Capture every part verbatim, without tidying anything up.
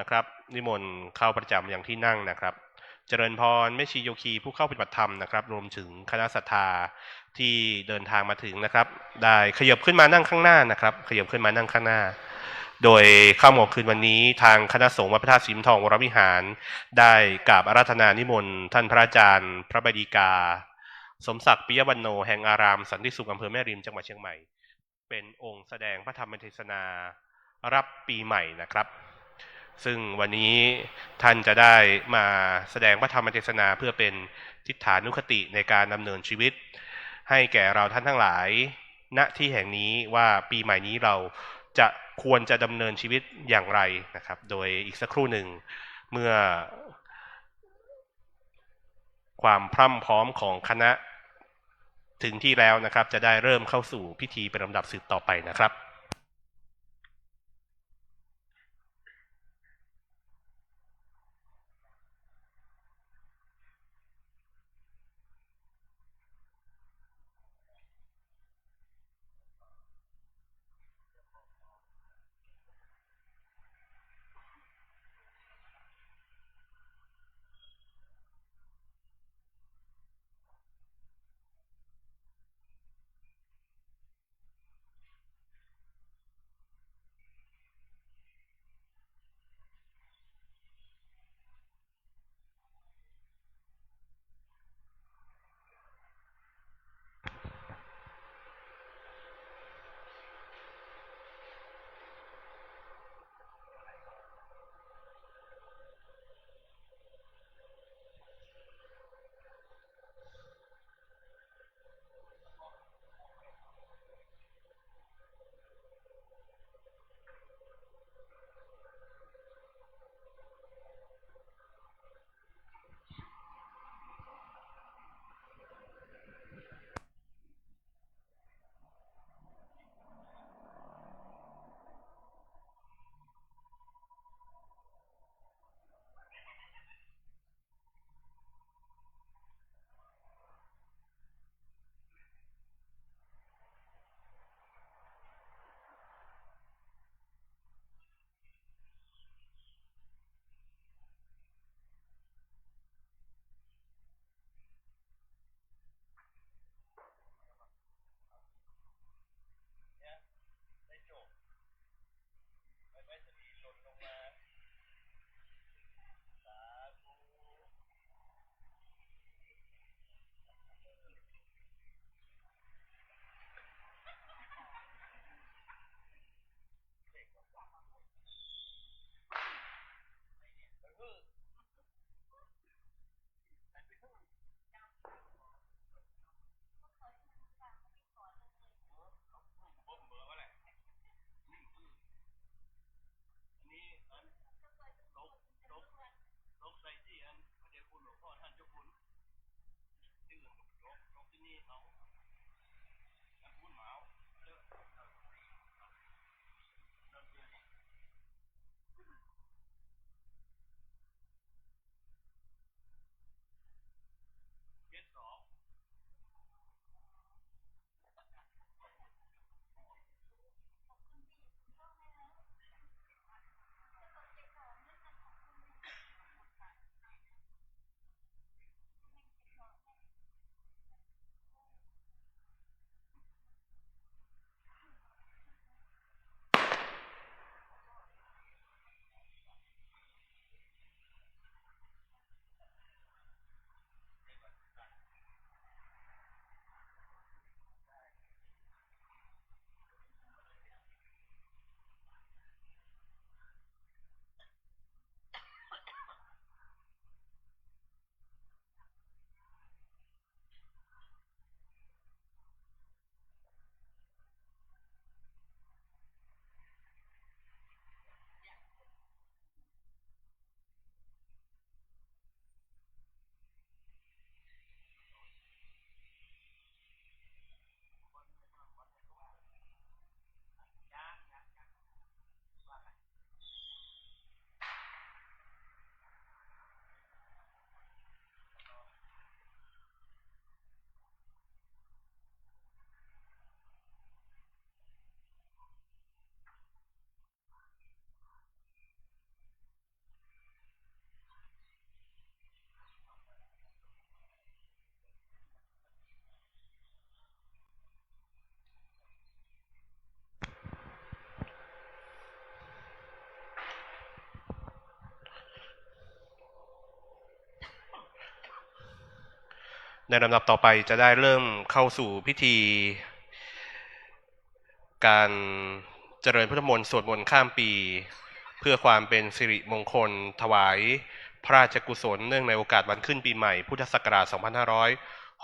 ครับ นิมนต์เข้าประจำยังที่นั่งนะครับ เจริญพรแม่ชีโยคีผู้เข้าปฏิบัติธรรมนะครับ รวมถึงคณะศรัทธาที่เดินทางมาถึงนะครับ ได้ขยับขึ้นมานั่งข้างหน้านะครับ ขยับขึ้นมานั่งข้างหน้า โดยค่ำของคืนวันนี้ทางคณะสงฆ์วัดพระธาตุสีทองวรวิหาร ได้กราบอาราธนานิมนต์ท่านพระอาจารย์พระใบดีกา สมศักดิ์ ปิยวันโณ แห่งอารามสันติสุข อำเภอแม่ริม จังหวัดเชียงใหม่ เป็นองค์แสดงพระธรรมเทศนารับปีใหม่นะครับ ซึ่งวันนี้ท่านจะได้มาแสดงพระธรรมเทศนาเพื่อเป็นทิฏฐานุคติในการดำเนินชีวิต ให้แก่เราท่านทั้งหลาย ณ ที่แห่งนี้ว่าปีใหม่นี้เราจะควรจะดำเนินชีวิตอย่างไรนะครับ โดยอีกสักครู่หนึ่ง เมื่อความพร่ำพร้อมของคณะถึงที่แล้วนะครับ จะได้เริ่มเข้าสู่พิธีเป็นลำดับสืบต่อไปนะครับ ในลำดับต่อไปจะได้เริ่มเข้าสู่พิธี การเจริญพุทธมนต์สวดมนต์ข้ามปี เพื่อความเป็นสิริมงคลถวายพระราชกุศล เนื่องในโอกาสวันขึ้นปีใหม่พุทธศักราช สองพันห้าร้อย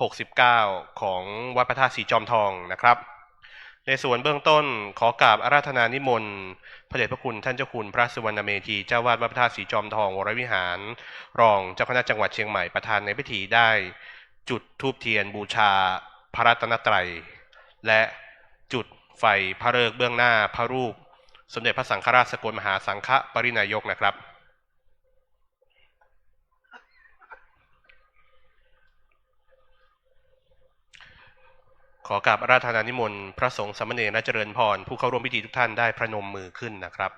หกสิบเก้า ของวัดพระธาตุศรีจอมทองนะครับ ในส่วนเบื้องต้นขอกราบอาราธนานิมนต์พระเดชพระคุณท่านเจ้าคุณพระสุวรรณเมธี เจ้าวาดวัดพระธาตุศรีจอมทองวรวิหาร รองเจ้าคณะจังหวัดเชียงใหม่ ประธานในพิธีได้จุดธูปเทียนบูชาพระรัตนตรัย และจุดไฟพระฤกษ์เบื้องหน้าพระรูปสมเด็จพระสังฆราชสกลมหาสังฆปริณายกนะครับ ขอกราบอาราธนานิมนต์พระสงฆ์สามเณรและเจริญพรผู้เข้าร่วมพิธีทุกท่านได้พนมมือขึ้นนะครับ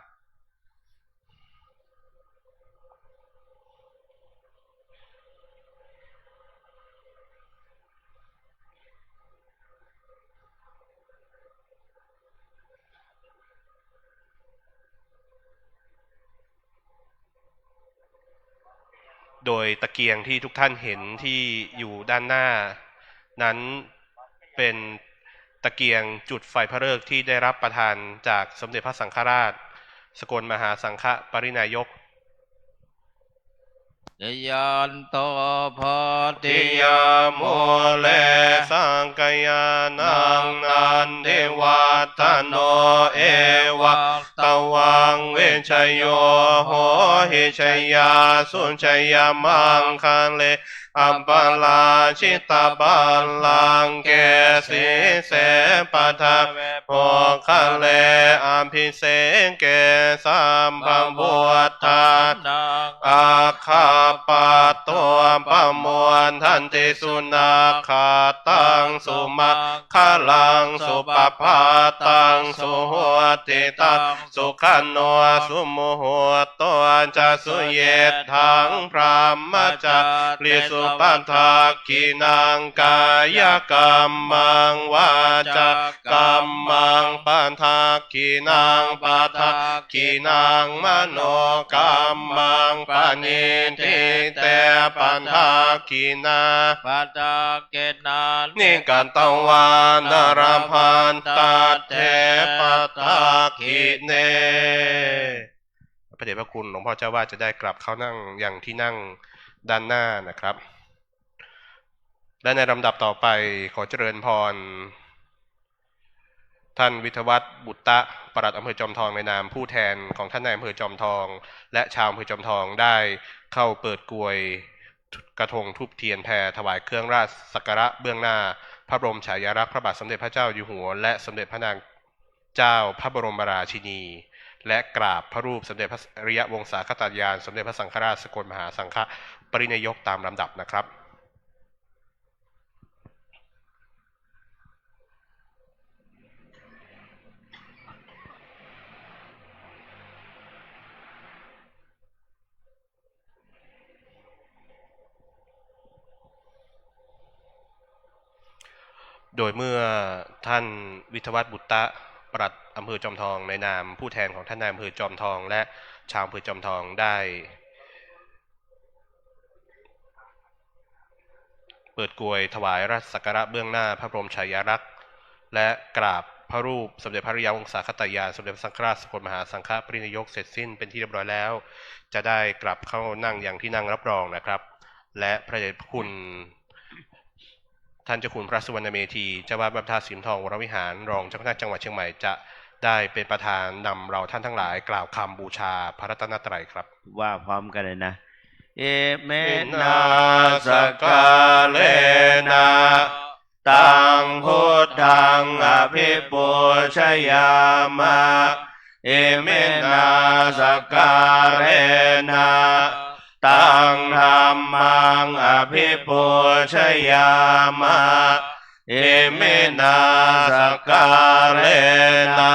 โดยตะเกียงที่ทุกท่านเห็นที่อยู่ด้านหน้านั้นเป็นตะเกียงจุดไฟพระฤกษ์ที่ได้รับประทานจากสมเด็จพระสังฆราชสกลมหาสังฆปริณายก Jayanto bodhiyā mūle sakyānaṃ nandivaḍḍhano evaṃ tvaṃ vijayo hohi jayassu jayamaṅgale aparājitapallaṅke sīse paṭhavipokkhare abhiseke sabbabuddhānaṃ aggappatto pamodati. Sunakkhattaṃ sumaṅgalaṃ supabhātaṃ suhuṭṭhitaṃ sukhaṇo sumuhutto ca suyiṭṭhaṃ brahmacārisu. Padakkhiṇaṃ kāyakammaṃ vācākammaṃ padakkhiṇaṃ padakkhiṇaṃ manokammaṃ paṇidhī te padakkhiṇā. Padakkhiṇāni katvāna labhantatthe padakkhiṇe. พระเดชพระคุณหลวงพ่อเจ้าวาดจะได้กลับเข้านั่งยังที่นั่งด้านหน้านะครับ และในลำดับต่อไปขอเจริญพร ท่านวิทยวัฒน์บุตตะ ปลัดอำเภอจอมทอง ในนามผู้แทนของท่านนายอำเภอจอมทอง และชาวอำเภอจอมทองได้เข้าเปิดกรวยกระทงธูปเทียนแพรถวายเครื่องราชสักการะเบื้องหน้าพระบรมฉายาลักษณ์พระบาทสมเด็จพระเจ้าอยู่หัว และสมเด็จพระนาง เจ้าพระบรมราชินี และกราบพระรูปสมเด็จพระอริยวงศาคตญาณ สมเด็จพระสังฆราชสกลมหาสังฆปริณายกตามลำดับนะครับ โดยเมื่อท่านวิทยวัฒน์บุตตะ ปลัดอำเภอจอมทอง ในนามผู้แทนของท่านนายอำเภอจอมทอง และชาวอำเภอจอมทองได้ เปิดกรวยถวายราชสักการะเบื้องหน้าพระบรมฉายาลักษณ์ และกราบพระรูปสมเด็จพระอริยวงศาคตญาณ สมเด็จพระสังฆราชสกลมหาสังฆปริณายกเสร็จสิ้นเป็นที่เรียบร้อยแล้ว จะได้กลับเข้านั่งยังที่นั่งรับรองนะครับ และพระเดชพระคุณ ท่านเจ้าคุณพระสุวรรณเมธี เจ้าวาดวัดพระธาตุศรีจอมทองวรวิหาร รองเจ้าคณะจังหวัดเชียงใหม่ จะได้เป็นประธานนำเราท่านทั้งหลายกล่าวคำบูชาพระรัตนตรัยครับ ว่าพร้อมกันเลยนะ Iminā sakkārena taṃ buddhaṃ abhipūjayāma. Iminā sakkārena taṃ dhammaṃ abhipūjayāma. Iminā sakkārena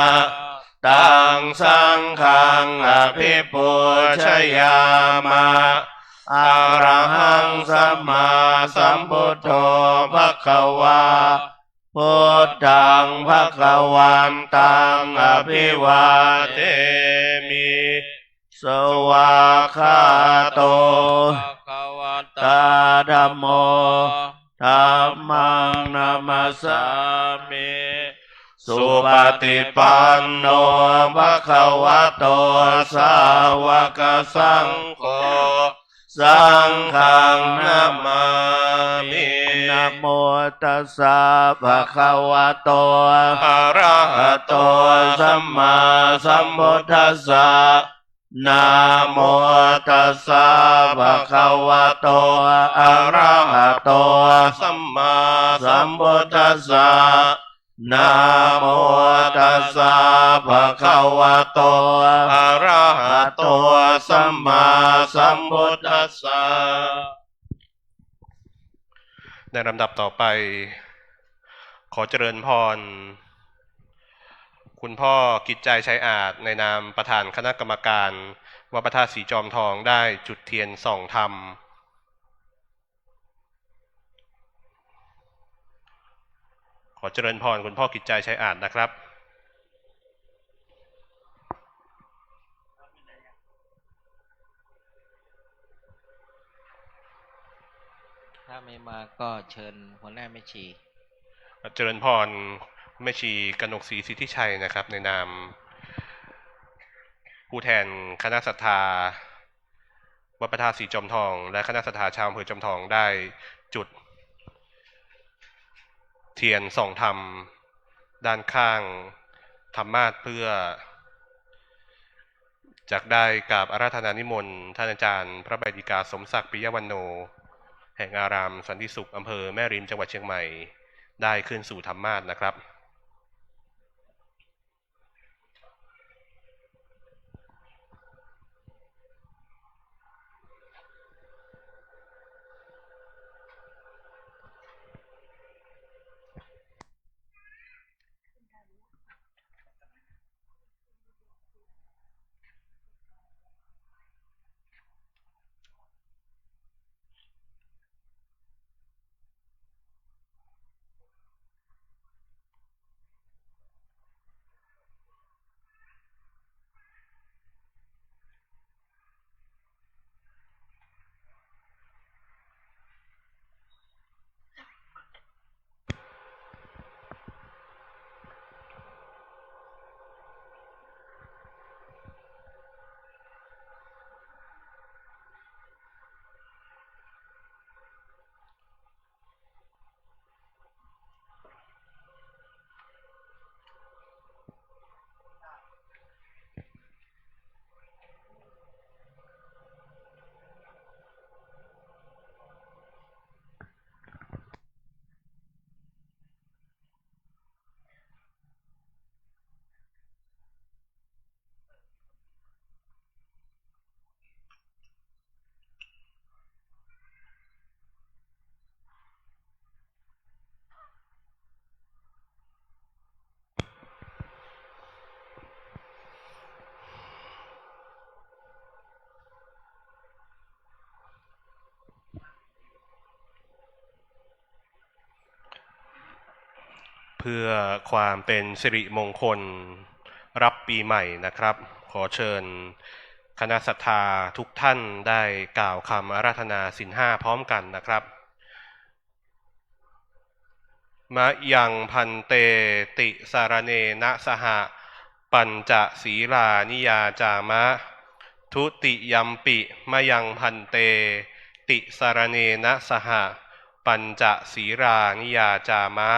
taṃ saṅghaṃ abhipūjayāma. Arahaṃ sammāsambuddho bhagavā, buddhaṃ bhagavantaṃ abhivādemi. Svākkhāto bhagavatā dhammo, Dhammaṃ namassāmi. Supaṭipanno bhagavato sāvakasaṅgho, saṅghaṃ namāmi. Namo tassa bhagavato arahato sammāsambuddhassa. Namo tassa bhagavato arahato sammāsambuddhassa. Namo tassa bhagavato arahato sammāsambuddhassa. ในลำดับต่อไป ขอเจริญพร คุณพ่อกิจใจ ชัยอาจ ในนามประธานคณะกรรมการวัดพระธาตุสีจอมทอง ได้จุดเทียนส่องธรรม ขอเจริญพรคุณพ่อกิจใจ ชัยอาจ นะครับ ถ้าไม่มาก็เชิญหัวหน้าแม่ชี เจริญพรแม่ชีกนกศรีสิทธิชัยนะครับ ในนามผู้แทนคณะศรัทธาวัดพระธาตุสีจอมทอง และคณะศรัทธาชาวอำเภอจอมทอง ได้จุดเทียนส่องธรรมด้านข้างธรรมาสน์ เพื่อ จักได้กราบอาราธนานิมนต์ท่านอาจารย์พระใบดิกา สมศักดิ์ ปิยวันโณ แห่งอารามสันติสุข อำเภอแม่ริม จังหวัดเชียงใหม่ ได้ขึ้นสู่ธรรมาสน์นะครับเพื่อความเป็นสิริมงคลรับปีใหม่นะครับ ขอเชิญคณะศรัทธาทุกท่านได้กล่าวคำอาราธนาศีลห้าพร้อมกันนะครับ มะยัง ภันเต ติสะระเณนะสหะ ปัญจะสีลานิยาจามะ ทุติยัมปิ มะยัง ภันเต ติสะระเณนะสหะ ปัญจะสีลานิยาจามะ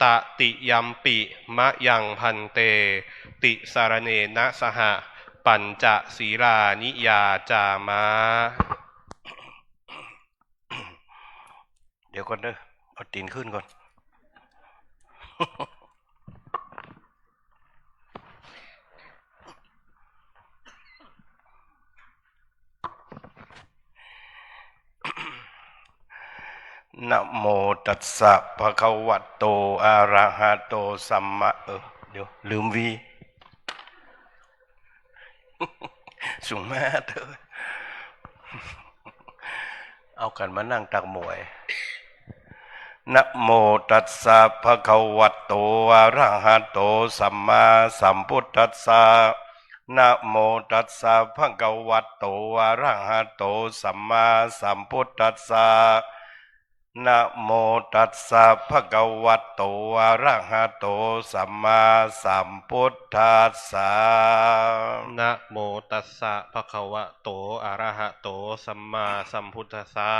ตติยัมปิ มะยัง ภันเต ติสะระเณนะสหะ ปัญจะสีลานิยาจามะ เดี๋ยวก่อนเด้อ เอาตี๋นขึ้นก่อน นะโมตัสสะ ภะคะวะโต อะระหะโต สัมมา เออ เดี๋ยว ลืมหวี สุงมาเต๊อะ เอากั๋นมานั่งตักหมวย นะโมตัสสะ ภะคะวะโต อะระหะโต สัมมาสัมพุทธัสสะ นะโมตัสสะ ภะคะวะโต อะระหะโต สัมมาสัมพุทธัสสะ นะโมตัสสะ ภะคะวะโต อะระหะโต สัมมาสัมพุทธัสสะ นะโมตัสสะ ภะคะวะโต อะระหะโต สัมมาสัมพุทธัสสะ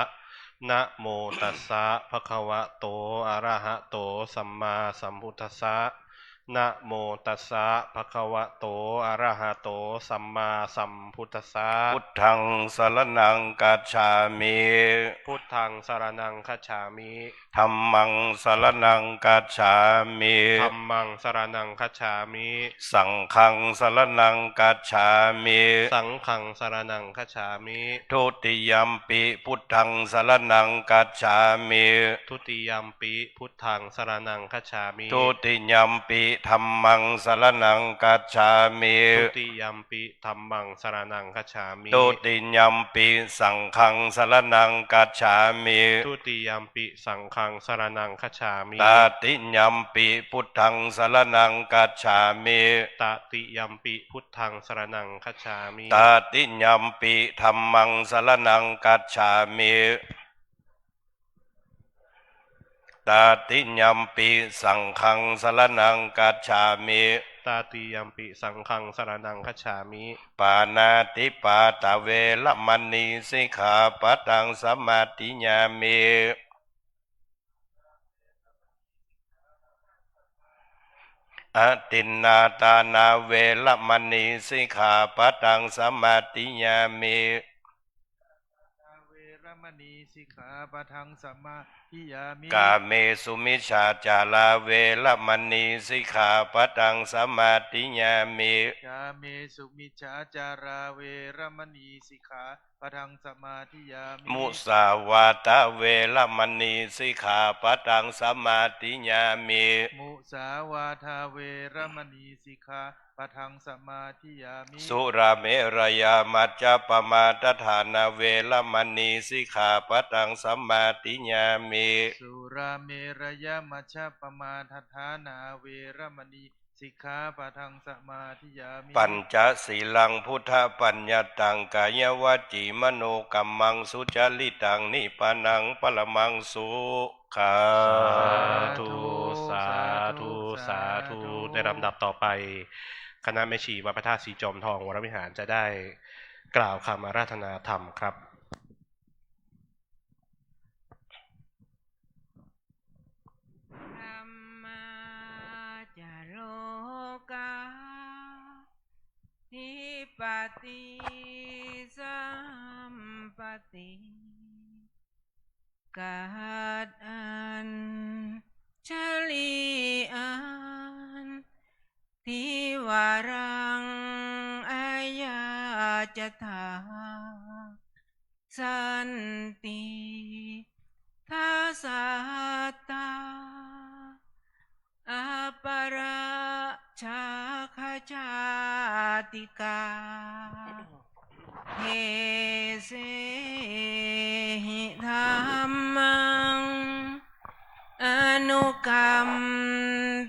นะโมตัสสะ ภะคะวะโต อะระหะโต สัมมาสัมพุทธัสสะ นะโมตัสสะ ภะคะวะโต อะระหะโต สัมมาสัมพุทธัสสะ พุทธัง สะระณัง คัจฉามิ พุทธัง สะระณัง คัจฉามิ ธัมมัง สะระณัง คัจฉามิ ธัมมัง สะระณัง คัจฉามิ สังฆัง สะระณัง คัจฉามิ สังฆัง สะระณัง คัจฉามิ ทุติยัมปิ พุทธัง สะระณัง คัจฉามิ ทุติยัมปิ พุทธัง สะระณัง คัจฉามิ ทุติยัมปิ ธัมมัง สะระณัง คัจฉามิ ทุติยัมปิ ธัมมัง สะระณัง คัจฉามิ ทุติยัมปิ สังฆัง สะระณัง คัจฉามิ ทุติยัมปิ สังฆัง สะระณัง คัจฉามิ ตติยัมปิ พุทธัง สะระณัง คัจฉามิ ตติยัมปิ พุทธัง สะระณัง คัจฉามิ ตติยัมปิ ธัมมัง สะระณัง คัจฉามิ ตติยัมปิ สังฆัง สะระณัง คัจฉามิ ตติยัมปิ สังฆัง สะระณัง คัจฉามิ ปาณาติปาตา เวระมะณี สิกขาปะทัง สมาธิยามิ อทินนาทานา เวระมะณี สิกขาปะทัง สมาธิยามิ เวระมะณี สิกขาปะทัง สมาธิยามิ กาเมสุมิจฉาจารา เวระมะณี สิกขาปะทัง สมาธิยามิ กาเมสุมิจฉาจารา เวระมะณี สิกขาปะทัง สมาธิยามิ มุสาวาทา เวระมะณี สิกขาปะทัง สมาธิยามิ มุสาวาทา เวระมะณี สิกขาปะทัง สมาธิยามิ สุราเมรยามัจจปมาทฐานา เวระมะณี สิกขาปะทัง สมาธิยามิ สุราเมรยามัจจปมาทฐานา เวระมะณี สิกขาปะทัง สมาธิยามิ ปัญจสีลัง พุทธปัญญาตัง กายวจีมโนกัมมัง สุจริตัง นิพพานัง ปรมังสุขัง สาธุ สาธุ สาธุ สาธุ ในลำดับต่อไป คณะแม่ชีวัดพระธาตุศรีจอมทอง วรวิหาร จะได้กล่าวคำอาราธนาธรรมครับ ธัมมาจะโลกา ธิปติสัมปติ กัตอัญชลีอัน ทิวารัง อายาจถา สันติ ทัสสะตา อัปปะราชาคจาติกา เทเสหิธัมมัง อนุกัม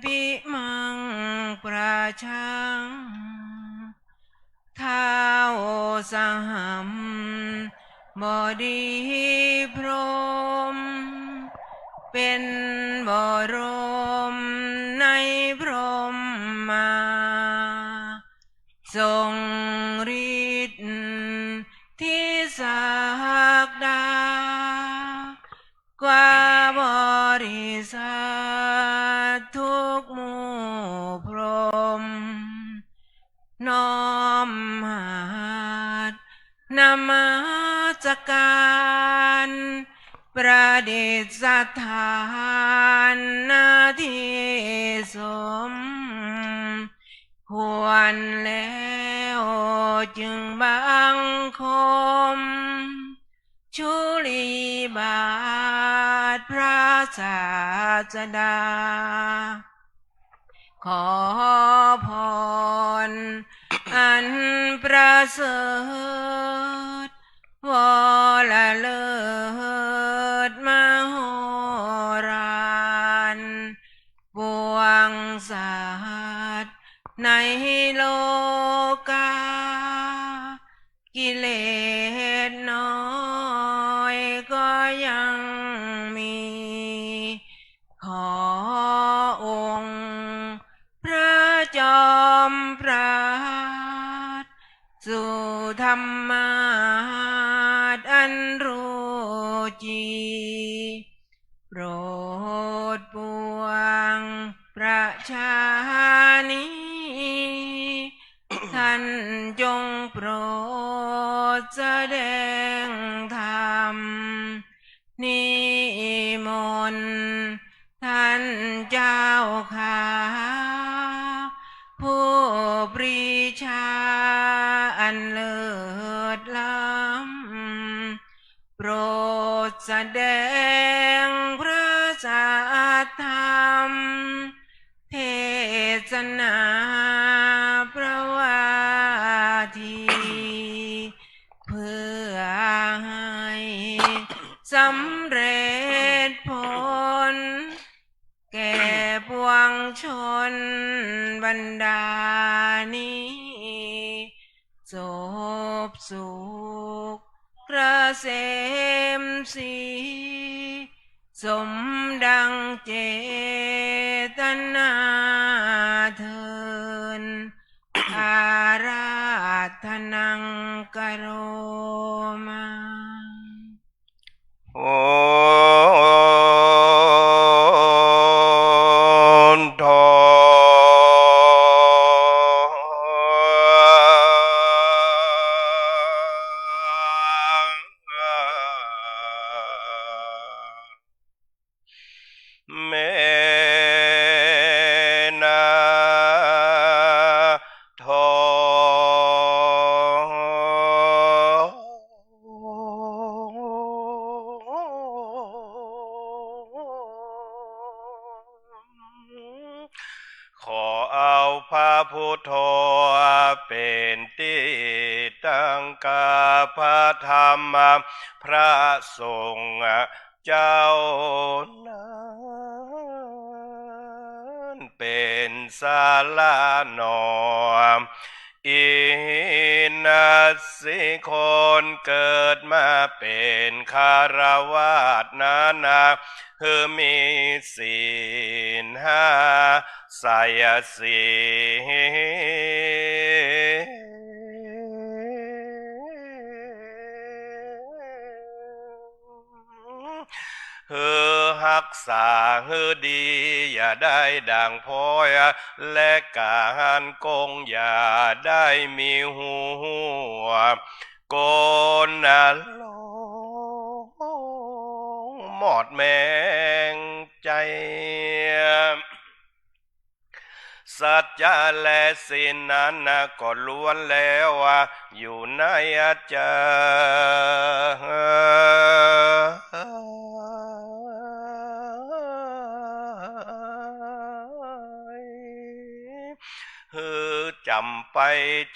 ปิมัง ปะรัจฉัง ท้าวสหัมบดีพรหม เป๋นบรมในพรหมา ทรงฤทธิศักดา กว่าบริษัททุกหมู่พรหม น้อมหัตถ์นมัสการ ประดิษฐาน ณ ที่สมควรแล้ว จึงบังคม จุลีบาทพระศาสดา ขอพรอันประเสริฐ วรเลิศมโหฬาร ปวงสัตว์ในโลกา กิเลสน้อยก็ยังมี จี โปรดปวงประชานี้ ท่านจงโปรดแสดงธรรม นิมนต์ท่านเจ้าข้า ผู้ปรีชาอันเลิศล้ำ โปรดแสดงพระสัทธรรม เทศนาพระวาที เพื่อให้สำเร็จผล แก่ปวงชนบรรดานี้ สบสุขเกษมศรี สมดังเจตนาเทิน อาราธนังกะโรมา โอโท เมนะโท ขอเอาพระพุทโธเป๋นตี้ตั้งกา พระธรรม พระสงฆ์เจ้านั้นเป๋นสาระหนอ อินทรีย์คนเกิดมาเป๋นฆราวาสนั้นนา หื้อมีศีลห้า ไสยศีล หื้อฮักษาหื้อดี อย่าได้ด่างพร้อย และก๋านโกง อย่าได้มีหัว โกนหลงหมดแมงใจ๋ สัจจะและศีลนั้นนะ ก็ล้วนแล้วอยู่ในใจ หื้อจ๋ำไป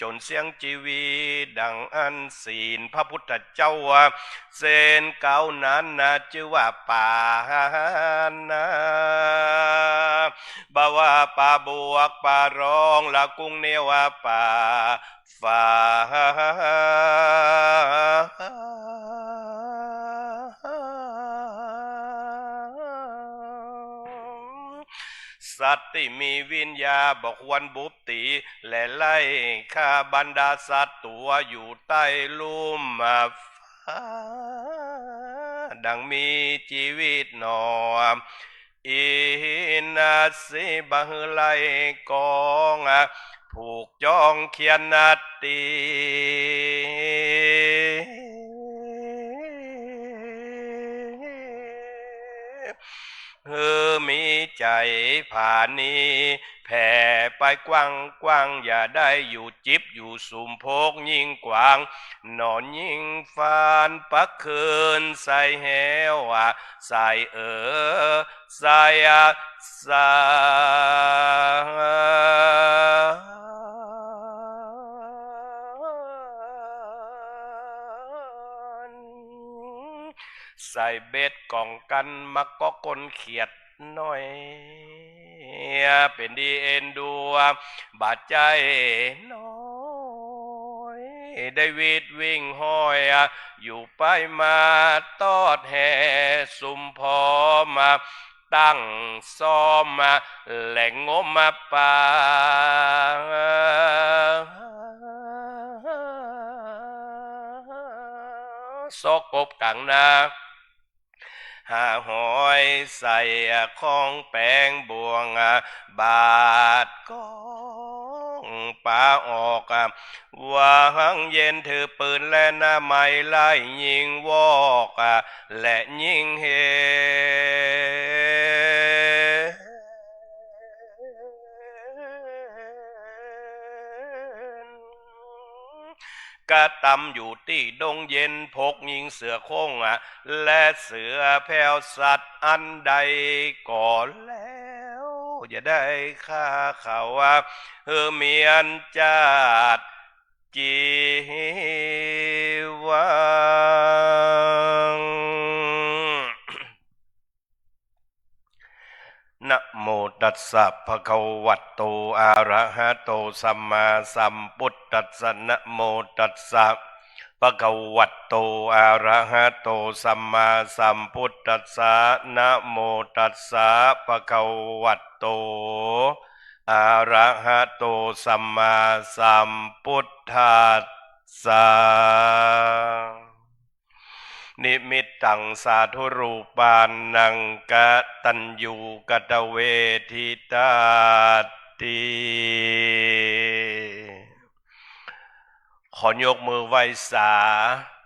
จ๋นเสี้ยงจีวีต ดังอั้นศีลพระพุทธเจ้า เส้นเก๊านั้นนะ จื้อว่าปานะ บ่ว่าปาบวก ปารอง ละกุ้งเนียวว่าปาฝา สัตว์ตี้มีวิญญาบ่ควรบุบตี๋ และไล่ฆ่าบรรดาสัตว์ตั๋วอยู่ใต้ลุ่มฟ้า ดังมีจีวิตหนอ อินทรีย์บ่หื้อไล่กอง ผูกจ้องเคียนนาตี หื้อมีใจ๋ผาณี แผ่ไปกว้างๆ อย่าได้อยู่จิบอยู่สุม พกยิ่งกว้าง นอนยิ่งฟาน ปักคืนใส่แหว ใส่เออ ใส่สาร ใส่เบ็ดก๋องกั๋น มาก๊อกก้นเขียดน้อย เป๋นดีเอ็นดู บ่ใจ้น้อย ได้วิดวิ่งห้อย อยู่ไปมาตอดแห่สุมพอมา ตั้งซ้อมมา แหล่งงมมาปลา ซอกกบก๋างนา หาหอยใส่ของแป๋งบ่วง บาดก้องปาออก หวังเย็นถือปืนและหน้าไม้ไล่ยิงวอก และยิงเฮ กระตำอยู่ตี้ดงเย็น พกยิงเสือโคร่ง และเสือแผวสัตว์อันใดก็แล้ว อย่าได้ฆ่าเขา หื้อเมียนจาติ จีวัง นะโมตัสสะ ภะคะวะโต อะระหะโต สัมมาสัมพุทธัสสะ นะโมตัสสะ ภะคะวะโต อะระหะโต สัมมาสัมพุทธัสสะ นะโมตัสสะ ภะคะวะโต อะระหะโต สัมมาสัมพุทธัสสะ นิมิตตังสาธุรูปานัง กตัญญูกตเวทิตาติ ขอยกมือไหว้สา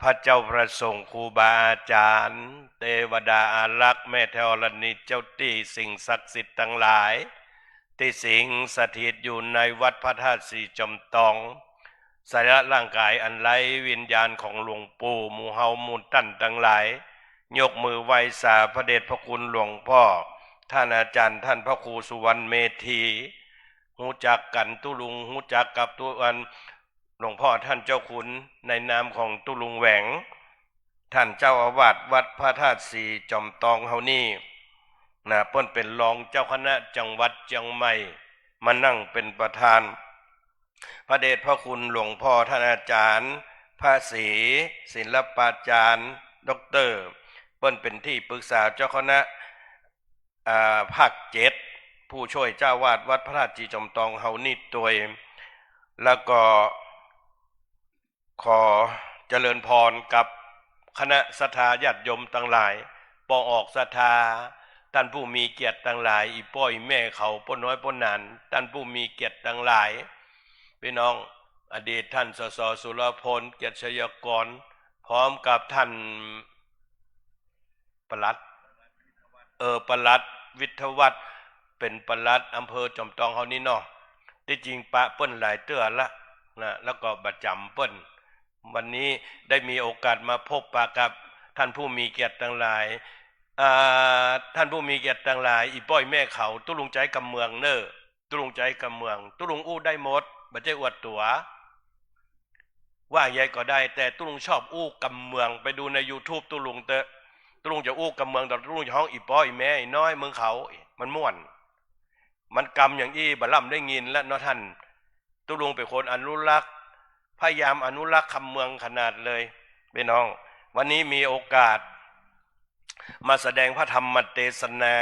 พระเจ้าพระสงฆ์ ครูบาอาจารย์ เตวดาอารักษ์ แม่ธรณี เจ้าตี้ สิ่งศักดิ์สิทธิ์ตังหลาย ตี้สิงสถิตอยู่ในวัดพระธาตุสีจอมตอง สรีระร่างกายอันไร้วิญญาณของหลวงปู่ หมู่เฮาหมู่ต้านตังหลาย ยกมือไหว้สาพระเดชพระคุณหลวงพ่อ ต้านอาจารย์ ต้านพระครูสุวรรณเมธี ฮู้จักกั๋น ตุ๊ลุงฮู้จักกับตุ๊อัน หลวงพ่อต้านเจ้าคุณ ในนามของตุ๊ลุงแหวง ต้านเจ้าอาวาสวัดพระธาตุสีจอมตองเฮานี้นะ เปิ้นเป๋นรองเจ้าคณะจังหวัดเจียงใหม่ มานั่งเป๋นประธาน พระเดชพระคุณหลวงพ่อต้านอาจารย์ พระศรี ศิลปาจารย์ ด็อกเตอร์ เปิ้นเป๋นตี้ปรึกษาเจ้าคณะ อ่า ภาคเจ็ด ผู้ช่วยเจ้าอาวาสวัดพระธาตุสีจอมตองเฮานี้ตวย แล้วก็ ขอเจริญพรกับคณะศรัทธาญาติโยมตังหลาย ป้อออกศรัทธา ต้านผู้มีเกียรติตังหลาย อี่ป้ออี่แม่เขา ป้อน้อยป้อหนาน ต้านผู้มีเกียรติตังหลาย ปี้น้อง อดีตต้าน สส สุรพล เกียรติไชยากร พร้อมกับต้าน ปลัด เออ ปลัดวิทยาวัฒน์ เป๋นปลัดอำเภอจอมตองเฮานี้เนาะ ตี้จริงปะเปิ้นหลายเตื้อละนะ แล้วก็บ่จ๋ำเปิ้น วันนี้ได้มีโอกาสมาพบปะกับต้านผู้มีเกียรติตังหลาย อ่า ต้านผู้มีเกียรติตังหลาย อี่ป้ออี่แม่เขา ตุ๊ลุงใจ๊กำเมืองเน่อ ตุ๊ลุงใจ๊กำเมือง ตุ๊ลุงอู้ได้หมด บ่ใจ้อวดตั๋ว ว่าใยก็ได้ แต่ตุ๊ลุงชอบอู้กำเมือง ไปดูในยูทูบตุ๊ลุงเต๊อะ ตุ๊ลุงจะอู้กำเมือง แต่ตุ๊ลุงจะฮ้องอี่ป้ออี่แม่ อี่น้อยเมืองเขา มันม่วน มันกำอย่างอี้บ่ล่ำได้ยินแล้วเนาะต้าน ตุ๊ลุงเป๋นคนอนุรักษ์ พยายามอนุรักษ์กำเมืองขนาดเลย ปี้น้อง วันนี้มีโอกาส มาแสดงพระธรรมเตสนา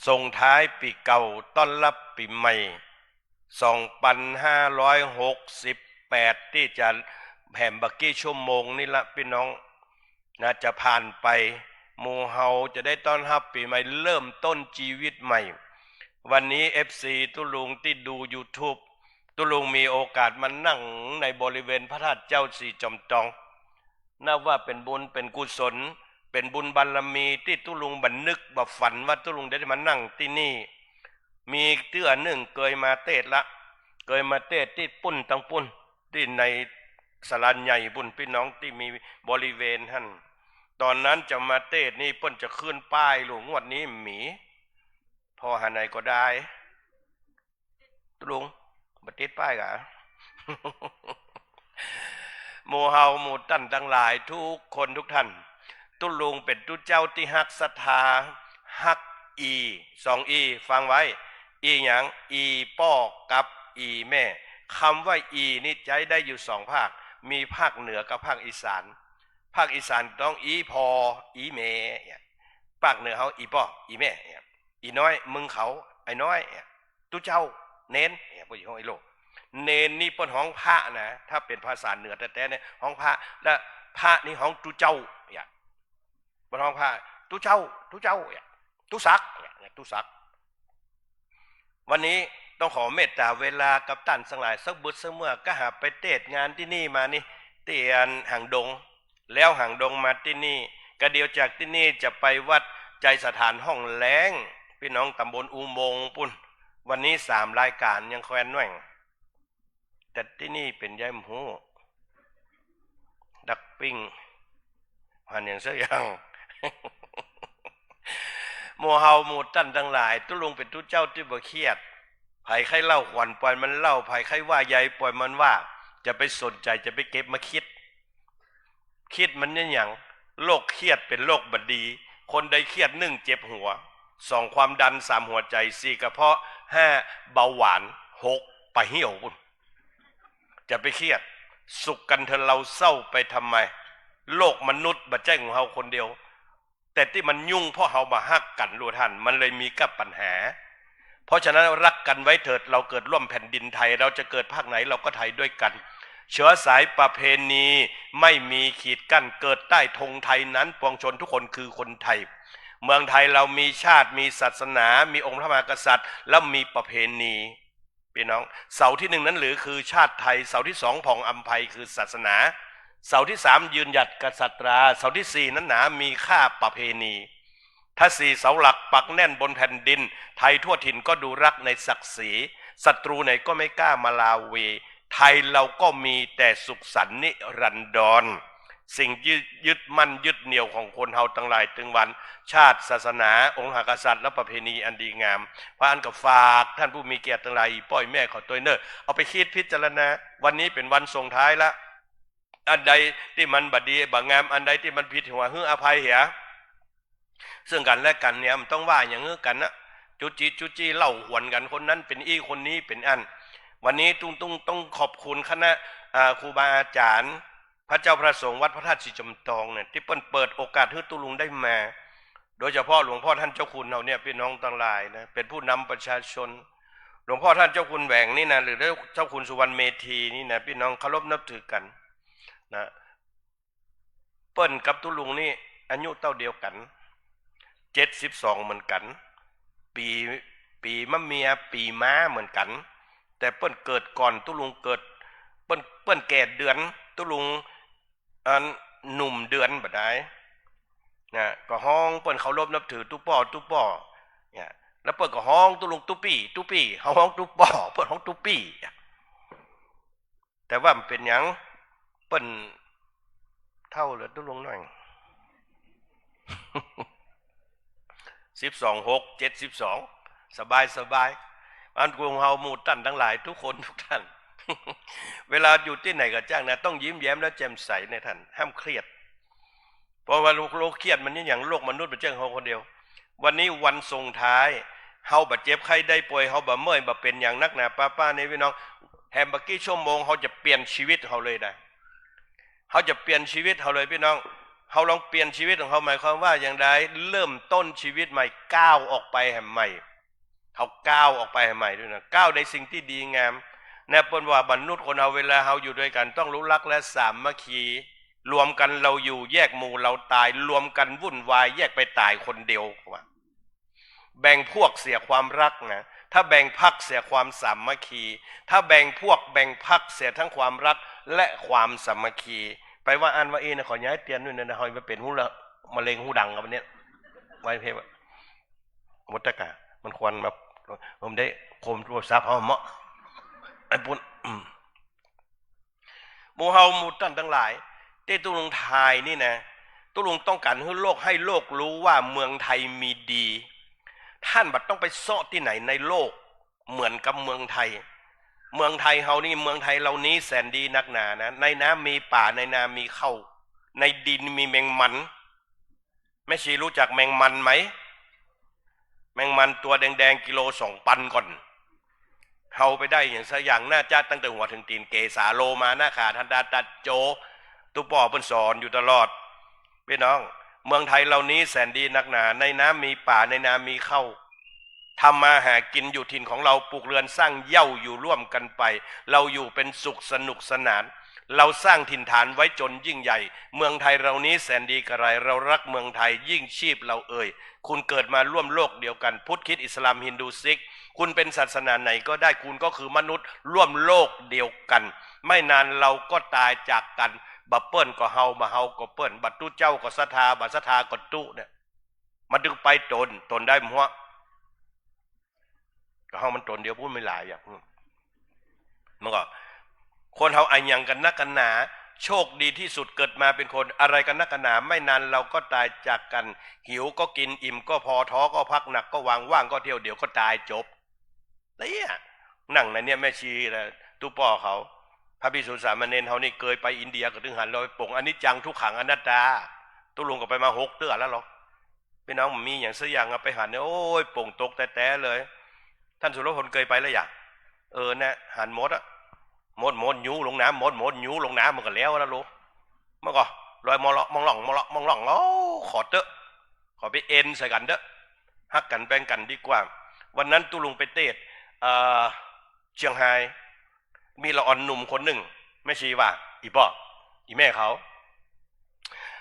ส่งท้ายปี๋เก่า ต้อนรับปี๋ใหม่ สองปันห้าร้อยหกสิบแปด ตี้จะแหมบ่ากี้ชั่วโมงนี้ละปี้น้อง นะ จะผ่านไป หมู่เฮาจะได้ต้อนฮับปี๋ใหม่ เริ่มต้นจีวิตใหม่ วันนี้ เอฟซี ตุ๊ลุงตี้ดูยูทูบ ตุ๊ลุงมีโอกาสมานั่งในบริเวณพระธาตุเจ้าสีจอมตอง นับว่าเป๋นบุญเป๋นกุศล เป๋นบุญบารมีตี้ตุ๊ลุงบ่นึกบ่ฝันว่าตุ๊ลุงได้มานั่งตี้นี่ มีเตื้อนึ่งเกยมาเตสน์ละ เกยมาเตสน์ตี้ปุ้นตังปุ้น ตี้ในศาลาใหญ่ปุ้นปี้น้อง ตี้มีบริเวณหั้น ต๋อนนั้นจะมาเตสน์นี่เปิ้นจะขึ้นป้ายลูก งวดนี้หมี ผ่อหาไหนก็ได้ ตุ๊ลุง บ่ติดป้ายกา หมู่เฮาหมู่ต้านตังหลายทุกคนทุกต้าน ตุ๊ลุงเป๋นตุ๊เจ้าตี้ฮักศรัทธา ฮักอี่ สองอี่ ฟังไว้ อี่หยัง อี่ป้อกับอี่แม่ กำว่าอี่นี่ใจ๊ได้อยู่สองภาค มีภาคเหนือกับภาคอีสาน ภาคอีสานต้องอี่ป้อ อี่แม่ เนี่ย ภาคเหนือเฮาอี่ป้อ อี่แม่ เนี่ย อี่น้อย เมืองเขา ไอ้น้อย เนี่ย ตุ๊เจ้า เณร เนี่ย เปิ้นฮ้องไอ้โลก เณรนี่เปิ้นฮ้องพระนะ ถ้าเป๋นภาษาเหนือแต๊ๆ เนี่ย ฮ้องพระ และพระนี่ฮ้องตุ๊เจ้า เนี่ย เปิ้นฮ้องพระ ตุ๊เจ้า ตุ๊เจ้าเนี่ย ตุ๊ศักดิ์เนี่ย ตุ๊ศักดิ์ วันนี้ต้องขอเมตต๋าเวลากับต้านตังหลายสักบึดสักเมือก ก็หาไปเตศน์งานตี้นี่มานี่ ตี้อันหางดง แล้วหางดงมาตี้นี่ ก็เดี๋ยวจากตี้นี่จะไปวัดไชยสถานห้องแล้ง ปี้น้องต๋ำบลอุโมงค์ปู๊น วันนี้สามรายก๋านยังแควนแหว่ง แต่ตี้นี่เป๋นใยบ่ฮู้ ดักปิ้ง หันอย่างสักอย่าง หมู่เฮาหมู่ต้านตังหลาย ตุ๊ลุงเป๋นตุ๊เจ้าตี้บ่เคียด ใผใค่เล่าขวัญป่อยมันเล่า ใผใค่ว่าใยป่อยมันว่า จะไปสนใจ๋ จะไปเก็บมาคิด คิดมันเนี่ยหยัง โรคเคียดเป๋นโรคบ่ดี คนใดเคียด นึ่ง เจ็บหัว สอง ความดัน สาม หัวใจ๋ สี่ กระเพาะ ห้า เบาหวาน หก ปะเหี่ยวปู๊น จะไปเคียด สุขกั๋นเถอะ เฮาเศร้าไปทำไม โลกมนุษย์บ่ใจ้ของเฮาคนเดียว แต่ตี้มันยุ่งเพราะเฮาบ่ฮักกั๋น ลูกต้าน มันเลยมีกับปัญหา เพราะฉะนั้นรักกั๋นไว้เถิด เราเกิดร่วมแผ่นดินไทย เราจะเกิดภาคไหนเราก็ไทยด้วยกั๋น เชื้อสายประเพณีไม่มีขีดกั้น เกิดใต้ธงไทยนั้น ปวงชนทุกคนคือคนไทย เมืองไทยเรามีชาติ มีศาสนา มีองค์พระมหากษัตริย์ แล้วมีประเพณี ปี้น้อง เสาตี้นึ่งนั้นหรือคือชาติไทย เสาตี้สองผ่องอำไพคือศาสนา เสาตี้สามยืนหยัดกษัตรา เสาตี้สี่นั้นหนามีค่าประเพณี ถ้าสี่เสาหลักปักแน่นบนแผ่นดิน ไทยทั่วถิ่นก็ดูรักในศักดิ์ศรี ศัตรูไหนก็ไม่กล้ามาลาวี ไทยเราก็มีแต่สุขสันต์นิรันดร สิ่งยึด ยึดมั่นยึดเหนี่ยวของคนเฮาตังหลายตึงวัน ชาติ ศาสนา องค์พระมหากษัตริย์ และประเพณีอันดีงาม เพราะอั้นก็ฝากต้านผู้มีเกียรติตังหลาย อี่ป้ออี่แม่เขาตวยเน่อ เอาไปคิดพิจารณา วันนี้เป๋นวันส่งท้ายละ อันใดตี้มันบ่ดีบ่งาม อันใดตี้มันผิดหัว หื้ออภัยเหีย ซึ่งกั๋นและกั๋นเนี่ย บ่ต้องว่าหยังหื้อกั๋นนะ จุ๊จี้จุ๊จี้เล่าหวนกั๋น คนนั้นเป๋นอี้ คนนี้เป๋นอั้น วันนี้ตุ๊ลุงต้อง ต้องขอบคุณคณะ อ่า ครูบาอาจ๋ารย์ พระเจ้าพระสงฆ์วัดพระธาตุศรีจอมตองเนี่ย ตี้เปิ้นเปิดโอกาสหื้อตุ๊ลุงได้มา โดยเฉพาะหลวงพ่อต้านเจ้าคุณเฮาเนี่ย ปี้น้องตังหลายนะ เป๋นผู้นำประชาชน หลวงพ่อต้านเจ้าคุณแหว่งนี่นะ หรือเจ้าคุณสุวรรณเมธีนี่นะ ปี้น้องเคารพนับถือกั๋นนะ เปิ้นกับตุ๊ลุงนี่อายุเต้าเดียวกั๋น เจ็ดสิบสองเหมือนกั๋น ปี๋ ปี๋มะเมีย ปี๋ม้าเหมือนกั๋น แต่เปิ้นเกิดก่อนตุ๊ลุงเกิด เปิ้น เปิ้นแก่เดือน ตุ๊ลุง อัน หนุ่มเดือนบ่ดายนะ ก็ฮ้องเปิ้นเคารพนับถือตุ๊ป้อ ตุ๊ป้อ เนี่ย แล้วเปิ้นก็ฮ้องตุ๊ลุงตุ๊ปี้ ตุ๊ปี้ เฮาฮ้องตุ๊ป้อ เปิ้นฮ้องตุ๊ปี้ แต่ว่าบ่เป๋นหยัง เปิ้นเฒ่าเหลือตุ๊ลุงหน้อย สิบสองหก เจ็ดสิบสอง สบายสบาย อันกงเฮาหมู่ต้านตังหลายทุกคนทุกต้าน เวลาอยู่ตี้ไหนก็จ้างนะ ต้องยิ้มแย้มและแจ่มใสนะต้าน ห้ามเครียด เพราะว่าโรค โรคเครียดมันเนี่ยหยัง โลกมนุษย์มันเจื้องเฮาคนเดียว วันนี้วันส่งท้าย เฮาบ่เจ็บไข้ได้ป่วย เฮาบ่เมื่อย บ่เป๋นหยังนักหนาป้าๆ นี่ปี้น้อง แหมบ่กี่ชั่วโมง เฮาจะเปลี่ยนชีวิตเฮาเลยนะ เฮาจะเปลี่ยนชีวิตเฮาเลยปี้น้อง เฮาลองเปลี่ยนชีวิตของเฮา หมายความว่าอย่างใด เริ่มต้นชีวิตใหม่ ก้าวออกไปแหมใหม่ เฮาก้าวออกไปแหมใหม่ดูนะ ก้าวในสิ่งตี้ดีงามนะ เปิ้นว่ามนุษย์คนเฮาเวลาเฮาอยู่ตวยกั๋นต้องรู้รักและสามัคคี รวมกั๋นเฮาอยู่ แยกหมู่เฮาต๋าย รวมกั๋นวุ่นวาย แยกไปต๋ายคนเดียว ว่า แบ่งพวกเสียความรักนะ ถ้าแบ่งพรรคเสียความสามัคคี ถ้าแบ่งพวกแบ่งพรรคเสียทั้งความรักและความสามัคคี ไปว่าอั้นว่าอี้นะ ขอย้ายเตียนด้วยนะ เฮาบ่เป๋นหูละ มะเร็งหูดังกับอันเนี้ย ไว้เพ่ หมดตะกะ มันควรมา ผมได้โคมโทรศัพท์เฮาเหมาะ ไอ้ปุ้น อืม หมู่เฮาหมู่ต้านตังหลาย ตี้ตุ๊ลุงถ่ายนี่นะ ตุ๊ลุงต้องก๋านหื้อโลก หื้อโลกฮู้ว่าเมืองไทยมีดี ต้านบ่ต้องไปเซาะตี้ไหนในโลก เหมือนกับเมืองไทย เมืองไทยเฮานี่ เมืองไทยเฮานี้แสนดีนักหนานะ ในน้ำมีป๋า ในนามีข้าว ในดินมีแมงมัน แม่ชีรู้จักแมงมันไหม แมงมันตั๋วแดงๆ กิโลสองปันก่อน เฮาไปได้หยังสักอย่าง น่าจะตั้งแต่หัวเถิงตี๋น เกสาโลมานะขา ทันดา ตัดโจ ตุ๊ป้อเปิ้นสอนอยู่ตลอด ปี้น้อง เมืองไทยเฮานี้แสนดีนักหนา ในน้ำมีป๋า ในนามีข้าว ทำมาหากิ๋นอยู่ถิ่นของเฮา ปลูกเฮือนสร้างเย้าอยู่ร่วมกั๋นไป เฮาอยู่เป๋นสุขสนุกสนาน เราสร้างถิ่นฐานไว้จนยิ่งใหญ่ เมืองไทยเรานี้แสนดีกระไร เรารักเมืองไทยยิ่งชีพเราเอ่ย คุณเกิดมาร่วมโลกเดียวกัน พุทธคริสต์อิสลามฮินดูซิก คุณเป็นศาสนาไหนก็ได้ คุณก็คือมนุษย์ร่วมโลกเดียวกัน ไม่นานเราก็ตายจากกัน บ่าเปิ้นก็เฮา บ่าเฮาก็เปิ้น บ่าตุ๊เจ้าก็ศรัทธา บ่าศรัทธาก็ตุ๊เนี่ย มันตึงไปตน ตนได้หัว ก็เฮามันตนเดียว พูดไม่หลายอย่าง มันก็ คนเฮาอะหยังกั๋นนักกั๋นหนา โชคดีที่สุดเกิดมาเป็นคน อะไรกั๋นนักกั๋นหนา ไม่นานเราก็ตายจากกัน หิวก็กิ๋น อิ่มก็พอ ท้อก็พัก หนักก็วาง ว่างก็เที่ยว เดี๋ยวก็ตาย จบ เนี่ย นั่งในเนี่ยแม่ชีนะ ตุ๊ป้อเขา พระภิกษุสามเณรเฮานี่เกยไปอินเดียก็ตึงหันลอยป๋งอนิจจังทุกขังอนัตตา ตุ๊ลุงก็ไปมาหกเตื้อแล้วหรอก พี่น้อง มีอย่างสักอย่างอะไปหันเนี่ย โอ้ย ป๋งตกแต๊ๆ เลย ท่านสุรพลเกยไปแล้วอย่าง เออ นะ หันหมดอะ หมด หมด หยูลงน้ำ หมด หมด หยูลงน้ำ มันก็แล้วแล้วลูก มันก็ลอยมองเลาะมองล่อง มองเลาะมองล่อง โอ้ ขอเต๊อะ ขอไปเอนใส่กั๋นเต๊อะ ฮักกั๋นแปงกั๋นดีกว่า วันนั้นตุ๊ลุงไปเตสน์ เอ่อ เชียงฮาย มีละอ่อนหนุ่มคนนึ่ง แม่ชีว่า อี่ป้อ อี่แม่เขา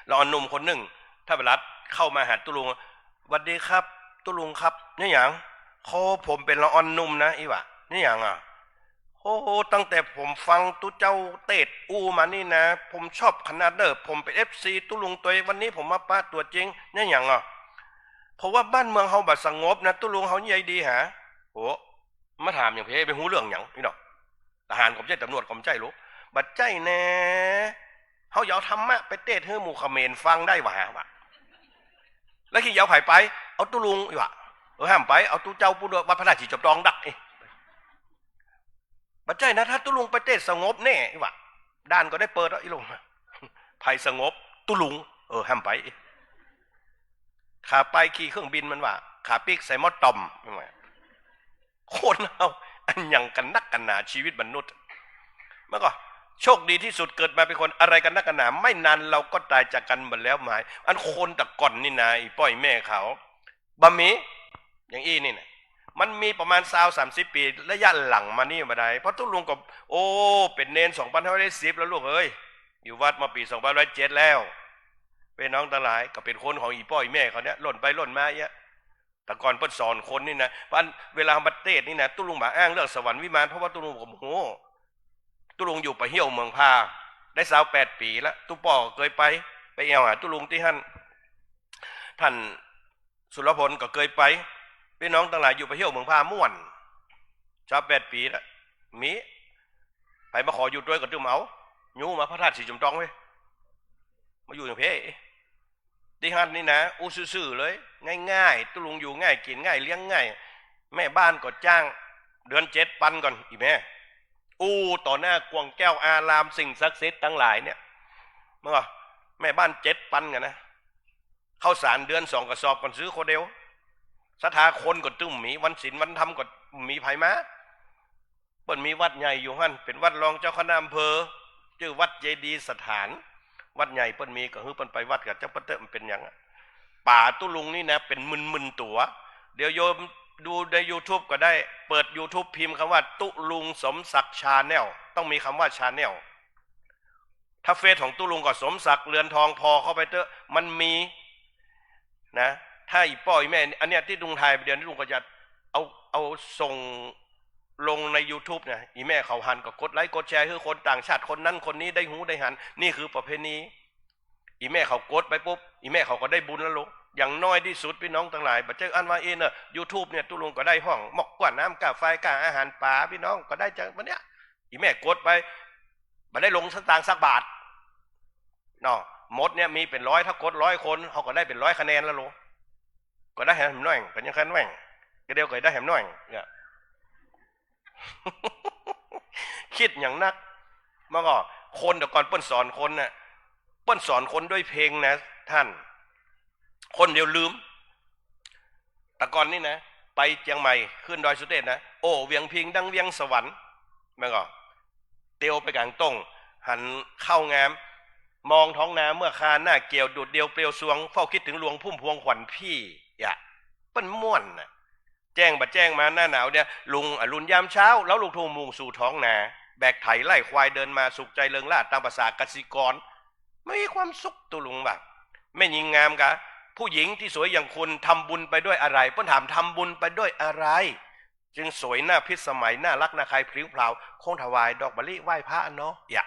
ละอ่อนหนุ่มคนนึ่ง ถ้าเวลาเข้ามาหาตุ๊ลุง "หวัดดีครับ ตุ๊ลุงครับ" "เนี่ยหยัง" "โอ้ ผมเป๋นละอ่อนหนุ่มนะ" "อี้หว่า" "เนี่ยหยังอะ" "โอ้ ตั้งแต่ผมฟังตุ๊เจ้าเตสน์อู้มานี่นะ ผมชอบขนาดเน่อ ผมเป๋นเอฟซีตุ๊ลุงตวย วันนี้ผมมาปะตั๋วจริง" "เนี่ยหยังอะ" "เพราะว่าบ้านเมืองเฮาบ่สงบนะ ตุ๊ลุงเฮาใยดีหา" โอ้ มาถามอย่างเพ ไปฮู้เรื่องหยัง อี่น้อง ทหารก็บ่ใจ้ ตำรวจก็บ่ใจ้ลูก บ่ใจ้แน่ เฮาจะเอาธรรมะไปเตสน์หื้อหมู่เขมรฟังได้หว่า หว่า แล้วขี้จะเอาใผไป เอาตุ๊ลุง อี่หว่า เออ ห้ามไป เอาตุ๊เจ้าปุ้น วัดพระธาตุสีจอมทองดัก เอ๊ะ บ่ใจ้นะ ถ้าตุ๊ลุงไปเตสน์สงบแน่ อี่หว่า ด่านก็ได้เปิด เอา อี่ลุง ใผสงบ ตุ๊ลุง เออ ห้ามไป ขาไปขี่เครื่องบินมันว่า ขาปิ๊กใส่หม้อต่อม มันว่า คนเฮาอะหยังกั๋นนักกั๋นหนา ชีวิตมนุษย์ มันก็โชคดีที่สุดเกิดมาเป็นคน อะไรกั๋นนักกั๋นหนา ไม่นานเราก็ตายจากกันหมดแล้วหมาย อันคนแต่ก่อนนี่นะ อี่ป้ออี่แม่เขา บ่มี อย่างอี้นี่นะ มันมีประมาณซาวสามสิบปี๋ ระยะหลังมานี่บ่ได้ เพราะตุ๊ลุงก็ โอ้ เป๋นเณรสองปันห้าร้อยสิบแล้วลูกเอ้ย อยู่วัดมาปี๋สองปันห้าร้อยเจ็ดแล้ว พี่น้องตังหลาย ก็เป๋นคนของอี่ป้ออี่แม่เขาเนี่ย ล่นไปล่นมาเยียะ แต่ก่อนเปิ้นสอนคนนี่นะ เพราะอันเวลามาเตสน์นี่นะ ตุ๊ลุงบ่อ้างเรื่องสวรรค์วิมาน เพราะว่าตุ๊ลุงก็บ่ฮู้ ตุ๊ลุงอยู่ป่าเฮี้ยวเมืองพา ได้ซาวแปดปี๋แล้ว ตุ๊ป้อก็เกยไป ไปแอ่วหาตุ๊ลุงตี้หั้น ท่านสุรพลก็เกยไป พี่น้องตังหลายอยู่ป่าเฮี้ยวเมืองพาม่วน ซาวแปดปี๋แล้ว มีใผมาขออยู่ตวยก็ตึงเอา ยูมาพระธาตุสีจอมทองเว้ย มาอยู่อย่างเพ ตี้หั้นนี่นะ อู้ซื่อๆ เลย ง่ายๆ ตุ๊ลุงอยู่ง่าย กิ๋นง่าย เลี้ยงง่าย แม่บ้านก็จ้าง เดือนเจ็ดปันก่อน อี่แม่ อู้ต่อหน้ากวงแก้วอาราม สิ่งศักดิ์สิทธิ์ตังหลายเนี่ย มันก็ แม่บ้านเจ็ดปันกั๋นนะ ข้าวสารเดือนสองกระสอบก่อน ซื้อคนเดียว ศรัทธาคนก็ตึงมี วันศีลวันธรรมก็มีใผมา เปิ้นมีวัดใหญ่อยู่หั้น เป๋นวัดรองเจ้าคณะอำเภอ จื้อวัดเจดีย์สถาน วัดใหญ่เปิ้นมี ก็หื้อเปิ้นไปวัดก่ะ จักเปิ้นเต๊อะ มันเป๋นหยังอะ ป๋าตุ๊ลุงนี่นะ เป๋นหมื่นๆ ตั๋ว เดี๋ยวโยมดูในยูทูบก็ได้ เปิดยูทูบพิมพ์คำว่าตุ๊ลุงสมศักดิ์ชาแนล ต้องมีคำว่าชาแนล ถ้าเฟซของตุ๊ลุงก็สมศักดิ์เรือนทอง ผ่อเข้าไปเต๊อะ มันมี นะ ถ้าอี่ป้ออี่แม่ อันเนี้ยตี้ตุ๊ลุงถ่ายไปเดี๋ยวนี้ ตุ๊ลุงก็จะเอา เอาส่งลงในยูทูบนะ อี่แม่เขาหันก็กดไลก์กดแชร์ หื้อคนต่างชาติคนนั้นคนนี้ได้ฮู้ได้หัน นี่คือประเพณี อี่แม่เขากดไปปุ๊บ อี่แม่เขาก็ได้บุญแล้วลูก อย่างน้อยตี้สุดพี่น้องตังหลาย บ่ใจ้อันว่า เอ๊ะเน่อ ยูทูบเนี่ย ตุ๊ลุงก็ได้ห้องหมอกกว้านน้ำ ก้าไฟ ก้าอาหารป๋า พี่น้องก็ได้จากมันเนี้ย อี่แม่กดไป บ่ได้ลงสตางค์สักบาท เนาะ หมดเนี่ยมีเป๋นร้อย ถ้ากดร้อยคน เขาก็ได้เป๋นร้อยคะแนนแล้วลูก ก็ได้แหมหน่อย ก็ยังคะแนนแหว่ง ก็เดียวก็ได้แหมหน่อย เนี่ย คิดอย่างนัก มันก็ คนแต่ก่อนเปิ้นสอนคนน่ะ เปิ้นสอนคนด้วยเพลงนะท่าน คนเดี๋ยวลืม แต่ก่อนนี่นะ ไปเจียงใหม่ ขึ้นดอยสุเทพนะ โอ้ เวียงพิงดังเวียงสวรรค์ มันก็ เตียวไปก๋างต้ง หันข้าวงาม มองท้องนาเมื่อครา หน้าเกี่ยวดูดเดียวเปลียวซวง เฝ้าคิดถึงหลวงพุ่มพวงขวัญพี่ อย่า เปิ้นม่วนน่ะ แจ้งบ่แจ้งมาหน้าหนาวเนี่ย ลุงอรุณยามเช้า เล้าลูกทุ่งมุ่งสู่ท้องนา แบกไถไล่ควายเดินมาสุขใจเริงร่าตามภาษากสิกร มีความสุข ตุ๊ลุงว่า แม่ญิงงามกา ผู้หญิงตี้สวยอย่างคุณทำบุญไปด้วยอะไร เปิ้นถาม ทำบุญไปด้วยอะไร จึงสวยน่าพิสมัย น่าฮักน่าใคร่ พลิ้วพลาว คงถวายดอกมะลิไหว้พระเนาะ อย่า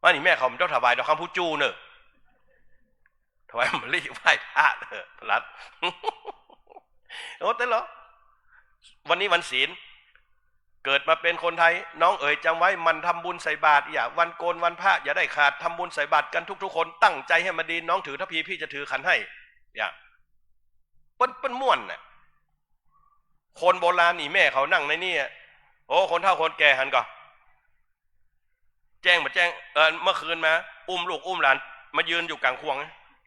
ว่านี่แม่เขาบ่ต้องถวายดอกคำผู้จู้เน่อ ถวายมะลิไหว้พระเน่อ พระลัด โอ้ แต่ละ วันนี้วันศีล เกิดมาเป็นคนไทย น้องเอ๋ยจำไว้ หมั่นทำบุญใส่บาตร อย่า วันโกนวันพระ อย่าได้ขาด ทำบุญใส่บาตรกันทุกๆ คน ตั้งใจให้มันดี น้องถือทัพพี พี่จะถือขันให้ อย่า เปิ้น เปิ้นม่วนน่ะ คนโบราณ อี่แม่เขานั่งในนี่อะ โอ้ คนเฒ่าคนแก่หันก่อ แจ้งบ่แจ้ง เออ เมื่อคืนมา อุ้มลูกอุ้มหลาน มายืนอยู่ก๋างข่วง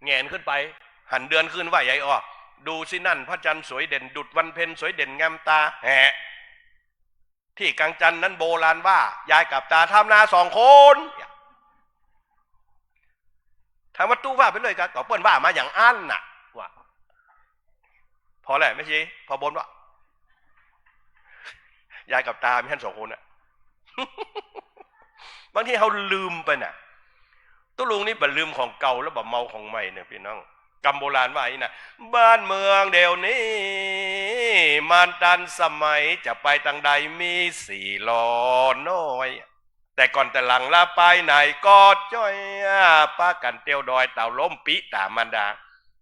แหงนขึ้นไป หันเดือนขึ้นว่าใหญ่ออก ดูสินั่น พระจันทร์สวยเด่น ดุจวันเพ็ญ สวยเด่นงามตา แหะ ตี้ก๋างจันทร์นั้นโบราณว่า ยายกับตาทำนาสองคน ถามว่าตุ๊ว่าไปเลยกา ก็เปิ้นว่ามาอย่างอั้นน่ะ ว่า พอแล้วแม่ชี พอบ่นว่า ยายกับตามีหั้นสองคนน่ะ บางทีเฮาลืมไปน่ะ ตุ๊ลุงนี่บ่ลืมของเก่าแล้วบ่เมาของใหม่เนี่ยพี่น้อง กำโบราณว่าอี้นะ บ้านเมืองเดี๋ยวนี้ มันตันสมัย จะไปตางใดมีสี่ล้อน้อย แต่ก่อนแต่หลังละไปไหนก็จ้อย ปะกั๋นเตียวดอยเต่าล้มปิต๋ามารดา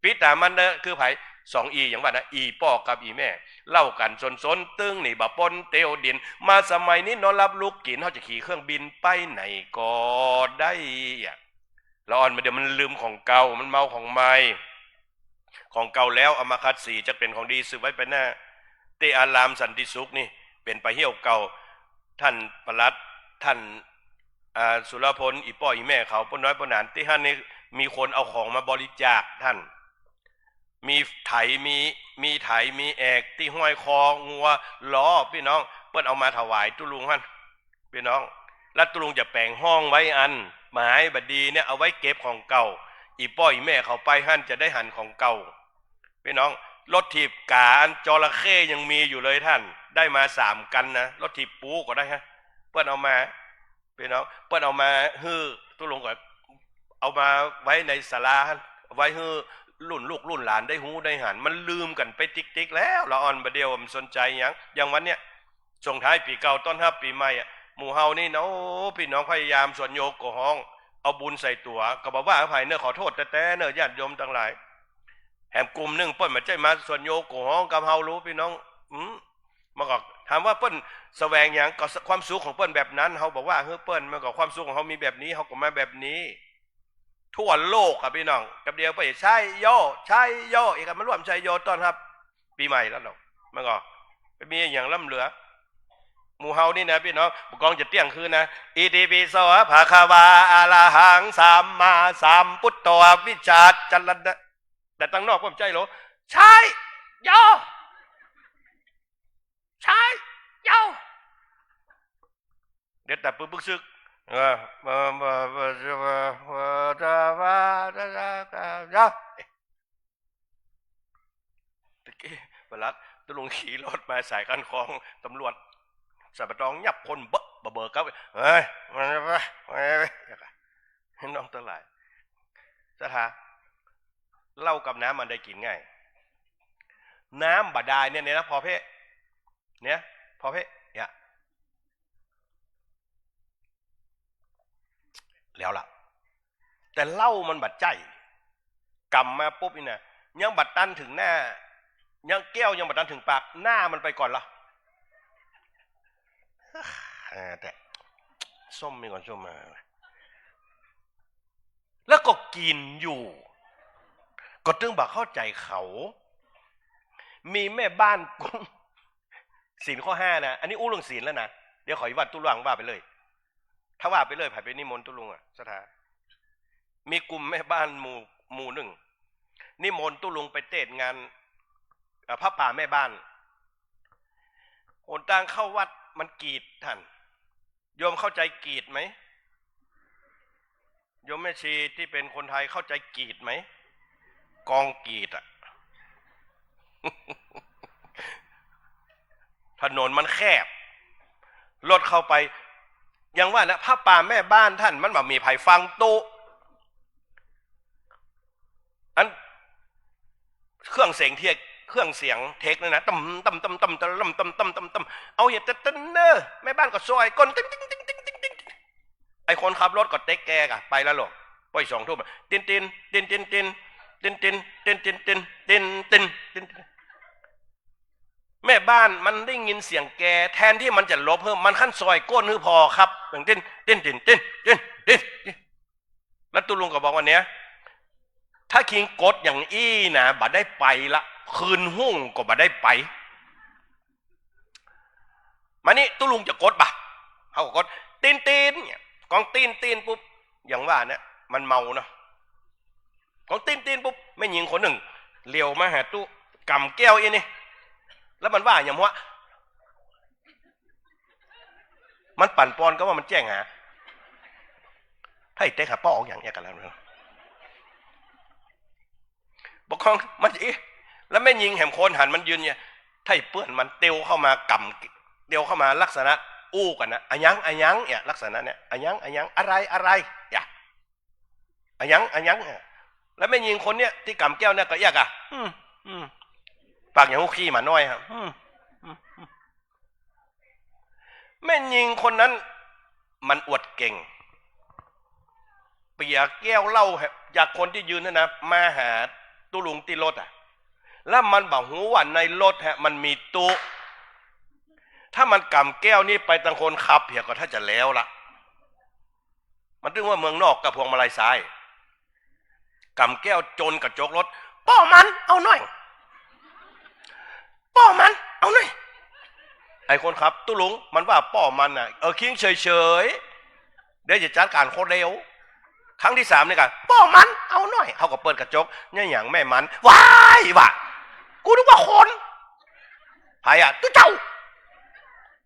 ปิต๋ามารดาคือใผ สองอี่ อย่างว่านะ อี่ป้อกับอี่แม่ เล่ากั๋นสนๆ ตึงหนีบ่ป๊นเตียวดิน มาสมัยนี้นอนหลับลุกกิ๋น เฮาจะขี่เครื่องบินไปไหนก็ได้อะ ละอ่อนบ่าเดี่ยวมันลืมของเก่า มันเมาของใหม่ ของเก่าแล้วเอามาขัดสี จะเป๋นของดีสืบไว้ไปหน้า ตี้อารามสันติสุขนี่ เป๋นป่าเฮี้ยวเก่า ท่านปลัด ท่าน อ่า สุรพล อี่ป้ออี่แม่เขา ป้อน้อยป้อหนาน ตี้หั้นนี่มีคนเอาของมาบริจาค ท่าน มีไถ มี มีไถ มีแอก ตี้ห้อยคองัว ล้อ ปี้น้อง เปิ้นเอามาถวายตุ๊ลุงหั้น ปี้น้อง แล้วตุ๊ลุงจะแป๋งห้องไว้อัน หมายบ่ดีเนี่ย เอาไว้เก็บของเก่า อี่ป้ออี่แม่เขาไปหั้นจะได้หันของเก่า ปี้น้อง รถถีบก๋าอันจระเข้ยังมีอยู่เลยท่าน ได้มาสามกั๋นนะ รถถีบปูก็ได้ฮะ เปิ้นเอามา ปี้น้อง เปิ้นเอามาหื้อตุ๊ลุงก็เอามาไว้ในศาลา ไว้หื้อรุ่นลูกรุ่นหลานได้ฮู้ได้หัน มันลืมกั๋นไปติ๊กๆ แล้ว ละอ่อนบ่าเดี่ยวมันสนใจ๋หยัง อย่างวันเนี้ย ส่งท้ายปี๋เก่าต้อนฮับปี๋ใหม่อะ หมู่เฮานี่นะ โอ้ ปี้น้องพยายามสวนโยโกฮ้อง เอาบุญใส่ตั๋ว ก็บ่ว่าอภัยเน่อ ขอโต้ษแต๊ๆ เน่อ ญาติโยมตังหลาย แหมกลุ่มนึ่งเปิ้นบ่ใจ้มาสวนโยโกฮ้องกับเฮาหรู ปี้น้อง อืม มันก็ถามว่าเปิ้นแสวงหยัง ก็ความสุขของเปิ้นแบบนั้น เฮาบ่ว่าหื้อเปิ้น มันก็ความสุขของเฮามีแบบนี้ เฮาก็มาแบบนี้ ทั่วโลกอะปี้น้อง กับเดียวไป ชัยโย ชัยโย อีกอะ มาร่วมชัยโยต้อนฮับปี๋ใหม่แล้วเนาะ มันก็ไปมีอะหยังล้ำเหลือ หมู่เฮานี่นะปี้น้อง บ่ากองจะเตี้ยงคืนนะ อิติปิโส ภะคะวา อะระหัง สัมมาสัมพุทโธ อวิชชาจรณะ แต่ตังนอกก็บ่ใจ้หรอ ชัยโย ชัยโย เดี๋ยวแต่ปึกปึกศึก เออ มา มา มา มา มา มา มา มา มา ตะกี้ปลัดตุ๊ลุงขี่รถมาสายคันคลอง ตำรวจสรรปะตองยับคนเบ้อ บ่าเบอร์เก้า เฮ้ย มา มา มา มา น้องตังหลาย ศรัทธา เหล้ากับน้ำอันใดกิ๋นง่าย น้ำบาดาลเนี่ย เนี่ยนะ ผ่อเพ่ เนี่ย ผ่อเพ่ เนี่ย แล้วล่ะ แต่เหล้ามันบ่ใจ้ กำมาปุ๊บนี่นะ ยังบ่ตันเถิงหน้า ยังแก้วยังบ่ตันเถิงปาก หน้ามันไปก่อนละ เออ แต่ส้มมีก่อนส้มมา แล้วก็กิ๋นอยู่ ก็ตึงบ่เข้าใจ๋เขา มีแม่บ้านกุม ศีลข้อห้านะ อันนี้อู้เรื่องศีลแล้วนะ เดี๋ยวขออีวัดตุ๊ลุงว่าไปเลย ถ้าว่าไปเลย ใผไปนิมนต์ตุ๊ลุงอะ ศรัทธา มีกุมแม่บ้านหมู่ หมู่นึ่ง นิมนต์ตุ๊ลุงไปเตศน์งาน เอ่อ ผ้าป่าแม่บ้าน หนตางเข้าวัดมันกีด ท่าน โยมเข้าใจ๋กีดไหม โยมแม่ชีตี้เป๋นคนไทยเข้าใจ๋กีดไหม กองกีดอะ ถนนมันแคบ รถเข้าไป อย่างว่านะ ผ้าป่าแม่บ้านต้านมันบ่มีใผฟังตุ๊ อันเครื่องเสียงเทค เครื่องเสียงเทคเนี่ยนะ ตึ้มตึ้มตึ้มตึ้มตึ้มตึ้มตึ้มตึ้มตึ้ม เอาเหียดเต้นเน้อ แม่บ้านก็ซอยก้น ติ๊งติ๊งติ๊งติ๊งติ๊งติ๊ง ไอ้คนขับรถก็เต๊กแกกะ ไปแล้วโลด ป้อยสองทุ่มอะ ติ๊นติ๊น ติ๊นติ๊นติ๊น ติ๊นติ๊น ติ๊นติ๊นติ๊น ติ๊นติ๊น ติ๊นติ๊น แม่บ้านมันได้ยินเสียงแก แทนตี้มันจะหลบหื้อ มันคันซอยก้นหื้อผ่อครับ ติ๊นติ๊น ติ๊นติ๊น ติ๊นติ๊น ติ๊น แล้วตุ๊ลุงก็บอกว่าเนี่ย ถ้าคิงกดอย่างอี้นะ บ่ได้ไปละ คืนฮุ่งก็บ่ได้ไป มานี่ตุ๊ลุงจะกดบ่ะ เฮาก็กด ติ๊นติ๊น เนี่ย กองติ๊นติ๊นปุ๊บ อย่างว่าเนี่ย มันเมาเนาะ กองติ๊นติ๊นปุ๊บ แม่ญิงคนนึ่ง เหลียวมาหาตุ๊ ก๋ำแก้วอี้นี่ แล้วมันว่าอย่างหัว มันปั่นปอนก็ว่ามันแจ้งหา ไถ่เต๊กหาป้อออกอย่างเอี้ยกั๋นแล้วเนาะ ปกครองมันจะอี้ แล้วแม่ญิงแหมคนหันมันยืนเนี่ย ไถ่เปื้อนมันเตียวเข้ามาก๋ำ เตียวเข้ามาลักษณะอู้กั๋นนะ อะหยัง อะหยัง เนี่ย ลักษณะเนี่ย อะหยัง อะหยัง อะไร อะไร อย่า อะหยัง อะหยัง เนี่ย แล้วแม่ญิงคนเนี่ยตี้ก๋ำแก้วเนี่ยก็เอี้ยกะ อืม อืม ปากอย่างฮูกขี้หมาน้อยฮะ อืม อืม อืม แม่ญิงคนนั้นมันอวดเก่ง เปียแก้วเหล้าจากคนตี้ยืนนั่นนะ มาหาตุ๊ลุงตี้รถอะ แล้วมันบ่ฮู้ว่าในรถฮะ มันมีตุ๊ ถ้ามันก๋ำแก้วนี้ไปตังคนขับเหียก็ถ้าจะแล้วละ มันตึงว่าเมืองนอกกับพวงมาลัยซ้าย ก๋ำแก้วจนกระจกรถ ป้อมัน เอาหน่อย ป้อมัน เอาหน่อย ไอ้คนขับ ตุ๊ลุง มันว่าป้อมันน่ะ เออ คิงเฉยๆ เดี๋ยวจะจัดก๋านโคตรเร็ว ครั้งตี้สามนี่กะ ป้อมัน เอาหน่อย เฮาก็เปิดกระจก เนี่ยหยังแม่มัน ว้าย ว่ะ กูนึกว่าคน ใผอะ ตุ๊เจ้า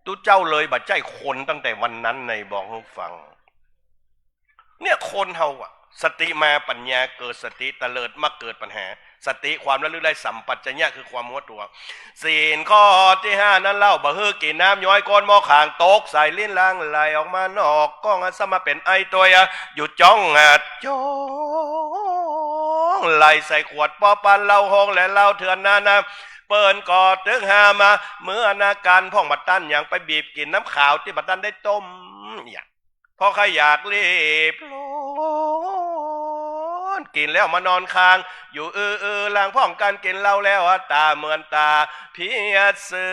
ตุ๊เจ้าเลยบ่ใจ้คนตั้งแต่วันนั้นในบอกหื้อฟัง เนี่ยคนเฮาอะ สติมาปัญญาเกิด สติเตลิดมักเกิดปัญหา สติความระลึกได้สัมปชัญญะคือความฮู้ตั๋ว ศีลข้อตี้ห้านั้นเล่า บ่หื้อกิ๋นน้ำย้อยก้นหม้อข้างตกใส่ลิ้นล้างไหลออกมานอก ก้องอันสมาเป๋นไอตัวย อยู่จ้องอัดจ้อง ไหลใส่ขวดป้อปันเหล้าฮงและเหล้าเถื่อนนั้นนะ เปิ้นก็ตึงห้ามมา เมื่อนาการพ่องบ่ตันหยังไปบีบกิ๋นน้ำขาวตี้บ่ตันได้ต้ม เนี่ย เพราะใค่อยากรีบร้อนกิ๋นแล้วมานอนค้าง อยู่อื้อๆ หลังพ่องกั๋นกิ๋นเหล้าแล้ว ต๋าเหมือนต๋าเพียดเสือ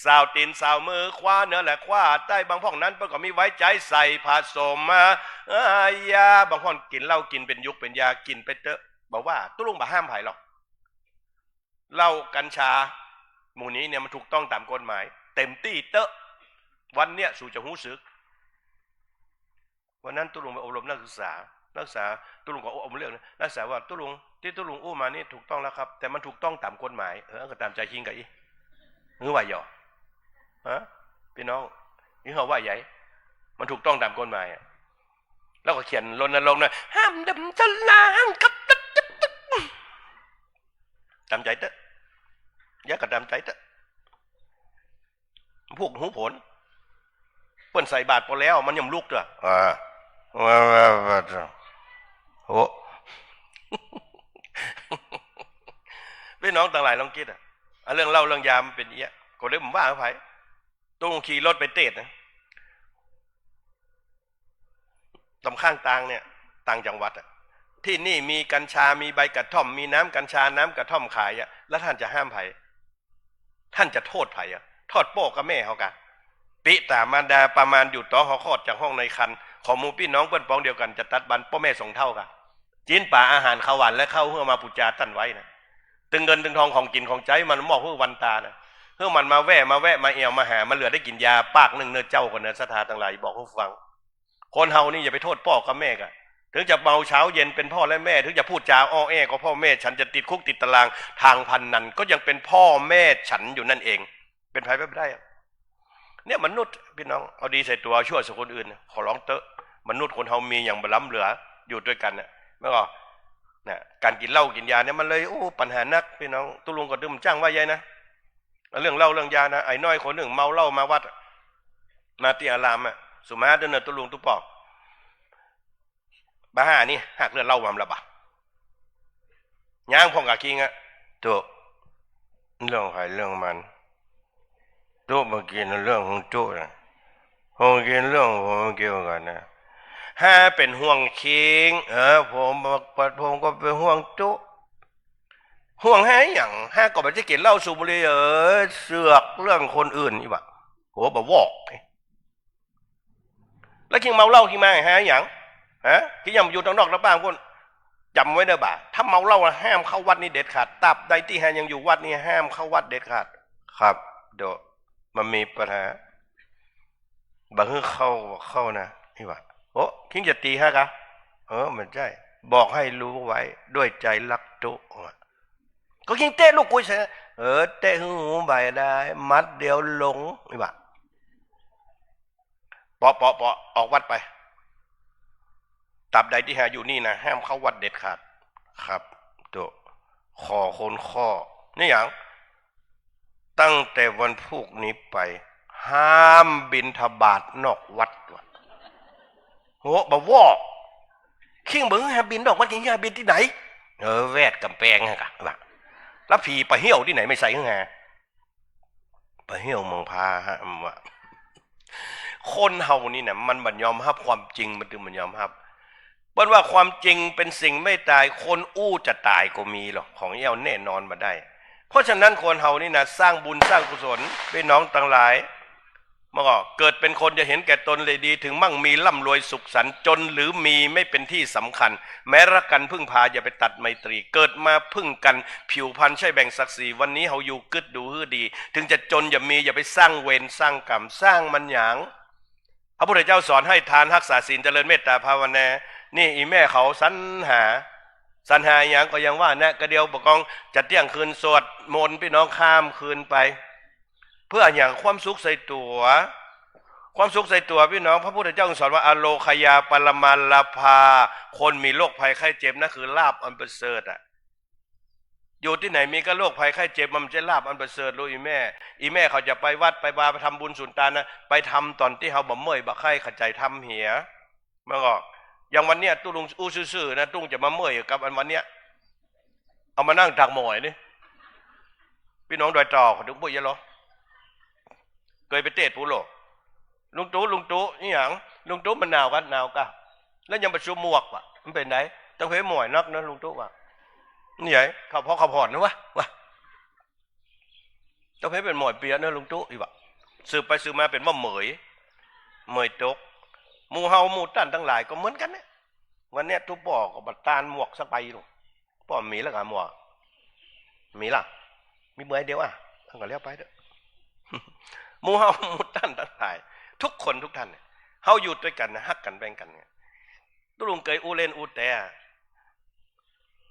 สาวตี๋นสาวมือ คว้าเหนือและคว้าใต้ บางพ่องนั้นเปิ้นก็มีไว้ใจ๊ใส่ผสมมา เอ้ย ยา บางพ่องกิ๋นเหล้ากิ๋นเป๋นยุกเป๋นยา กิ๋นไปเต๊อะ บ่ว่า ตุ๊ลุงบ่ห้ามใผหรอก เหล้ากัญชาหมู่นี้เนี่ยมันถูกต้องต๋ามกฎหมาย เต็มตี้เต๊อะ วันเนี้ยสูจะฮู้สึก วันนั้นตุ๊ลุงไปอบรมนักศึกษา นักศึกษา ตุ๊ลุงก็อบรมเรื่องนะ นักศึกษาว่า ตุ๊ลุง ตี้ตุ๊ลุงอู้มานี่ถูกต้องแล้วครับ แต่มันถูกต้องต๋ามกฎหมาย เออ ก็ต๋ามใจ๋คิงก่ะอี้ หื้อว่าหย่อ ฮะ ปี้น้อง นี่เฮาว่าใหญ่ มันถูกต้องต๋ามกฎหมายอะ แล้วก็เขียนรณรงค์นะ ห้ามดื่มสุรา ห้ามขับรถ ต๋ามใจ๋เต๊อะ ยาก็ต๋ามใจ๋เต๊อะ พวกฮู้ผล เปิ้นใส่บาตรปอแล้ว มันยังลุกเต๊อะ อ่า โอ้ ปี้น้องตังหลายลองกึ๊ดอะ อ่ะ เรื่องเหล้าเรื่องยามันเป๋นอย่างเงี้ย ก็เลยบ่ว่าใผ ตุ๊ลุงขี่รถไปเตสน์นะ ต๋ามข้างตางเนี่ย ต่างจังหวัดอะ ตี้นี่มีกัญชา มีใบกระท่อม มีน้ำกัญชา น้ำกระท่อมขายอะ แล้วต้านจะห้ามใผ ต้านจะโต้ษใผอะ โต้ษป้อกับแม่เฮากะ ปิตามารดาประมาณอยู่ต๋อนเฮาคลอดจากห้องในครรภ์ ของหมู่ปี้น้องเปิ้นปองเดียวกั๋น จะตัดบรรพป้อแม่สองเต้ากะ จิ๊นป๋าอาหารคาวหวานและข้าวเหื้อมาปู๋จาต้านไว้นะ ตึงเงินตึงทองของกิ๋นของใจ๊มันมอบหื้อวันต๋านะ หื้อมันมาแว่ มาแวะ มาแอ่ว มาหา มันเหลือได้กิ๋นยาปากนึ่งเน่อเจ้าก่อนเน่อ ศรัทธาตังหลาย บอกหื้อฟัง คนเฮานี่อย่าไปโต้ษป้อกับแม่กะ เถิงจะเมาเช้าเย็นเป๋นพ่อและแม่ เถิงจะพูดจ๋าอ้อแอ้กับป้อแม่ ฉันจะติดคุกติดตาราง ตางพนัน ก็ยังเป๋นป้อแม่ฉันอยู่นั่นเอง เป๋นใผไปบ่ได้อะ เนี่ยมนุษย์ ปี้น้อง เอาดีใส่ตั๋ว เอาชั่วใส่คนอื่น ขอร้องเต๊อะ มนุษย์คนเฮามีอย่างบ่ล้ำเหลือ อยู่ตวยกั๋นน่ะ แล้วก็ นะ ก๋านกิ๋นเหล้ากิ๋นยาเนี่ยมันเลย โอ้ ปัญหานัก ปี้น้อง ตุ๊ลุงก็ตึงบ่จ้างว่าใหญ่นะ เรื่องเหล้าเรื่องยานะ ไอ้น้อยคนนึ่งเมาเหล้ามาวัดอะ มาตี้อารามอะ สุมาเต๊อะเน่อ ตุ๊ลุงตุ๊ปอ บ่าห้านี่ หากเลือดเหล้ามาละบ่า ย้างพ่องกาคิงอะ ตุ๊ เรื่องใผเรื่องมัน ตุ๊บ่เกี่ยวเรื่องของตุ๊นะ ผมเกี่ยวเรื่องผมเกี่ยวกั๋นนะ ห้าเป๋นห่วงคิง เออ ผม ผมก็เป๋นห่วงตุ๊ ห่วงห้าอะหยัง ห้าก็บ่ได้กิ๋นเหล้าสูบบุหรี่ เออ เสือกเรื่องคนอื่นนี่หว่า โห บ่าวอก แล้วคิงเมาเหล้าคิงมาห้าอะหยัง ฮะ คิงย่ำอยู่ตางนอกตางป้างพู้น จ๋ำไว้เน่อบ่า ถ้าเมาเหล้าอะห้ามเข้าวัดนี้เด็ดขาด ตราบใดตี้ห้ายังอยู่วัดนี้ห้ามเข้าวัดเด็ดขาด ครับ เดี๋ยวมันมีปัญหา บ่หื้อเข้า บ่เข้านะ นี่หว่า โอ้ คิงจะตี๋ห้ากะ เออ บ่ใจ้ บอกให้รู้ไว้ ด้วยใจรักตุ๊ ว่า ก็คิงเตะลูกกุยใส่ เออ เตะหื้อหูใบได้ หมัดเดียวลง นี่หว่า เปาะ เปาะ เปาะ ออกวัดไป ตราบใดตี้ห้าอยู่นี่นะ ห้ามเข้าวัดเด็ดขาด ครับ ตุ๊ ขอคนข้อ นี่หยัง ตั้งแต่วันพูกนี้ไป ห้ามบิณฑบาตนอกวัด ว่า โห บ่าวอก คิงบ่หื้อห้ามบิณนอกวัด คิงจะบิณตี้ไหน เออ แวดก๋ำแปงหั้นกะ ว่า แล้วผีไปเหี่ยวตี้ไหนไม่ใส่หื้อห้า ไปเหี่ยวเมืองพาฮะ มันว่า คนเฮานี่นะ มันบ่ยอมฮับความจริง มันตึงบ่ยอมฮับ เปิ้นว่าความจริงเป๋นสิ่งไม่ตาย คนอู้จะต๋ายก็มีหรอก ของอี้แน่นอนบ่ได้ เพราะฉะนั้นคนเฮานี่นะ สร้างบุญสร้างกุศล ปี้น้องตังหลาย มันก็เกิดเป๋นคนอย่าเห็นแก่ตนเลยดี ถึงมั่งมีร่ำรวยสุขสันต์ จนหรือมีไม่เป๋นตี้สำคัญ แม้รักกันพึ่งพาอย่าไปตัดไมตรี เกิดมาพึ่งกัน ผิวพรรณใช่แบ่งศักดิ์ศรี วันนี้เฮาอยู่กึ๊ดดูหื้อดี ถึงจะจนอย่ามี อย่าไปสร้างเวรสร้างกรรม สร้างมันหยัง พระพุทธเจ้าสอนให้ทาน ฮักษาศีล เจริญเมตตาภาวนา นี่อีแม่เขาสรรหา สรรหาหยังก็ยังว่านะ กะเดียวบ่ากองจะเตี้ยงคืนสวดมนต์ปี้น้องข้ามคืนไป เปื้อหยัง ความสุขใส่ตั๋ว ความสุขใส่ตั๋วปี้น้อง พระพุทธเจ้าสอนว่า อโรคยาปรมาลาภา คนมีโรคภัยไข้เจ็บนะคือลาภอันประเสริฐอะ อยู่ตี้ไหนมีกะโรคภัยไข้เจ็บ มันบ่ใจ้ลาภอันประเสริฐ ลูกอีแม่ อีแม่เขาจะไปวัดไปวา ไปทำบุญสุนตานนะ ไปทำต๋อนตี้เฮาบ่เมื่อยบ่ไคร้ เข้าใจ๋ทำเหีย มันก็ อย่างวันเนี้ย ตุ๊ลุงอู้ซื่อๆ นะ ตุ๊ลุงจะมาเมื่อยกับอันวันเนี้ย เอามานั่งตากหมอยนี่ ปี้น้องดอยเต่าเขาตึงบ่เยียะลอ เกยไปเตศน์ปู้โล ลุงตุ๊ ลุงตุ๊ นี่หยัง ลุงตุ๊ มันหนาวกะ หนาวกะ แล้วยังบ่สวมหมวกว่ะ มันเป๋นไง ต้องเป๋นหมอยนักเนอะ ลุงตุ๊ว่า นี่ไง เขา เพราะเขาผ่อนนะวะ วะ ต้องเป๋นหมอยเปียะเนอะ ลุงตุ๊ อีกว่ะ สืบไปสืบมาเป๋นว่าเหมย เหมยตก หมู่เฮาหมู่ต้านตังหลายก็เหมือนกั๋นเนี่ย วันเนี้ยตุ๊ป้อก็บ่ตานหมวกสักใบลูก ป้อมีแล้วกะหมวก มีละ มีใบเดียวอะ มันก็แล้วไปเต๊อะ หมู่เฮาหมู่ต้านตังหลาย ทุกคนทุกท่านเนี่ย เฮาอยู่ตวยกั๋นนะ ฮักกั๋นแบ่งกั๋นเนี่ย ตุ๊ลุงเกยอู้เล่นอู้แต๊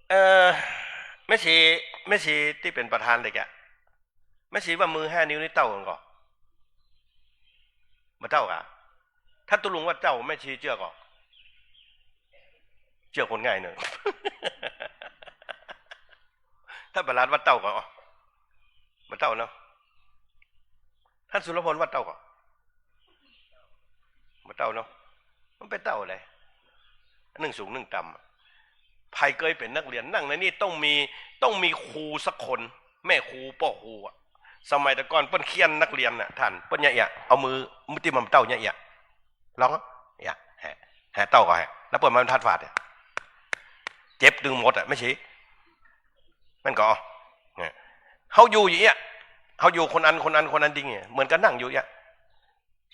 เอ่อ แม่ชี แม่ชีตี้เป๋นประธานเด็กอะ แม่ชีว่ามือห้านิ้วนี่เต้ากั๋นก่อ บ่เต้ากะ ถ้าตุ๊ลุงว่าเต้า แม่ชีเจื้อก่อ เจื้อคนง่ายเนอะ ถ้าประหลัดว่าเต้าก่อ บ่เต้าเนาะ ท่านสุรพลว่าเต้าก่อ บ่เต้าเนาะ มันไปเต้าอะไร นึ่งสูงนึ่งต่ำอะ ใผเกยเป๋นนักเรียน นั่งในนี่ต้องมี ต้องมีครูสักคน แม่ครู ป้อครูอะ สมัยแต่ก่อนเปิ้นเฆี่ยนนักเรียนน่ะ ท่าน เปิ้นเยียะเอี้ย เอามือ มือตี้มันเต้าเยียะเอี้ย ลองอะ เอี้ย แหะ แหะ เต้าก่อแหะ แล้วเปิ้นมาทัดฟาดเนี่ย เจ็บตึงหมดอะ แม่ชี มันก็ เนี่ย เฮาอยู่อย่างเอี้ย เฮาอยู่คนอัน คนอัน คนอัน จริงเนี่ย เหมือนกั๋นนั่งอยู่เอี้ย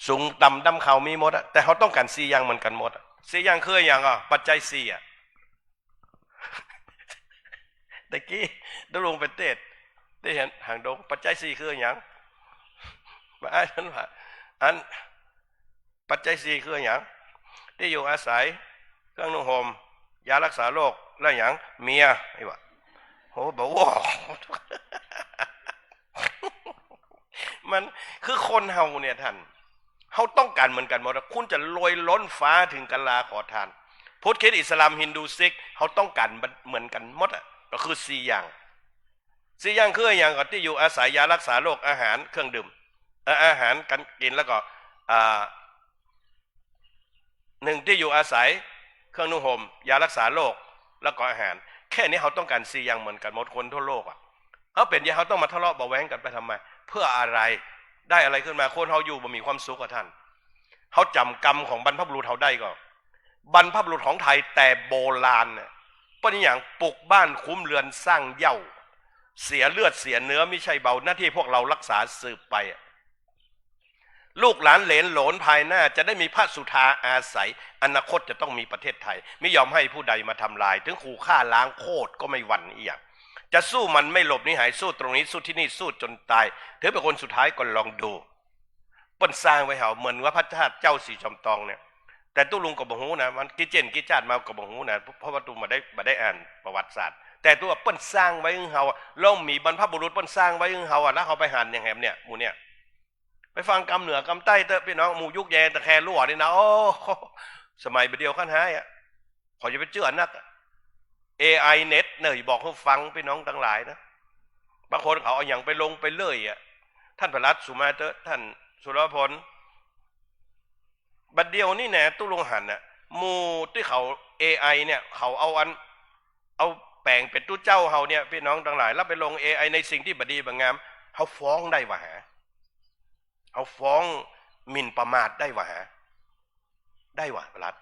สูงต่ำดำขาวมีหมดอะ แต่เฮาต้องก๋านสี่อย่างเหมือนกั๋นหมดอะ สี่อย่างคืออะหยังอะ ปัจจัยสี่อะ ตะกี้ตุ๊ลุงไปเตศน์ ตี้หันหางดง ปัจจัยสี่คืออะหยัง มาอ้ายท่านว่า อัน ปัจจัยสี่คืออะหยัง ตี้อยู่อาศัย เครื่องนุ่งห่ม ยารักษาโรค แล้วหยัง เมีย ไอ้วะ โห บ่าวอก มันคือคนเฮาเนี่ยท่าน เฮาต้องก๋านเหมือนกั๋นหมดอะ คุณจะรวยล้นฟ้าเถิงกะลาขอทาน พุทธ คริสต์ อิสลาม ฮินดู ซิก เฮาต้องก๋านเหมือนกั๋นหมดอะ ก็คือสี่อย่าง สี่อย่างคืออะหยัง ก็ตี้อยู่อาศัย ยารักษาโรค อาหาร เครื่องดื่ม เอ่อ อาหารก๋านกิ๋น แล้วก็ อ่า หนึ่ง ตี้อยู่อาศัย เครื่องนุ่งห่ม ยารักษาโรค แล้วก็อาหาร แค่นี้เฮาต้องก๋านสี่อย่างเหมือนกั๋นหมด คนทั่วโลกอะ เฮาเป๋นใหญ่ เฮาต้องมาทะเลาะเบาะแว้งกั๋นไปทำไม เพื่ออะไร ได้อะไรขึ้นมา คนเฮาอยู่บ่มีความสุขอะท่าน เฮาจ๋ำกรรมของบรรพบุรุษเฮาได้ก่อ บรรพบุรุษของไทยแต่โบราณเนี่ย เปิ้นอะหยัง ปลูกบ้านคุ้มเรือนสร้างเหย้า เสียเลือดเสียเนื้อมิใช่เบา หน้าตี้พวกเรารักษาสืบไปอะ ลูกหลานเหลนโหลนภายหน้าจะได้มีพระสุธาอาศัย อนาคตจะต้องมีประเทศไทย ไม่ยอมให้ผู้ใดมาทำลาย ถึงขู่ฆ่าล้างโคตรก็ไม่หวั่นอีหยัง จะสู้มันไม่หลบหนีหาย สู้ตรงนี้ สู้ตี้นี่ สู้จนตาย ถึงเป๋นคนสุดท้ายก็ลองดู เปิ้นสร้างไว้เฮา เหมือนว่าพระธาตุเจ้าสีจอมตองเนี่ย แต่ตุ๊ลุงก็บ่ฮู้นะ มันกี่เจ๋นกี่จาติมาก็บ่ฮู้นะ เพราะว่าตุ๊บ่ได้ บ่ได้อ่านประวัติศาสตร์ แต่ตุ๊ว่าเปิ้นสร้างไว้หื้อเฮาอะ ลองมีบรรพบุรุษเปิ้นสร้างไว้หื้อเฮาอะ แล้วเฮาไปหันอย่างแหมเนี่ย หมู่เนี่ย ไปฟังกำเหนือกำใต้เต๊อะพี่น้อง หมู่ยุคแยงตะแครั่วนี่นะ โอ้ สมัยบ่าเดี่ยวคันฮ้ายอะ ขออย่าไปเจื้อนักอะ เอไอ เน็ต เนี่ย บอกหื้อฟังพี่น้องตังหลายนะ บางคนเขาเอาหยังไปลงไปเลยอะ ท่านพระรัตน์สุมาเต๊อะ ท่านสุรพล บ่าเดี่ยวนี่นะ ตุ๊ลุงหันน่ะ หมู่ตี้เขา เอไอ เนี่ย เขาเอาอัน เอาแป๋งเป๋นตุ๊เจ้าเฮาเนี่ย พี่น้องตังหลาย แล้วไปลง เอไอ ในสิ่งตี้บ่ดีบ่งาม เฮาฟ้องได้หวาหา เฮาฟ้องหมิ่นประมาทได้หวาหา ได้หวา พระรัตน์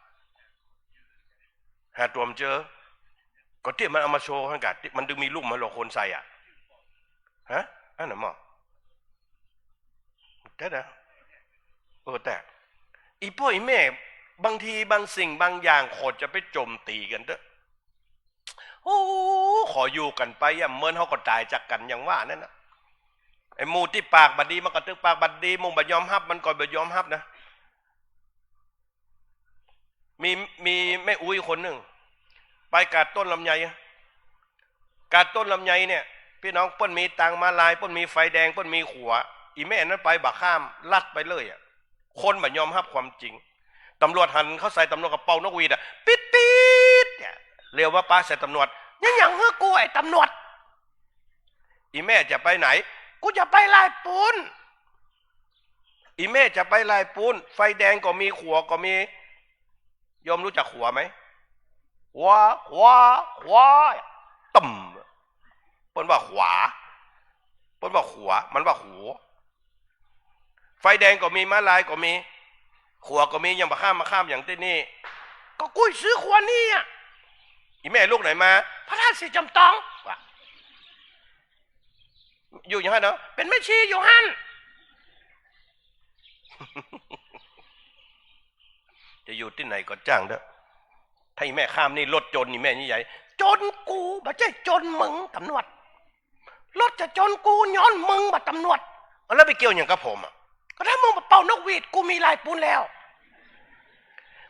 หาตั๋วบ่เจอ ก็ตี้มันเอามาโชว์หั้นก่ะ ตี้มันจึงมีรูปมาหลอกคนใส่อะ ฮะ อันนั้นหมอ แต่นะ เออ แต่ อี่ป้ออี่แม่ บางทีบางสิ่งบางอย่างขอจะไปโจมตีกั๋นเต๊อะ โอ้ ขออยู่กั๋นไปอะ เมินเฮาก็ต๋ายจากกั๋นอย่างว่านั่นนะ ไอ้หมู่ตี้ปากบ่ดีมันก็ตึงปากบ่ดี หมู่บ่ยอมฮับมันก็บ่ยอมฮับนะ มี มีแม่อุ๊ยคนนึ่ง ไปกาดต้นลำไย กาดต้นลำไยเนี่ย พี่น้อง เปิ้นมีตางม้าลาย เปิ้นมีไฟแดง เปิ้นมีขัว อี่แม่นั้นไปบ่ข้าม ลัดไปเลยอะ คนบ่ยอมฮับความจริง ตำรวจหันเข้าใส่ ตำรวจก็เป่านกหวีดอะ ปิ๊ดปิ๊ดเนี่ย เรียกว่าปะใส่ตำรวจ ยังหยังหื้อกูไอ้ตำรวจ อี่แม่จะไปไหน กูจะไปลายปูน อี่แม่จะไปลายปูน ไฟแดงก็มี ขัวก็มี โยมรู้จักขัวไหม ขัว ขัว ขัว ตึ้ม เปิ้นว่าขวา เปิ้นว่าขัว มันว่าขัว ไฟแดงก็มี ม้าลายก็มี ขัวก็มี ยังบ่ข้าม มาข้ามอย่างตี้นี่ ก็กูซื้อขัวนี่อะ อี่แม่ลูกไหนมา พระธาตุสีจอมตอง ว่า อยู่อย่างหั้นเนาะ เป๋นแม่ชีอยู่หั้น จะอยู่ตี้ไหนก็จ้างเต๊อะ ถ้าอี่แม่ข้ามนี่รถจนอี่แม่นี่ใหญ่ จนกู บ่ใจ้จนมึง ตำรวจ รถจะจนกูย้อนมึงบ่ ตำรวจ แล้วไปเกี่ยวหยังกับผมอะ ก็ถ้ามึงบ่เป่านกหวีด กูมีลายปูนแล้ว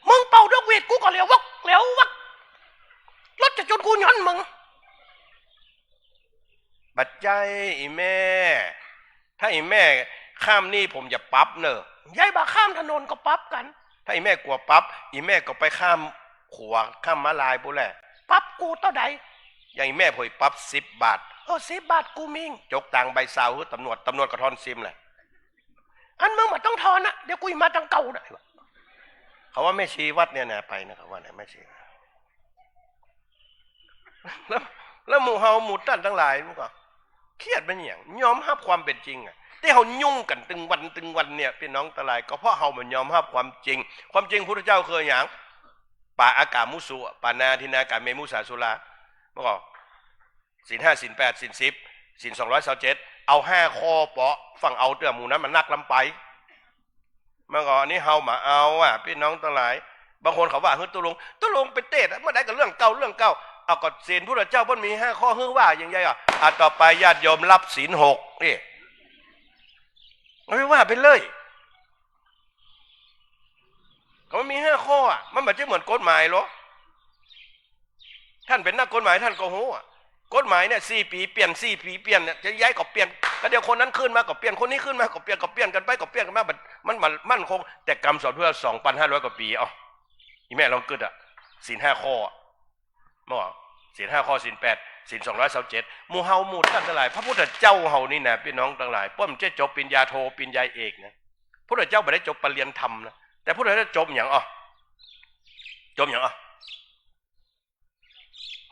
มึงเป่านกหวีด กูก็เหลียววัก เหลียววัก รถจะจนกูย้อนมึง บ่ใจ้อี่แม่ ถ้าอี่แม่ข้ามนี่ผมจะปรับเน่อ ยายบ่าข้ามถนนก็ปรับกั๋น ถ้าอี่แม่กั๋วปรับ อี่แม่ก็ไปข้ามขัว ข้ามม้าลายปู้นแหละ ปรับกูเต้าใด อย่างอี่แม่ผมปรับสิบบาท เออ สิบบาทกูมี จกตางใบซาวหื้อตำรวจ ตำรวจก็ทอนซิมแหละ อันมึงบ่ต้องทอนนะ เดี๋ยวกูจะมาตังเก่านะ เขาว่าแม่ชีวัดเนี่ยนะ ไปนะ เขาว่านะ แม่ชี แล้ว แล้วหมู่เฮาหมู่ต้านตังหลายมันก็ เครียดเป๋นหยัง ยอมฮับความเป๋นจริงอะ ตี้เฮายุ่งกั๋นตึงวันตึงวันเนี่ย พี่น้องตังหลาย ก็เพราะเฮาบ่ยอมฮับความจริง ความจริงพุทธเจ้าคือหยัง ปาอากามุสุ ปาณาทินนากาเมมุสาสุรา มันก็ ศีลห้า ศีลแปด ศีลสิบ ศีลสองร้อยซาวเจ็ด เอาห้าข้อเปาะ ฟั่งเอาเตื้อ หมู่นั้นมันนักล้ำไป มันก็อันนี้เฮาบ่เอาอะ พี่น้องตังหลาย บางคนเขาว่า เฮ้ย ตุ๊ลุง ตุ๊ลุงไปเตศน์อะ เมื่อใดก็เรื่องเก่า เรื่องเก่า เอาก็ศีลพุทธเจ้าเปิ้นมีห้าข้อ เฮ้ย ว่าอย่างใดอะ อ่ะ ต่อไปญาติโยมรับศีลหก นี่ เอาไปว่าไปเลย ก็มันมีห้าข้ออะ มันบ่ใจ้เหมือนกฎหมายหรอ ท่านเป๋นนักกฎหมายท่านก็ฮู้อะ กฎหมายเนี่ยสี่ปี๋เปลี่ยน สี่ปี๋เปลี่ยนเนี่ย จะย้ายก็เปลี่ยน ก็เดี๋ยวคนนั้นขึ้นมาก็เปลี่ยน คนนี้ขึ้นมาก็เปลี่ยน ก็เปลี่ยนกั๋นไป ก็เปลี่ยนกั๋นมา มัน มัน มั่นคง แต่กำสอนเพื่อสองปันห้าร้อยกว่าปี๋ เอ้า อี่แม่ลองกึ๊ดอะ ศีลห้าข้อ บ่ ศีลห้าข้อ ศีลแปด ศีลสองร้อยซาวเจ็ด หมู่เฮาหมู่ต้านตังหลาย พระพุทธเจ้าเฮานี่นะ ปี้น้องตังหลาย เปิ้นบ่ใจ้จบปริญญาโท ปริญญาเอกนะ พุทธเจ้าบ่ได้จบปริญญาธรรมนะ แต่พุทธเจ้าจบหยังอ่ะ จบหยังอ่ะ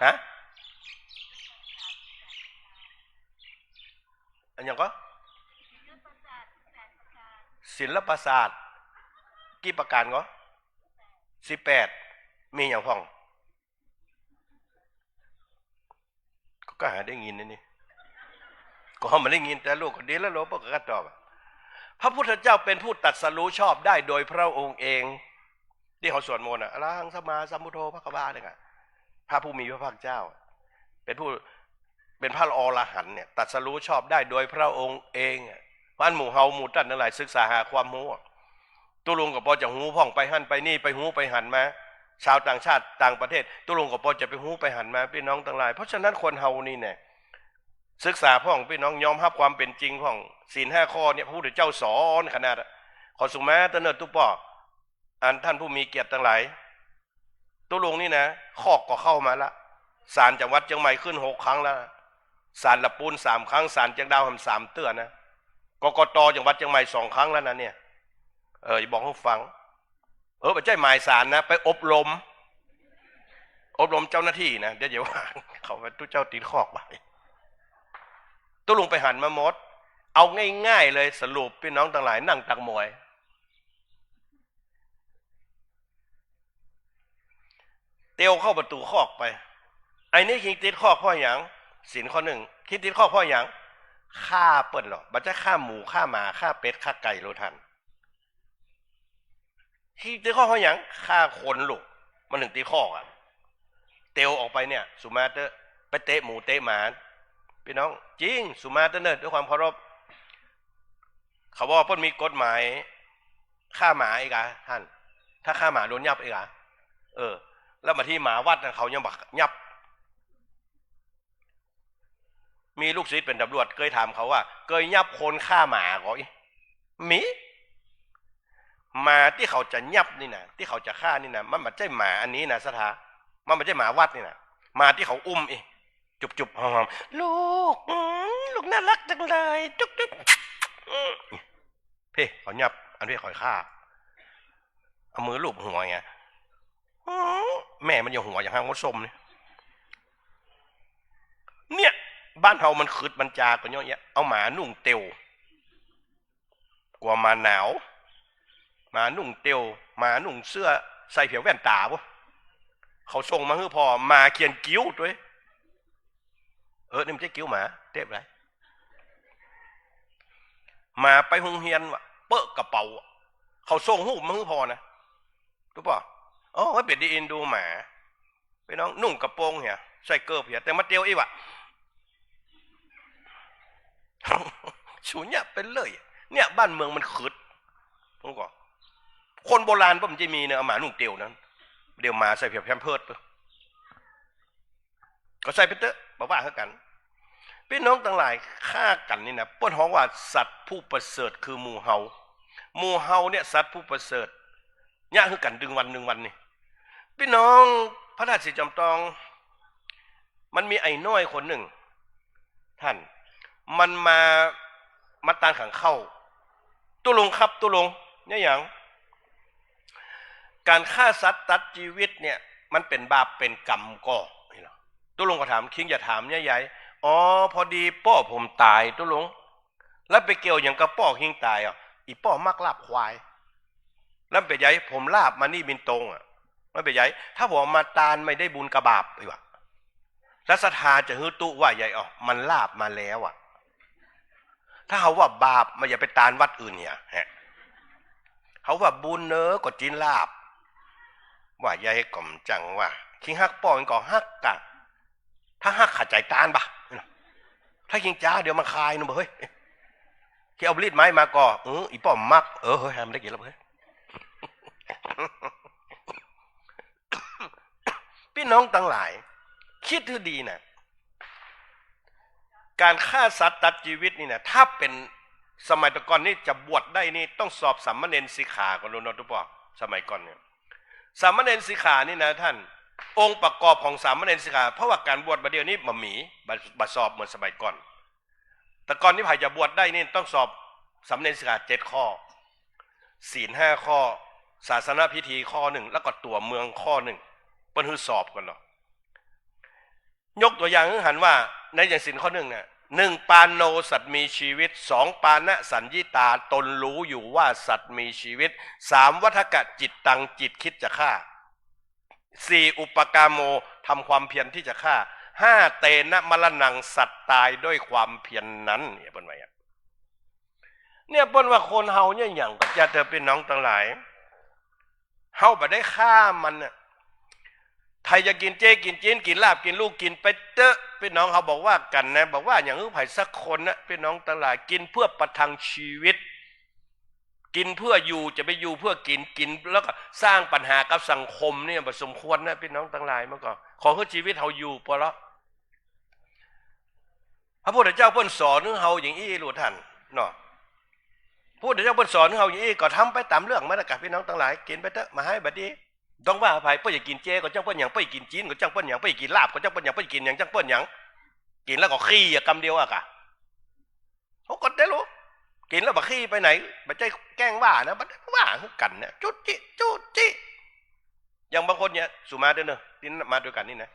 ฮะ อะหยังก่อ ศิลปศาสตร์ กี่ประการก่อ สิบแปด มีหยังพ่อง ก็ ก็หาได้ยินนะนี่ ก็บ่ได้ยิน แต่ลูกก็ดีแล้ว ลูกก็ตอบอะ พระพุทธเจ้าเป็นผู้ตรัสรู้ชอบได้โดยพระองค์เอง ตี้เฮาสวดมนต์อะ อะระหังสัมมาสัมพุทโธภะคะวา เนี่ยอะ พระผู้มีพระภาคเจ้า เป็นผู้ เป็นพระอรหันต์เนี่ย ตรัสรู้ชอบได้โดยพระองค์เองอะ เพราะฉะนั้นหมู่เฮาหมู่ต้านตังหลาย ศึกษาหาความฮู้อะ ตุ๊ลุงก็ปอจะฮู้พ่อง ไปหั้นไปนี่ ไปฮู้ไปหันมา ชาวต่างชาติต่างประเทศ ตุ๊ลุงก็ปอจะไปฮู้ไปหันมา ปี้น้องตังหลาย เพราะฉะนั้นคนเฮานี่แน่ ศึกษาพ่อง ปี้น้อง ยอมฮับความเป๋นจริงพ่อง ศีลห้าข้อเนี่ย พระพุทธเจ้าสอนขนาดอะ ขอสุมาเตอร์เนิร์ดตุ๊ป้อ อันต้านผู้มีเกียรติตังหลาย ตุ๊ลุงนี่นะ คอกก็เข้ามาละ ศาลจังหวัดเจียงใหม่ขึ้นหกครั้งแล้ว ศาลละปูนสามครั้ง ศาลเจียงดาวแหมสามเตื้อนะ กกต.จังหวัดเจียงใหม่สองครั้งแล้วนะเนี่ย เออ จะบอกหื้อฟัง เออ บ่ใจ้หมายศาลนะ ไปอบรม อบรมเจ้าหน้าที่นะ เดี๋ยวจะว่าเขาไปตุ๊เจ้าติดคอกไป ตุ๊ลุงไปหันมาหมด เอาง่ายๆ เลย สรุปปี้น้องตังหลาย นั่งตักมวย เตียวเข้าประตู๋คอกไป ไอ้นี่คิงติดคอกเพราะหยัง ศีลข้อนึ่ง คิงติดคอกเพราะหยัง ฆ่าเปิ้นเหรอ บ่ใจ้ฆ่าหมู ฆ่าหมา ฆ่าเป็ด ฆ่าไก่โลดต้าน คิงติดคอกเพราะหยัง ฆ่าคนลูก มันถึงติดคอกอะ เตียวออกไปเนี่ย สุมาเตอร์ ไปเตะหมูเตะหมา ปี้น้อง จริง สุมาเตอร์เนิร์ด ด้วยความเคารพ เขาบอกว่าเปิ้นมีกฎหมาย ฆ่าหมาอีกอะต้าน ถ้าฆ่าหมาโดนยับอีกอะ เออ แล้วบางทีหมาวัดนะ เขายังบ่ยับ มีลูกศิษย์เป๋นตำรวจ เกยถามเขาว่า เกยยับคนฆ่าหมาก่อ มี หมาตี้เขาจะยับนี่นะ ตี้เขาจะฆ่านี่นะ มันบ่ใจ้หมาอันนี้นะ ศรัทธา มันบ่ใจ้หมาวัดนี่นะ หมาตี้เขาอุ้มอีก จุบๆ หอมๆ ลูก อืม ลูกน่าฮักจังเลย จุ๊บๆ อืม เพ่ เขายับ อันเพ่เขาฆ่า เอามือลูบหัวเงี้ย อืม แม่มันยังหัวอย่างหางมดส้มนี่ เนี่ย บ้านเฮามันขึดมันจากั๋นย้อนเยียะ เอาหมานุ่งเตียว กั๋วหมาหนาว หมานุ่งเตียว หมานุ่งเสื้อ ใส่เผียวแว่นต๋าปุ๊ เขาส่งมาหื้อพ่อ หมาเขียนกิ้วตวย เออ นี่มันใจ้กิ้วหมา เต็บไร หมาไปโฮงเฮียนวะ เป๊อะกระเป๋าอะ เขาส่งฮูปมาหื้อพ่อนะ รู้ป่ะ อ๋อ มันเป๋นดีเอ็นดูหมา ปี้น้อง นุ่งกระโปรงเหีย ใส่เกิบเหีย แต่มาเตียวอี้วะ สูญเยียะไปเลย เนี่ย บ้านเมืองมันขึด ผมก็ คนโบราณเปิ้นบ่ใจ้มีเนาะ เอาหมานุ่งเตียวนั้น เดี๋ยวหมาใส่เผียวแพมเพิร์ส ก็ใส่ไปเต๊อะ บ่ว่าหื้อกั๋น ปี้น้องตังหลาย ฆ่ากั๋นนี่นะ เปิ้นฮ้องว่าสัตว์ผู้ประเสริฐคือหมู่เฮา หมู่เฮาเนี่ยสัตว์ผู้ประเสริฐ เยียะหื้อกั๋นตึงวันตึงวันนี่ ปี้น้อง พระธาตุศรีจอมตอง มันมีไอ้น้อยคนนึ่ง ต้าน มันมา มาตานขังข้าว ตุ๊ลุงครับ ตุ๊ลุง เยียะหยัง ก๋านฆ่าสัตว์ตัดจีวิตเนี่ย มันเป๋นบาปเป๋นกรรมก่อ ตุ๊ลุงก็ถาม คิงจะถามเยียะใย อ๋อ พอดีป้อผมต๋าย ตุ๊ลุง แล้วไปเกี่ยวหยังกับป้อคิงต๋ายอะ อี่ป้อมักลาบควาย แล้วเป๋นใย ผมลาบมานี่บินตรงอะ มันเป๋นใย ถ้าผมเอามาตานไม่ได้บุญกับบาป อี้วะ แล้วศรัทธาจะหื้อตุ๊ว่าใย อ๋อ มันลาบมาแล้วอะ ถ้าเฮาว่าบาป มันอย่าไปตานวัดอื่นเหีย ฮะ เฮาว่าบุญเนอะ ก็จินลาบ ว่าใย ก็บ่จั่งว่า คิงฮักป้อก็ฮักก่ะ ถ้าฮักขะใจ๋ตานบ่ะ ถ้าคิงจ๋าเดี๋ยวมันคายนะเฮ้ย คิงเอาลีดไม้มาก่อ เออ อี่ป้อมัก เออ เฮ้ย มันได้กิ๋นแล้วเฮ้ย ปี้น้องตังหลาย คิดหื้อดีนะ ก๋านฆ่าสัตว์ตัดจีวิตนี่นะ ถ้าเป๋นสมัยตะก่อนนี่จะบวชได้นี่ต้องสอบสามเณรสิกขาก่อน รู้เนาะตุ๊ป้อ สมัยก่อนเนี่ย สามเณรสิกขานี่นะต้าน องค์ประกอบของสามเณรสิกขา เพราะว่าก๋านบวชบ่าเดี่ยวนี้บ่มี บ่ บ่สอบเหมือนสมัยก่อน แต่ก่อนนี้ใผจะบวชได้นี่ต้องสอบสามเณรสิกขาเจ็ดข้อ ศีลห้าข้อ ศาสนพิธีข้อนึ่ง แล้วก็ตั๋วเมืองข้อนึ่ง เปิ้นหื้อสอบก่อนเนาะ ยกตั๋วอย่างหื้อหันว่า ในอย่างศีลข้อนึ่งน่ะ หนึ่ง ปาโน สัตว์มีชีวิต สอง ปานะสัญญิตา ตนรู้อยู่ว่าสัตว์มีชีวิต สาม วัฏฏะจิตตัง จิตคิดจะฆ่า สี่ อุปกาโม ทำความเพียรที่จะฆ่า ห้า เตนะมรณัง สัตว์ตายด้วยความเพียรนั้น เนี่ยเปิ้นว่าอะ เนี่ยเปิ้นว่าคนเฮาเนี่ยหยังก็จะเถอะพี่น้องตังหลาย เฮาบ่ได้ฆ่ามันน่ะ ใผจะกิ๋นเจกิ๋นจีนกิ๋นลาบกิ๋นลู่กิ๋นไปเต๊อะ พี่น้องเฮาบ่ว่ากั๋นนะ บ่ว่าหยังหื้อใผสักคนนะ พี่น้องตังหลาย กิ๋นเพื่อประทังชีวิต กิ๋นเพื่ออยู่ จะไปอยู่เพื่อกิ๋น กิ๋นแล้วก็สร้างปัญหากับสังคมเนี่ยบ่สมควรนะ พี่น้องตังหลาย มันก็ขอหื้อชีวิตเฮาอยู่ปอละ พระพุทธเจ้าเปิ้นสอนหื้อเฮาอย่างอี้ลูกต้านเนาะ พระพุทธเจ้าเปิ้นสอนหื้อเฮาอย่างอี้ ก็ทำไปต๋ามเรื่องมันน่ะกะ พี่น้องตังหลาย กิ๋นไปเต๊อะ บ่ฮ้ายบ่ดี ต้องว่าใผ เปิ้นอยากกิ๋นเจก็จ้างเปิ้นหยัง เปิ้นอยากกิ๋นจีนก็จ้างเปิ้นหยัง เปิ้นอยากกิ๋นลาบก็จ้างเปิ้นหยัง เปิ้นอยากกิ๋นหยัง จ้างเปิ้นหยัง กิ๋นแล้วก็ขี้อะกำเดียวอะกะ เฮาก็ได้ฮู้ กิ๋นแล้วบ่ขี้ไปไหน บ่ใจ้แกล้งว่านะ บ่ได้ว่าหื้อกั๋นนะ จุ๊จิ จุ๊จิ อย่างบางคนเนี่ย สูมาเต๊อะเนาะ ตี้มาตวยกั๋นนี่นะ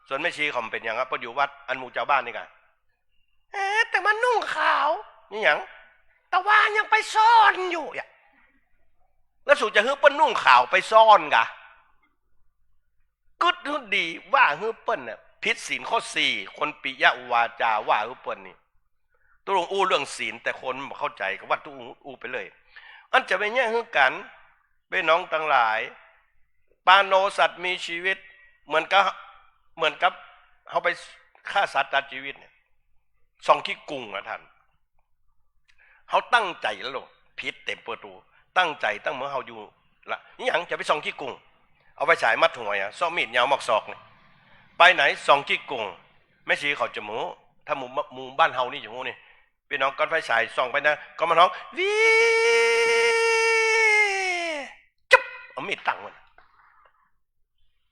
ส่วนแม่ชีเขาบ่เป๋นหยังอะ เปิ้นอยู่วัดอันหมู่จาวบ้านนี่กะ เอ๊ะ แต่มันนุ่งขาว นี่หยัง แต่ว่ายังไปซ่อนอยู่อะ แล้วสูจะหื้อเปิ้นนุ่งขาวไปซ่อนกะ กึ๊ดหื้อดี ว่าหื้อเปิ้นน่ะ ผิดศีลข้อสี่ คนปิยวาจาว่าหื้อเปิ้นนี่ ตุ๊ลุงอู้เรื่องศีล แต่คนบ่เข้าใจ๋ ก็ว่าตุ๊ลุงอู้ไปเลย อันจะไปแยะหื้อกั๋น พี่น้องตังหลาย ปาโน สัตว์มีชีวิต เหมือนกับ เหมือนกับเฮาไปฆ่าสัตว์ตัดชีวิตเนี่ย ส่องขี้กุ่งอะต้าน เฮาตั้งใจ๋แล้วลูก ผิดเต๋มเปิดตู ตั้งใจ๋ตั้งเมือเฮาอยู่ละ นี่หยังจะไปส่องขี้กุ่ง เอาไฟฉายมัดหัวอะ ซ้อมีดยาวมอกศอกนี่ ไปไหนส่องขี้กุ่ง แม่ชีเขาจะบ่ฮู้ ถ้าหมู่ หมู่บ้านเฮานี่จะฮู้นี่ พี่น้อง ก้อนไฟฉายส่องไปนะ ก้อนมันฮ้อง วี จุ๊บ เอามีดตั้งมัน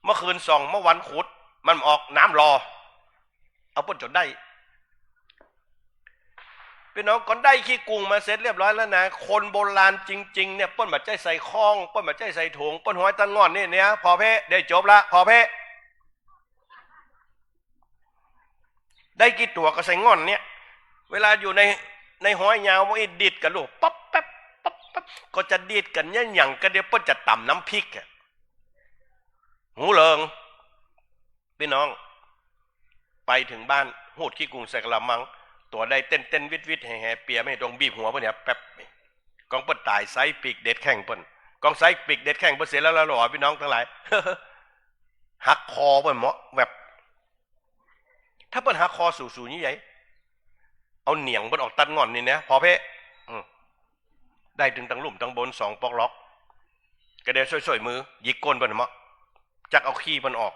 เมื่อคืนส่อง เมื่อวันขุด มันออกน้ำรอ เอาเปิ้นจ๋นได้ พี่น้อง ก่อนได้ขี้กุ่งมาเสร็จเรียบร้อยแล้วนะ คนโบราณจริงๆ เนี่ย เปิ้นบ่ใจ้ใส่ข้อง เปิ้นบ่ใจ้ใส่ถุง เปิ้นห้อยตังง่อนนี่เนี่ย ผ่อเพะ ได้จบละ ผ่อเพะ ได้กี่ตั๋วก็ใส่ง่อนเนี่ย เวลาอยู่ใน ในห้อยยาว มันดีดกั๋นลูก ปั๊บแป๊บ ปั๊บแป๊บ ก็จะดีดกั๋นเนี่ย หยังก็เดี๋ยวเปิ้นจะต๋ำน้ำพริกอะ หูเหลิง พี่น้อง ไปเถิงบ้าน หูดขี้กุ่งใส่กะละมัง ตั๋วใดเต้นๆ วิดๆ แห่ๆ เปียไม่ตรง บีบหัวเปิ้นเนี่ย แป๊บ กองเปิ้นต๋าย ใส้ปีกเด็ดแข้งเปิ้น กองใส้ปีกเด็ดแข้งเปิ้นเสร็จแล้ว แล้วหรอ พี่น้องตังหลาย หักคอเปิ้นเหมาะ แวบ ถ้าเปิ้นหักคอสูๆ นี่ใหญ่ เอาเหนียงเปิ้นออกตัดง่อนนี่นะ ผ่อเพะ อืม ได้ตึงตังลุ่มตังบนสองปอกหลอก ก็เดี๋ยวซ่อยๆ มือ หยิกก้นเปิ้นเหมาะ จักเอาขี้เปิ้นออก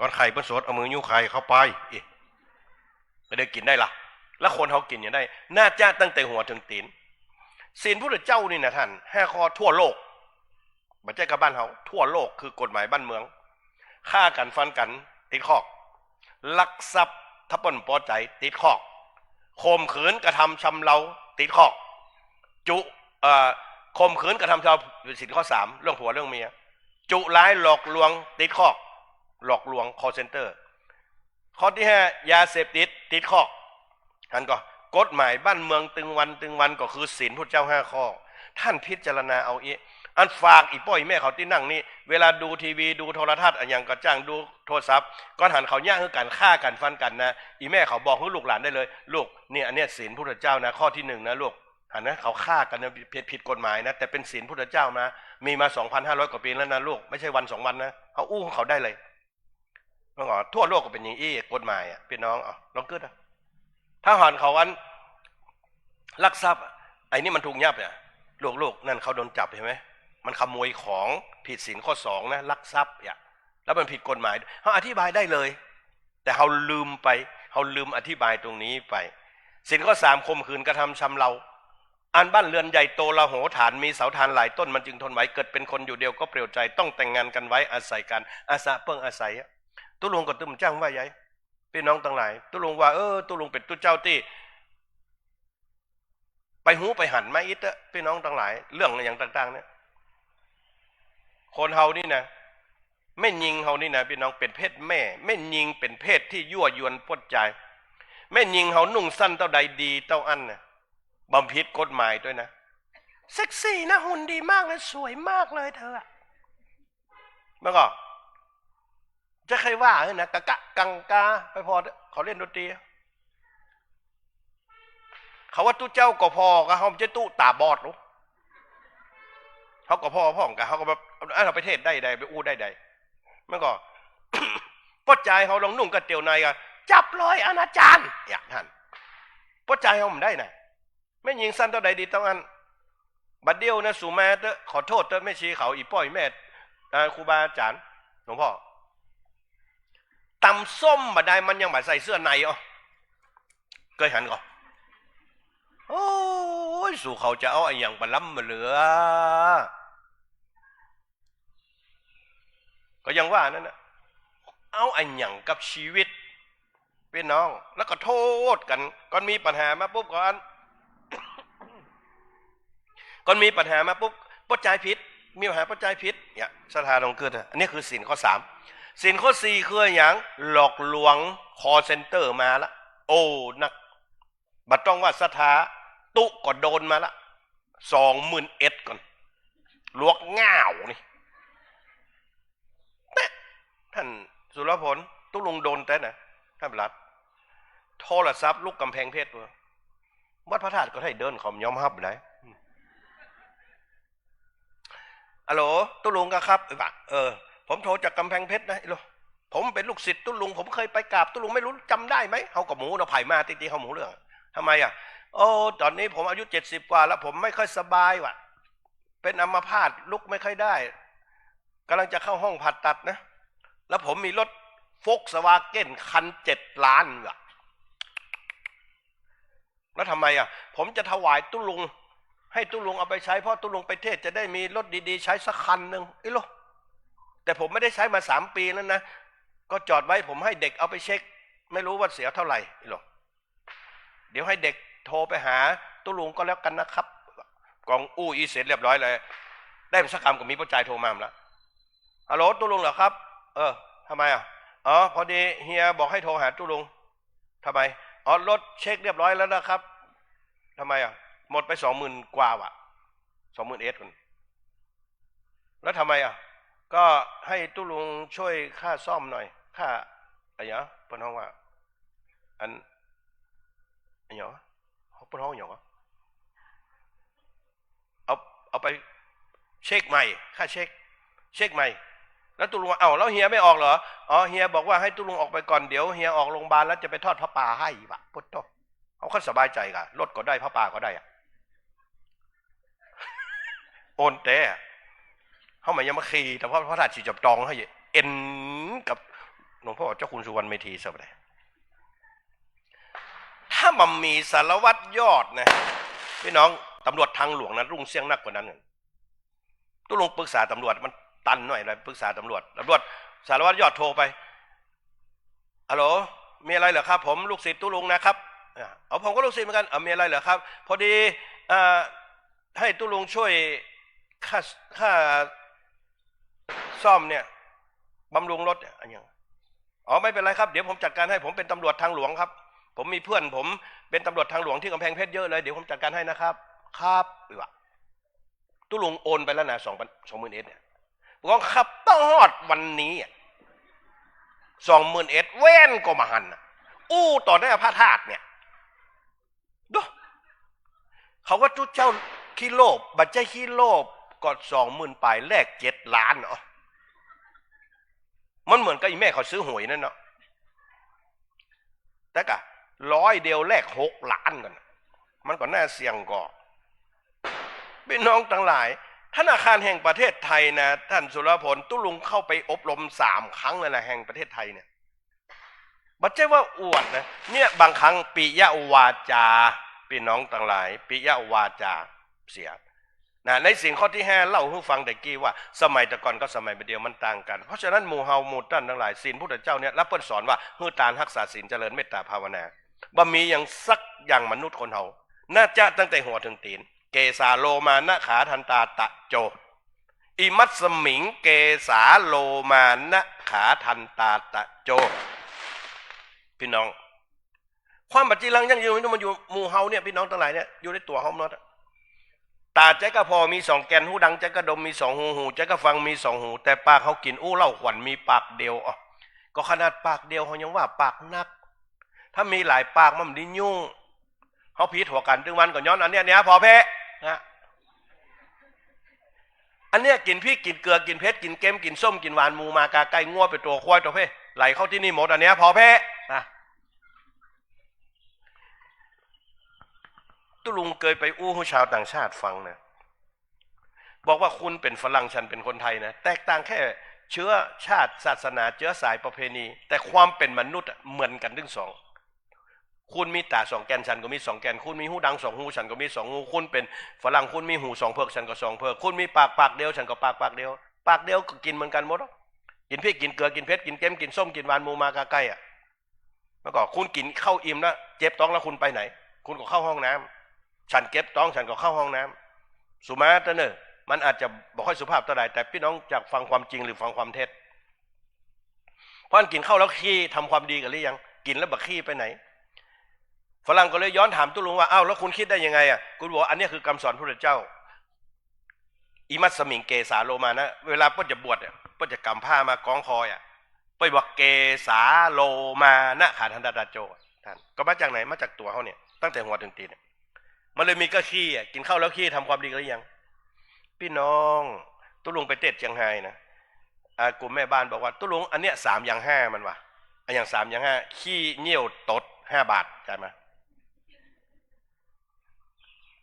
ก่อนไข่เปิ้นสด เอามือยุ้งไข่เข้าไป เอ๊ะ ก็เดี๋ยวกิ๋นได้ละ แล้วคนเฮากิ๋นหยังได้ น่าจะตั้งแต่หัวเถิงตี๋น ศีลพุทธเจ้านี่นะต้าน ห้าข้อทั่วโลก บ่ใจ้ก้าบ้านเฮา ทั่วโลก คือกฎหมายบ้านเมือง ฆ่ากั๋นฟันกั๋น ติดคอก ลักทรัพย์ ถ้าเปิ้นบ่ปอใจ๋ ติดคอก ข่มขืนกระทำชำเรา ติดคอก จุ เอ่อ ข่มขืนกระทำชำเรา ศีลข้อสาม เรื่องผัวเรื่องเมีย จุร้ายหลอกลวง ติดคอก หลอกลวง call center ข้อตี้ห้า ยาเสพติด ติดคอก หันก่อ กฎหมายบ้านเมืองตึงวันตึงวันก็คือศีลพุทธเจ้าห้าข้อ ต้านพิจารณาเอาอี้ อันฝากอี่ป้ออี่แม่เขาตี้นั่งนี่ เวลาดูทีวี ดูโทรทัศน์ อะหยังก็จ้าง ดูโทรศัพท์ ก่อนหันเขาเยียะหื้อกั๋น ฆ่ากั๋นฟันกั๋นนะ อี่แม่เขาบอกหื้อลูกหลานได้เลย ลูก เนี่ย อันเนี้ยศีลพุทธเจ้านะ ข้อตี้หนึ่งนะลูก หันนะ เขาฆ่ากั๋นนะ ผิด ผิดกฎหมายนะ แต่เป๋นศีลพุทธเจ้านะ มีมาสองพันห้าร้อยกว่าปี๋แล้วนะลูก ไม่ใช่วันสองวันนะ เฮาอู้หื้อเขาได้เลย มันก็ทั่วโลกก็เป๋นอย่างอี้ กฎหมายอะ พี่น้อง เอา ลองกึ๊ดอะ ถ้าหันเขาอันลักทรัพย์อะ ไอ้นี่มันถูกยับอะ ลูกๆ นั่นเขาโดนจับใช่ไหม มันขโมยของ ผิดศีลข้อสองนะ ลักทรัพย์อะ แล้วมันผิดกฎหมาย เฮาอธิบายได้เลย แต่เฮาลืมไป เฮาลืมอธิบายตรงนี้ไป ศีลข้อสาม ข่มขืนกระทำชำเรา อันบ้านเรือนใหญ่โตระโหฐาน มีเสาธารหลายต้น มันจึงทนไหว เกิดเป็นคนอยู่เดียวก็เปลี่ยวใจ ต้องแต่งงานกันไว้อาศัยกัน อาสะเปิ้งอาศัยอะ ตุ๊ลุงก็ตึงบ่จ้างว่าใหญ่ ปี้น้องตังหลาย ตุ๊ลุงว่า เออ ตุ๊ลุงเป๋นตุ๊เจ้าตี้ ไปฮู้ไปหันมาอิดเต๊อะ ปี้น้องตังหลาย เรื่องอะหยังต่างๆ เนี่ย คนเฮานี่นะ แม่ญิงเฮานี่นะ ปี้น้อง เป๋นเพศแม่ แม่ญิงเป๋นเพศตี้ยั่วยวนปวดใจ๋ แม่ญิงเฮานุ่งสั้นเต้าใดดีเต้าอั้นนะ บ่ผิดกฎหมายตวยนะ เซ็กซี่นะ หุ่นดีมากเลย สวยมากเลยเธออะ มันก็ จะใค่ว่าหื้อนะ กะกะกังกา ไปผ่อเต๊อะ เขาเล่นดนตรี เขาว่าตุ๊เจ้าก่อผ่อ กะเฮาจะตุ๊ต๋าบอดลูก เฮาก่อผ่อพ่องกะ เฮาก็แบบ เอ้า เฮาไปเทศน์ได้ใด ไปอู้ได้ใด มันก็ ป้อจายเฮาลองนุ่งกระเตียวในกะ จับเลยอนาจาร เนี่ย หั้น ป้อจายเฮาบ่ได้นะ แม่ญิงสั้นเต้าใดดีเต้าอั้น บ่าเดี่ยวนะ สูมาเต๊อะ ขอโต้ษเต๊อะ แม่ชีเขา อี่ป้ออี่แม่ อ่า ครูบาอาจ๋ารย์ หลวงป้อ ต๋ำส้มบ่าดาย มันยังบ่ใส่เสื้อในอ้อ เกยหันก่อ โอ้ย สูเขาจะเอาอะหยังไปล้ำมาเหลือ ก็ยังว่านั้นนะ เอาอะหยังกับชีวิต ปี้น้อง แล้วก็โต้ษกั๋น ก่อนมีปัญหามาปุ๊บก่อน ก่อนมีปัญหามาปุ๊บ ป้อจายผิด มีปัญหาป้อจายผิด เนี่ย ศรัทธาลงเกิดอะ อันนี้คือศีลข้อสาม ศีลข้อสี่คืออะหยัง หลอกลวง คอลเซ็นเตอร์มาละ โอ้ นัก บ่ต้องว่าศรัทธา ตุ๊ก็โดนมาละ สองหมื่นเอ็ดก่อน หลวกง่าวนี่ เต๊ะ ต้านสุรพล ตุ๊ลุงโดนแต๊นะ ต้านประหลัด โทรศัพท์ลุกก๋ำแพงเพชร วัดพระธาตุก็ไถ่เดิน เขาบ่ยอมฮับได้ อะโหล ตุ๊ลุงกะครับ เออ ว่า เออ ผมโทรจากก๋ำแพงเพชรนะ อะโหล ผมเป๋นลูกศิษย์ตุ๊ลุง ผมเคยไปกราบตุ๊ลุง ไม่รู้จำได้ไหม เฮาก็บ่ฮู้เนาะ ใผมา ติงๆ เฮาบ่ฮู้เรื่อง ทำไมอะ โอ้ ต๋อนนี้ผมอายุเจ็ดสิบกว่าแล้ว ผมไม่ค่อยสบายว่ะ เป๋นอัมพาต ลุกไม่ค่อยได้ ก๋ำลังจะเข้าห้องผ่าตัดนะ แล้วผมมีรถโฟล์กสวาเก้นคันเจ็ดล้านว่ะ แล้วทำไมอะ ผมจะถวายตุ๊ลุง ให้ตุ๊ลุงเอาไปใช้ เพราะตุ๊ลุงไปเทศน์จะได้มีรถดีๆ ใช้สักคันหนึ่ง อะโหล แต่ผมไม่ได้ใช้มาสามปีแล้วนะ ก็จอดไว้ ผมให้เด็กเอาไปเช็ค ไม่รู้ว่าเสียเท่าไหร่ อะโหล เดี๋ยวให้เด็กโทรไปหาตุ๊ลุงก็แล้วกันนะครับ ก่องอู้อี้เสร็จเรียบร้อยเลย ได้บ่สักกำก็มีป้อจายโทรมาละ ฮัลโหล ตุ๊ลุงเหรอครับ เออ ทำไมอะ อ๋อ พอดีเฮียบอกให้โทรหาตุ๊ลุง ทำไม อ๋อ รถเช็คเรียบร้อยแล้วนะครับ ทำไมอะ หมดไปสองหมื่นกว่าว่ะ สองหมื่นเอ็ดก่อน แล้วทำไมอะ ก็ให้ตุ๊ลุงช่วยค่าซ่อมหน่อย ค่า อะหยัง เปิ้นฮ้องว่า อัน อะหยัง เปิ้นฮ้องอะหยังวะ เอา เอาไปเช็คใหม่ ค่าเช็ค เช็คใหม่ แล้วตุ๊ลุงว่า เอ้า แล้วเฮียไม่ออกเหรอ อ๋อ เฮียบอกว่าให้ตุ๊ลุงออกไปก่อน เดี๋ยวเฮียออกโรงพยาบาลแล้วจะไปทอดผ้าป่าให้ว่ะ โอ้โธ่ เฮาก็สบายใจ๋ก่ะ รถก็ได้ ผ้าป่าก็ได้อะ โอนแต่ เฮาบ่ยังมาขี่ แต่พระ พระธาตุศรีจอมตอง เฮาเอ็นกับหลวงพ่อเจ้าคุณสุวรรณเมธีซะบ่ได้ ถ้ามันมีสารวัตรยอดนะ พี่น้อง ตำรวจทางหลวงนะ รุ่งเสี้ยงนักกว่านั้น ตุ๊ลุงปรึกษาตำรวจ มันตันหน่อยเลย ปรึกษาตำรวจ ตำรวจ สารวัตรยอดโทรไป ฮัลโหล มีอะไรเหรอครับ ผมลูกศิษย์ตุ๊ลุงนะครับ อ่า เอา ผมก็ลูกศิษย์เหมือนกัน เอา มีอะไรเหรอครับ พอดี เอ่อ ให้ตุ๊ลุงช่วยค่า ค่าซ่อมเนี่ย บำรุงรถเนี่ย อะหยัง อ๋อ ไม่เป็นไรครับ เดี๋ยวผมจัดการให้ ผมเป็นตำรวจทางหลวงครับ ผมมีเพื่อนผมเป็นตำรวจทางหลวงที่กำแพงเพชรเยอะเลย เดี๋ยวผมจัดการให้นะครับ ครับ อีหว่า ตุ๊ลุงโอนไปแล้วนะ สองพัน สองหมื่นเอ็ดเนี่ย บอกว่าครับ ต้องฮอดวันนี้อะ สองหมื่นเอ็ด แว่นก็บ่หันน่ะ อู้ต่อหน้าพระธาตุเนี่ย ดู เขาว่าตุ๊เจ้าขี้โลภ บ่ใจ้ขี้โลภ ก็สองหมื่นปลาย แลกเจ็ดล้านเนาะ มันเหมือนกับอีแม่เขาซื้อหวยนั่นเนาะ แต่กะร้อยเดียวแลกหกล้านก่อนน่ะ มันก็น่าเสี่ยงก่อ พี่น้องตังหลาย ธนาคารแห่งประเทศไทยนะ ต้านสุรพล ตุ๊ลุงเข้าไปอบรมสามครั้งแล้วนะ แห่งประเทศไทยเนี่ย บ่ใจ้ว่าอวดนะ เนี่ย บางครั้งปิยวาจา ปี้น้องตังหลาย ปิยวาจาเสีย นะ ในศีลข้อตี้ห้าเล่าหื้อฟังตะกี้ว่า สมัยแต่ก่อนกับสมัยบัดเดี่ยวมันต่างกั๋น เพราะฉะนั้นหมู่เฮาหมู่ต้านตังหลาย ศีลพุทธเจ้าเนี่ย แล้วเปิ้นสอนว่า หื้อตาน ฮักษาศีล เจริญเมตตาภาวนา บ่มีหยังสักอย่างมนุษย์คนเฮา นะจ๊ะ ตั้งแต่หัวเถิงตี๋น เกสาโลมานะขาทันตาตะโจ อิมัสสมิง เกสาโลมานะขาทันตาตะโจ ปี้น้อง ความบ่จีรังยั่งยืนมันอยู่หมู่เฮาเนี่ย ปี้น้องตังหลายเนี่ย อยู่ในตั๋วเฮาหมดอะ ต๋าใจ๊ก้าผ่อมีสองแก่น หูดังใจ๊ก้าดมมีสองหู หูใจ๊ก้าฟังมีสองหู แต่ปากเฮากิ๋นอู้เหล้าขวัญมีปากเดียว อ้อ ก็ขนาดปากเดียวเฮายังว่าปากนัก ถ้ามีหลายปากมันบ่ดียุ่ง เฮาผิดหัวกั๋นตึงวันก็ย้อนอันเนี้ย เนี่ย ผ่อแพะ นะ อันเนี้ยกิ๋นพริกกิ๋นเกลือกิ๋นเผ็ดกิ๋นเค็มกิ๋นส้มกิ๋นหวาน หมูหมากาไก่งัวเป็ดตั๋วควายตั๋วเพ ไหลเข้าตี้นี่หมด อันเนี้ยผ่อแพะ นะ ตุ๊ลุงเกยไปอู้หื้อชาวต่างชาติฟังนะ บอกว่าคุณเป๋นฝรั่ง ฉันเป๋นคนไทยนะ แตกต่างแค่เชื้อชาติ ศาสนา เจื๊อสาย ประเพณี แต่ความเป๋นมนุษย์อะเหมือนกั๋นตึงสอง คุณมีต๋าสองแก่น ฉันก็มีสองแก่น คุณมีหูดังสองหู ฉันก็มีสองหู คุณเป๋นฝรั่ง คุณมีหูสองเผิก ฉันก็สองเผิก คุณมีปากปากเดียว ฉันก็ปากปากเดียว ปากเดียวก็กิ๋นเหมือนกั๋นหมดอะ กิ๋นพริกกิ๋นเกลือกิ๋นเผ็ดกิ๋นเค็มกิ๋นส้มกิ๋นหวาน หมูหมากาไก่อะ แล้วก็คุณกิ๋นข้าวอิ่มแล้ว เจ็บต๊องแล้วคุณไปไหน คุณก็เข้าห้องน้ำ ฉันเจ็บต๊อง ฉันก็เข้าห้องน้ำ สุมาเต๊อะเน่อ มันอาจจะบ่ค่อยสุภาพเต้าใด แต่ปี้น้องจะฟังความจริงหรือฟังความเท็จ เพราะอันกิ๋นข้าวแล้วขี้ทำความดีกั๋นหรือยัง กิ๋นแล้วบ่ขี้ไปไหน ฝรั่งก็เลยย้อนถามตุ๊ลุงว่า อ้าว แล้วคุณคิดได้ยังไงอะ คุณบอกว่า อันเนี้ยคือกำสอนพุทธเจ้า อิมัสสมิง เกสาโลมานะ เวลาเปิ้นจะบวชเนี่ย เปิ้นจะก๋ำผ้ามากองคออะ เปิ้นบอก เกสาโลมานะขาทันตาตะโจ ท่าน ก็มาจากไหน มาจากตั๋วเฮาเนี่ย ตั้งแต่หัวเถิงตี๋นเนี่ย มันเลยมีก้าขี้อะ กิ๋นข้าวแล้วขี้ทำความดีกั๋นหรือยัง ปี้น้อง ตุ๊ลุงไปเตศน์เจียงฮายนะ อ่า กลุ่มแม่บ้านบอกว่า ตุ๊ลุง อันเนี้ยสามอย่างห้า มันว่า อะหยังสามอย่างห้า ขี้เยี่ยวตด ห้าบาท ใจ้ไหม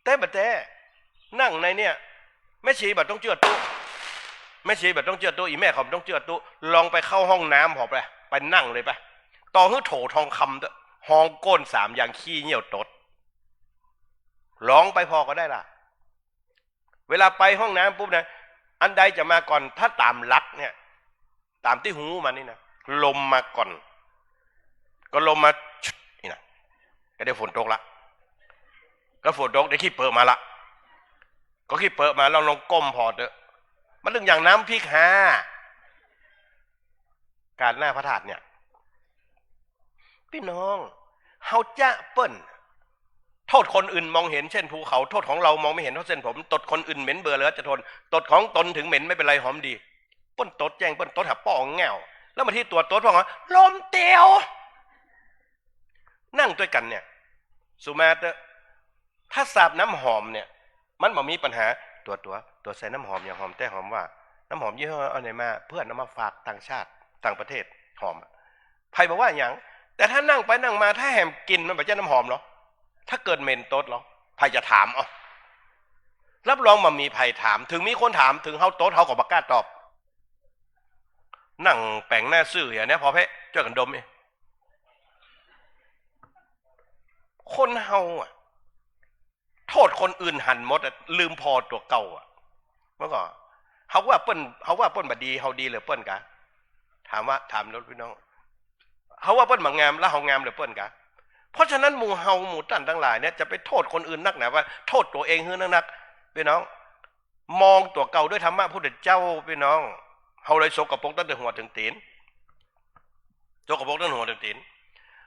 แต๊บ่แต๊ นั่งในเนี่ย แม่ชีบ่ต้องเจื้อตุ๊ แม่ชีบ่ต้องเจื้อตุ๊ อี่แม่เขาบ่ต้องเจื้อตุ๊ ลองไปเข้าห้องน้ำผ่อไป ไปนั่งเลยไป ต่อหื้อโถทองคำเต๊อะ ฮองโก้นสามอย่างขี้เยี่ยวตด ลองไปผ่อก็ได้ละ เวลาไปห้องน้ำปุ๊บนะ อันใดจะมาก่อน ถ้าต๋ามหลักเนี่ย ต๋ามตี้ฮู้มานี่นะ ลมมาก่อน ก็ลมมา นี่นะ ก็เดี๋ยวฝนตกละ ก็ฝนตก เดี๋ยวขี้เปอะมาละ ก็ขี้เปอะมา ลอง ลองก้มผ่อเต๊อะ มันตึงอย่างน้ำพริกฮา ก๋านหน้าพระธาตุเนี่ย ปี้น้อง เฮาจะเปิ้น โทษคนอื่นมองเห็นเส้นภูเขา โทษของเรามองไม่เห็นเท่าเส้นผม ตดคนอื่นเหม็นเบื่อเหลือจะทน ตดของตนถึงเหม็นไม่เป็นไรหอมดี เปิ้นตดแจ้ง เปิ้นตดหาป้อแง่ว แล้วบางทีตั๋วตดพ่องอะ ลมเตียว นั่งตวยกั๋นเนี่ย สุมาเต๊อะ ถ้าสาบน้ำหอมเนี่ย มันบ่มีปัญหา ตั๋ว ตั๋ว ตั๋วใส่น้ำหอมอย่างหอมแต๊หอมว่า น้ำหอมยี่ห้ออันไหนมา เพื่อนเอามาฝากต่างชาติ ต่างประเทศ หอมอะ ใผบ่ว่าหยัง แต่ถ้านั่งไปนั่งมา ถ้าแหมกลิ่นมันบ่ใจ้น้ำหอมหรอ ถ้าเกิดเหม็นตดหรอ ใผจะถาม อ้อ รับรองบ่มีใผถาม ถึงมีคนถาม ถึงเฮาตด เฮาก็บ่กล้าตอบ นั่งแป๋งหน้าซื่ออย่างเนี้ย ผ่อแพะ จ้วยกั๋นดมนี่ คนเฮาอะ โทษคนอื่นหันหมดอะ ลืมผ่อตั๋วเก่าอะ เมื่อก่อน เฮาว่าเปิ้น เฮาว่าเปิ้นบ่ดี เฮาดีเหลือเปิ้นกา ถามว่า ถามแล้วปี้น้อง เฮาว่าเปิ้นบ่งาม แล้วเฮางามเหลือเปิ้นกา เพราะฉะนั้นหมู่เฮาหมู่ต้านตังหลายเนี่ย จะไปโทษคนอื่นนักหนาว่า โทษตั๋วเองหื้อนักๆ ปี้น้อง มองตั๋วเก่าด้วยธรรมะพุทธเจ้า ปี้น้อง เฮาเลยสกปรกตั้งแต่หัวเถิงตี๋น สกปรกตั้งแต่หัวเถิงตี๋น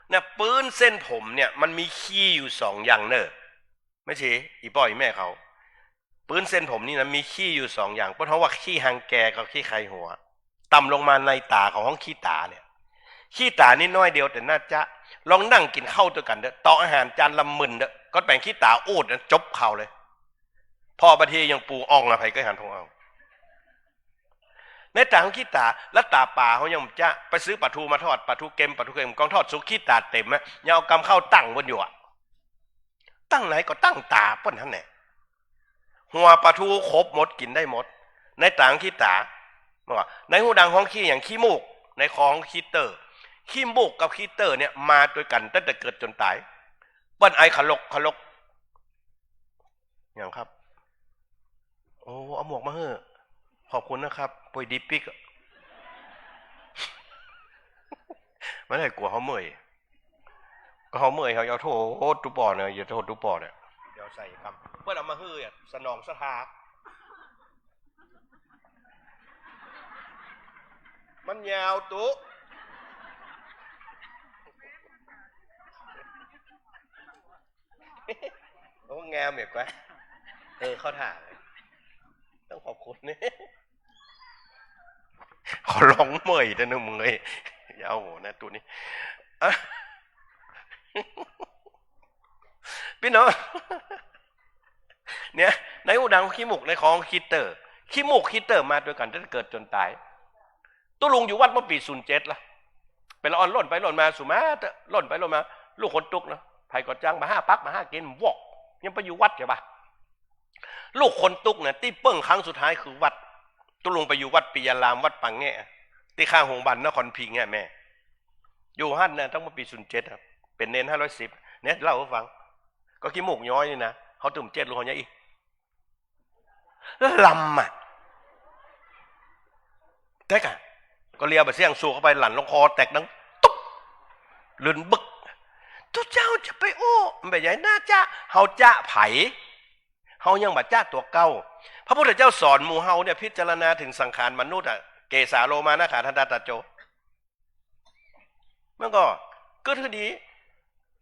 เนี่ย ปื๊นเส้นผมเนี่ย มันมีขี้อยู่สองอย่างเน่อ แม่ชี อี่ป้ออี่แม่เขา ปื๊นเส้นผมนี่นะ มีขี้อยู่สองอย่าง เปิ้นฮ้องว่าขี้ฮังแกกับขี้ใคหัว ต่ำลงมาในต๋า เขาฮ้องขี้ต๋าเนี่ย ขี้ต๋านี่น้อยเดียวแต่น่าจะ ลองนั่งกิ๋นข้าวตวยกั๋นเต๊อะ ต่ออาหารจานละหมื่นเต๊อะ ก็แป๋งขี้ต๋าอูดนะ จบข่าวเลย ผ่อบางทียังปูอ่องอะ ใผก็หันผ่องอ่อง ในต๋าของขี้ต๋า แล้วต๋าป๋าเฮายังจะไปซื้อป๋าทูมาทอด ป๋าทูเค็ม ป๋าทูเค็ม กองทอดสุก ขี้ต๋าเต็มอะ ยังเอากำข้าวตั้งเปิ้นอยู่อะ ตั้งไหนก็ตั้งต๋าเปิ้นหั้นแหละ หัวป๋าทูครบหมด กิ๋นได้หมด ในต๋าของขี้ต๋า ในหูดังฮ้องขี้หยัง ขี้มูก ในคอฮ้องขี้เต๊อ ขี้มูกกับขี้เต๊อเนี่ยมาตวยกั๋นตั้งแต่เกิดจ๋นต๋าย เปิ้นไอขะลกขะลก หยังครับ โอ้ เอาหมวกมาหื้อ ขอบคุณนะครับ ป่วยดีปิ๊กอะ ไม่ได้กั๋วเฮาเมื่อย ก็เฮาเมื่อย เฮาอย่าโทษตุ๊ปอเนี่ย อย่าโทษตุ๊ปอเนี่ย เดี๋ยวใส่กำ เปิ้นเอามาหื้ออะ สนองศรัทธา มันยาวตุ๊ โอ้ งามเหมือนกั๋น เออ เข้าท่าเลย ต้องขอบคุณนี่ ขอร้องเมื่อยเถอะนะมึงเอ้ย อย่าเอาหัวนะตุ๊นี่ อ่ะ ปี้น้อง เนี่ย ในฮูดังขี้มูก ในคอขี้เต๋อ ขี้มูกขี้เต๋อมาตวยกั๋นตั้งแต่เกิดจ๋นต๋าย ตุ๊ลุงอยู่วัดเมื่อปี๋ศูนย์เจ็ดละ เป๋นละอ่อนล่นไปล่นมา สุมาเต๊อะ ล่นไปล่นมา ลูกคนตุ๊กนะ ใผก็จัง บ่าห้าปัก บ่าห้ากิ๋น วอก ยังไปอยู่วัดใจ้ปะ ลูกคนตุ๊กนะ ตี้เปิ้งครั้งสุดท้ายคือวัด ตุ๊ลุงไปอยู่วัดปิยาราม วัดป่าแงะ ตี้ข้างโฮงพยาบาลนครพิงค์เนี่ยแม่ อยู่หั้นนะ ตั้งเมื่อปี๋ศูนย์เจ็ดครับ เป๋นเณรห้าร้อยสิบ เนี่ย เล่าหื้อฟัง ก็ขี้มูกย้อยนี่นะ เฮาตื่มเจ๊ดลูกเฮาเนี่ยอี้ ลำอะ แต๊กอะ ก็เลียวบ่าเสี้ยงสูบเข้าไป หลั่นลงคอแตกดังตุ๊บ ลื่นบึก ตุ๊เจ้าจะไปอู้ บ่ใหญ่น่าจะ เฮาจะใผ เฮายังบ่จะตั๋วเก่า พระพุทธเจ้าสอนหมู่เฮาเนี่ย พิจารณาเถิงสังขารมนุษย์อะ เกสาโลมานะขาทันตาตะโจ มันก็ ก็ถือดี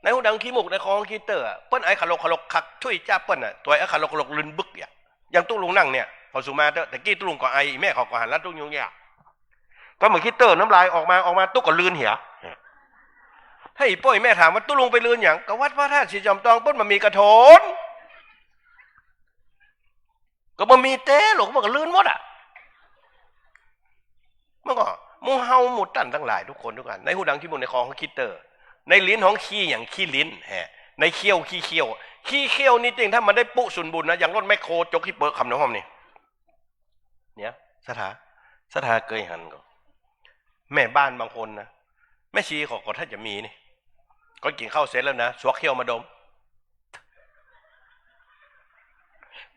ในฮูดังขี้มูก ในคอขี้เต๋อ เปิ้นไอขะลกขะลกคัก ถ้วยจ๊าเปิ้นน่ะ ตั๋วไอขะลกขะลกลื่นบึกอย่าง อย่างตุ๊ลุงนั่งเนี่ย พอสุมาเต๊อะ ตะกี้ตุ๊ลุงก็ไอ แม่เขาก็หันแล้วตุ๊ลุงยุงยาก ก็เหมือนขี้เต๋อ น้ำลายออกมา ออกมา ตุ๊กก็ลื่นเหีย ถ้าอีป้อยแม่ถามว่าตุ๊ลุงไปลื่นหยัง ก็วัดพระธาตุศรีจอมตอง เปิ้นบ่มีกระโถน ก็บ่มีเต๊หรอก มันก็ลื่นหมดอะ มันก็ หมู่เฮาหมู่ต้านตังหลายทุกคนทุกอัน ในฮูดังขี้มูก ในคอขี้เต๋อ ในลิ้นฮ้องขี้หยัง ขี้ลิ้นแฮะ ในเขี้ยวขี้เขี้ยว ขี้เขี้ยวนี่จริง ถ้ามันได้ปุ๊สุนบุญนะ อย่างรถแมคโครจกขี้เปอะคำน้ำหอมนี่ เนี่ย ศรัทธา ศรัทธาเกยหันก่อ แม่บ้านบางคนนะ แม่ชีเขาก็ถ้าจะมีนี่ ก็กิ๋นข้าวเสร็จแล้วนะ สวกเขี้ยวมาดม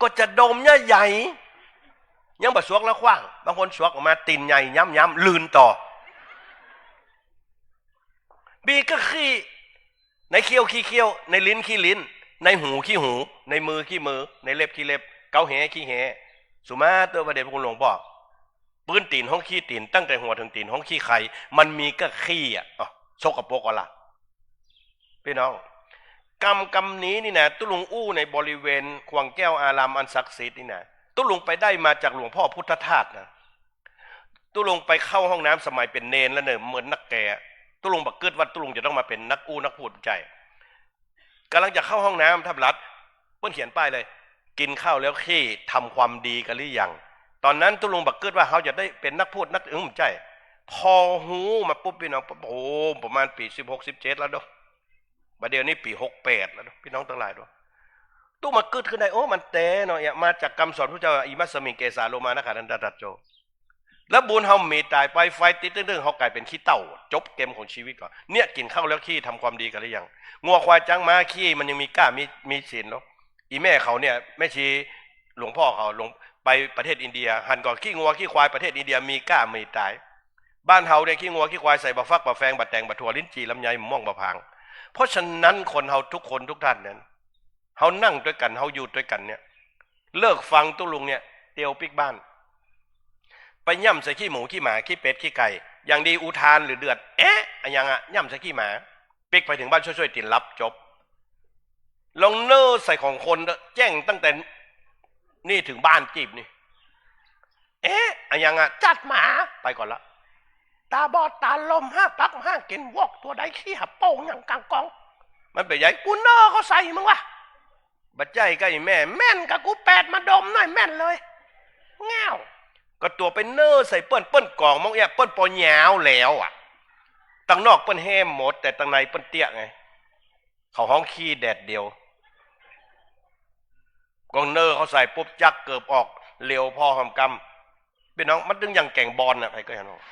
ก็จะดมเนี่ยใหญ่ ยังบ่สวกแล้วขว้าง บางคนสวกออกมาตี๋นใหญ่ย้ำๆ ลื่นต่อ มีก็ขี้ ในเขี้ยวขี้เขี้ยว ในลิ้นขี้ลิ้น ในหูขี้หู ในมือขี้มือ ในเล็บขี้เล็บ เก๊าแฮขี้แฮ สุมาเต๊อะ พระเดชพระคุณหลวงป้อ ปื้นตี๋นฮ้องขี้ตี๋น ตั้งแต่หัวเถิงตี๋นฮ้องขี้ใคร มันมีก็ขี้อะ อ้าว สกปรกก่อละ ปี้น้อง กำกำนี้นี่นะ ตุ๊ลุงอู้ในบริเวณขวางแก้วอารามอันศักดิ์สิทธิ์นี่นะ ตุ๊ลุงไปได้มาจากหลวงพ่อพุทธทาสนะ ตุ๊ลุงไปเข้าห้องน้ำสมัยเป๋นเณรแล้วเน่อ เหมือนนักแก่ ตุ๊ลุงบ่กึ๊ดว่าตุ๊ลุงจะต้องมาเป๋นนักอู้นักพูด ใจ้ ก๋ำลังจะเข้าห้องน้ำ ท่านรัฐ เปิ้นเขียนป้ายเลย กิ๋นข้าวแล้วขี้ ทำความดีกั๋นหรือยัง ต๋อนนั้นตุ๊ลุงบ่กึ๊ดว่าเฮาจะได้เป๋นนักพูดนัก อืม ใจ้ พอฮู้มาปุ๊บปี้น้อง โอ้ ประมาณปี๋สิบหก สิบเจ็ดแล้วเนาะ บ่าเดี่ยวนี้ปี๋หกแปดแล้วเนาะ ปี้น้องตังหลายเนาะ ตุ๊มากึ๊ดขึ้นได้ โอ้ มันแต๊เนาะ เนี่ย มาจากกำสอนพุทธเจ้า อิมัสสมิง เกสาโลมานะขาทันตาตะโจ แล้วบุญเฮามีต๋ายไป ไฟติดตึ้งๆ เฮาก๋ายเป๋นขี้เถ้า จบเกมของชีวิตก่อ เนี่ย กิ๋นข้าวแล้วขี้ ทำความดีกั๋นหรือยัง งัวควายจ๊างม้าขี้ มันยังมีก้า มี มีศีลเนาะ อีแม่เขาเนี่ย แม่ชี หลวงพ่อเขาลงไปประเทศอินเดีย หันก่อขี้งัวขี้ควายประเทศอินเดียมีก้ามีต๋าย บ้านเฮาเนี่ยขี้งัวขี้ควายใส่บ่าฟักบ่าแฟงบ่าแตงบ่าถั่วลิ้นจี่ลำไยมะม่วงบ่าผาง เพราะฉะนั้นคนเฮาทุกคนทุกท่านนั้น เฮานั่งตวยกั๋น เฮาอยู่ตวยกั๋นเนี่ย เลิกฟังตุ๊ลุงเนี่ย เตียวปิ๊กบ้าน ไปย่ำใส่ขี้หมูขี้หมาขี้เป็ดขี้ไก่ อย่างดีอุทานหรือเดือด แอะ อะหยังอะ ย่ำใส่ขี้หมา ปิ๊กไปเถิงบ้านช่วยๆ ตี๋นลับจบ ลองเน่อใส่ของคนเต๊อะ แจ้งตั้งแต่นี่เถิงบ้านจีบนี่ เอ๊ะ อะหยังอะ จัดหมา ไปก่อนละ ต๋าบอดต๋าลม ห้าปักห้ากิ๋น วอกตั๋วใดขี้หาโป้งอย่างกลางกอง มันเป๋นใหญ่ กูเน่อเข้าใส่มึงวะ บ่ใจ้ก้าอีแม่ แม่นก่ากูแปดมาดมหน่อย แม่นเลย แง่ว ก็ตั๋วไปเน่อใส่เปิ้น เปิ้นก๋องมองเอี้ย เปิ้นปอยาวแล้วอะ ตังนอกเปิ้นแห้มหมด แต่ตังในเปิ้นเตี้ยไง เขาฮ้องขี้แดดเดียว ก็เน่อเข้าใส่ปุ๊บ จักเกิบออก เหลียวผ่อหำกำ ปี้น้อง มันตึงอย่างแก๋งบอลน่ะ ใผก็หันออก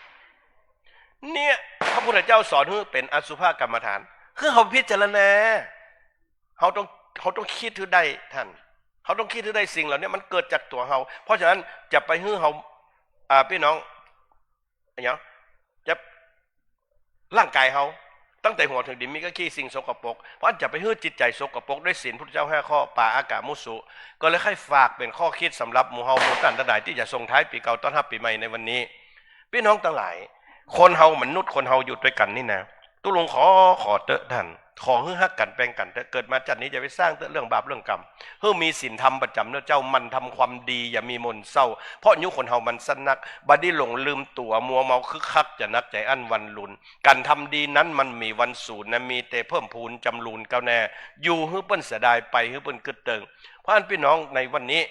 เนี่ย พระพุทธเจ้าสอนหื้อเป๋นอสุภกรรมฐาน คือเฮาพิจารณา เฮาต้อง เฮาต้องกึ๊ดหื้อได้ท่าน เฮาต้องกึ๊ดหื้อได้สิ่งเหล่านี้มันเกิดจากตั๋วเฮา เพราะฉะนั้นจะไปหื้อเฮา อ่า ปี้น้อง อะหยัง จะ ร่างก๋ายเฮา ตั้งแต่หัวเถิงตี๋น มีก้าขี้สิ่งสกปรก เพราะฉะนั้นจะไปหื้อจิตใจ๋สกปรกด้วยศีลพุทธเจ้าห้าข้อ ปาอากามุสุ ก็เลยใค่ฝากเป๋นข้อกึ๊ดสำหรับหมู่เฮาหมู่ต้านตังหลายตี้จะส่งท้ายปี๋เก่าต้อนฮับปี๋ใหม่ในวันนี้ ปี้น้องตังหลาย คนเฮามนุษย์คนเฮาอยู่ตวยกั๋นนี่นะ ตุ๊ลุงขอ ขอเต๊อะต้าน ขอหื้อฮักกั๋นแปงกั๋นเต๊อะ เกิดมาจัดนี้จะไปสร้างเต๊อะเรื่องบาปเรื่องกรรม หื้อมีศีลธรรมประจ๋ำเต๊อะเจ้า หมั่นทำความดี อย่ามีหม่นเศร้า เพราะอายุคนเฮามันสั้นนัก บ่ดีหลงลืมตั๋ว มัวเมาคึกคัก จะหนักใจ๋อั้นวันลุน ก๋านทำดีนั้นมันมีวันสูญนะ มีแต่เพิ่มพูนจำรูนก้าวหน้า อยู่หื้อเปิ้นเสียดาย ไปหื้อเปิ้นกึ๊ดเติง เพราะฉะนั้นปี้น้องในวันนี้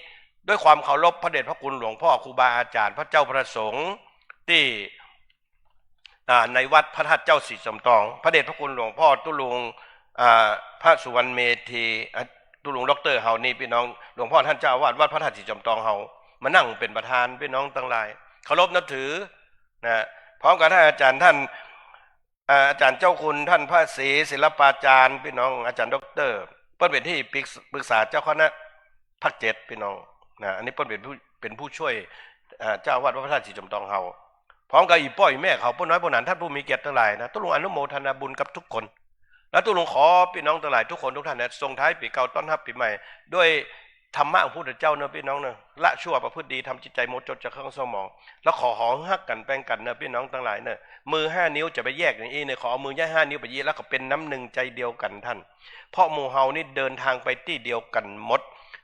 ด้วยความเคารพพระเดชพระคุณหลวงพ่อครูบาอาจ๋ารย์ พระเจ้าพระสงฆ์ตี้ อ่า ในวัดพระธาตุเจ้าศรีจอมตอง พระเดชพระคุณหลวงพ่อตุ๊ลุง อ่า พระสุวรรณเมธี อ่า ตุ๊ลุงด็อกเตอร์เฮานี่ปี้น้อง หลวงพ่อต้านเจ้าอาวาสวัดพระธาตุศรีจอมตองเฮา มานั่งเป๋นประธาน ปี้น้องตังหลาย เคารพนับถือ นะ พร้อมกับต้านอาจ๋ารย์ต้าน อ่า อาจ๋ารย์เจ้าคุณต้านพระศรีศิลปาจ๋ารย์ ปี้น้อง อาจ๋ารย์ด็อกเตอร์ เปิ้นเป๋นตี้ปรึก ปรึกษาเจ้าคณะภาคเจ็ด ปี้น้อง นะ อันนี้เปิ้นเป๋นผู้ เป๋นผู้ช่วย อ่า เจ้าอาวาสวัดพระธาตุศรีจอมตองเฮา พร้อมกับอี่ป้ออี่แม่เขา ป้อน้อยป้อหนาน ต้านผู้มีเกียรติตังหลายนะ ตุ๊ลุงอนุโมทนาบุญกับทุกคน และตุ๊ลุงขอปี้น้องตังหลายทุกคนทุกต้านนะ ส่งท้ายปี๋เก่าต้อนฮับปี๋ใหม่ ด้วยธรรมะของพุทธเจ้าเนาะปี้น้องเนาะ ละชั่วประพฤติดี ทำจิตใจ๋หมดจดจากเครื่องเศร้าหมอง แล้วขอหื้อฮักกั๋นแปงกั๋นเนาะปี้น้องตังหลายเนาะ มือห้านิ้วจะไปแยกอย่างอี้เนาะ ขอเอามือย้ายห้านิ้วไปยี่ แล้วก็เป๋นน้ำนึ่งใจ๋เดียวกั๋นต้าน เพราะหมู่เฮานี่เดินทางไปตี้เดียวกั๋นหมด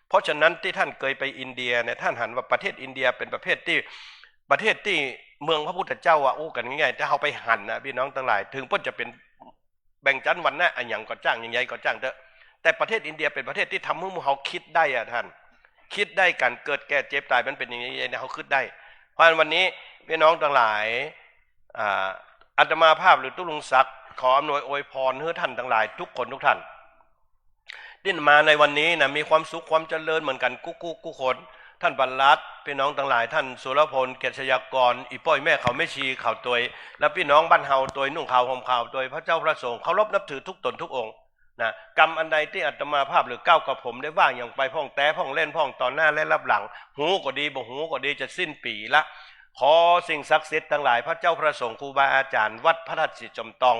เพราะฉะนั้นตี้ต้านเกยไปอินเดียเนี่ย ต้านหันว่าประเทศอินเดียเป๋นประเทศตี้ ประเทศตี้เมืองพระพุทธเจ้าอะ อู้กั๋นง่ายๆ ถ้าเฮาไปหันนะปี้น้องตังหลาย เถิงเปิ้นจะเป๋น แบ่งจั้นวรรณะอะหยังก็จ้าง อย่างใดก็จ้างเต๊อะ แต่ประเทศอินเดียเป๋นประเทศตี้ทำหื้อหมู่เฮากึ๊ดได้อะต้าน กึ๊ดได้ ก๋านเกิดแก่เจ็บต๋ายมันเป๋นอย่างใดเนี่ย เฮากึ๊ดได้ เพราะฉะนั้นวันนี้ปี้น้องตังหลาย อ่า อาตมาภาพหรือตุ๊ลุงศักดิ์ขออำนวยอวยพรหื้อต้านตังหลายทุกคนทุกต้าน ตี้มาในวันนี้นะ มีความสุขความเจริญเหมือนกั๋นกู้กู้กู้คน ต้านประหลัด ปี้น้องตังหลาย ต้านสุรพล เกียรติชยากร อี่ป้ออี่แม่เขา แม่ชีเขาตวย และปี้น้องบ้านเฮาตวย นุ่งขาวห่มขาวตวย พระเจ้าพระสงฆ์ เคารพนับถือทุกต๋นทุกองค์นะ กรรมอันใดตี้อาตมาภาพหรือก้าวกระผมได้ว่าหยังไปพ่องแต๊พ่องเล่นพ่องต่อหน้าและลับหลัง ฮู้ก็ดี บ่ฮู้ก็ดี จะสิ้นปี๋ละ ขอสิ่งศักดิ์สิทธิ์ตังหลาย พระเจ้าพระสงฆ์ ครูบาอาจ๋ารย์ วัดพระธาตุศรีจอมตอง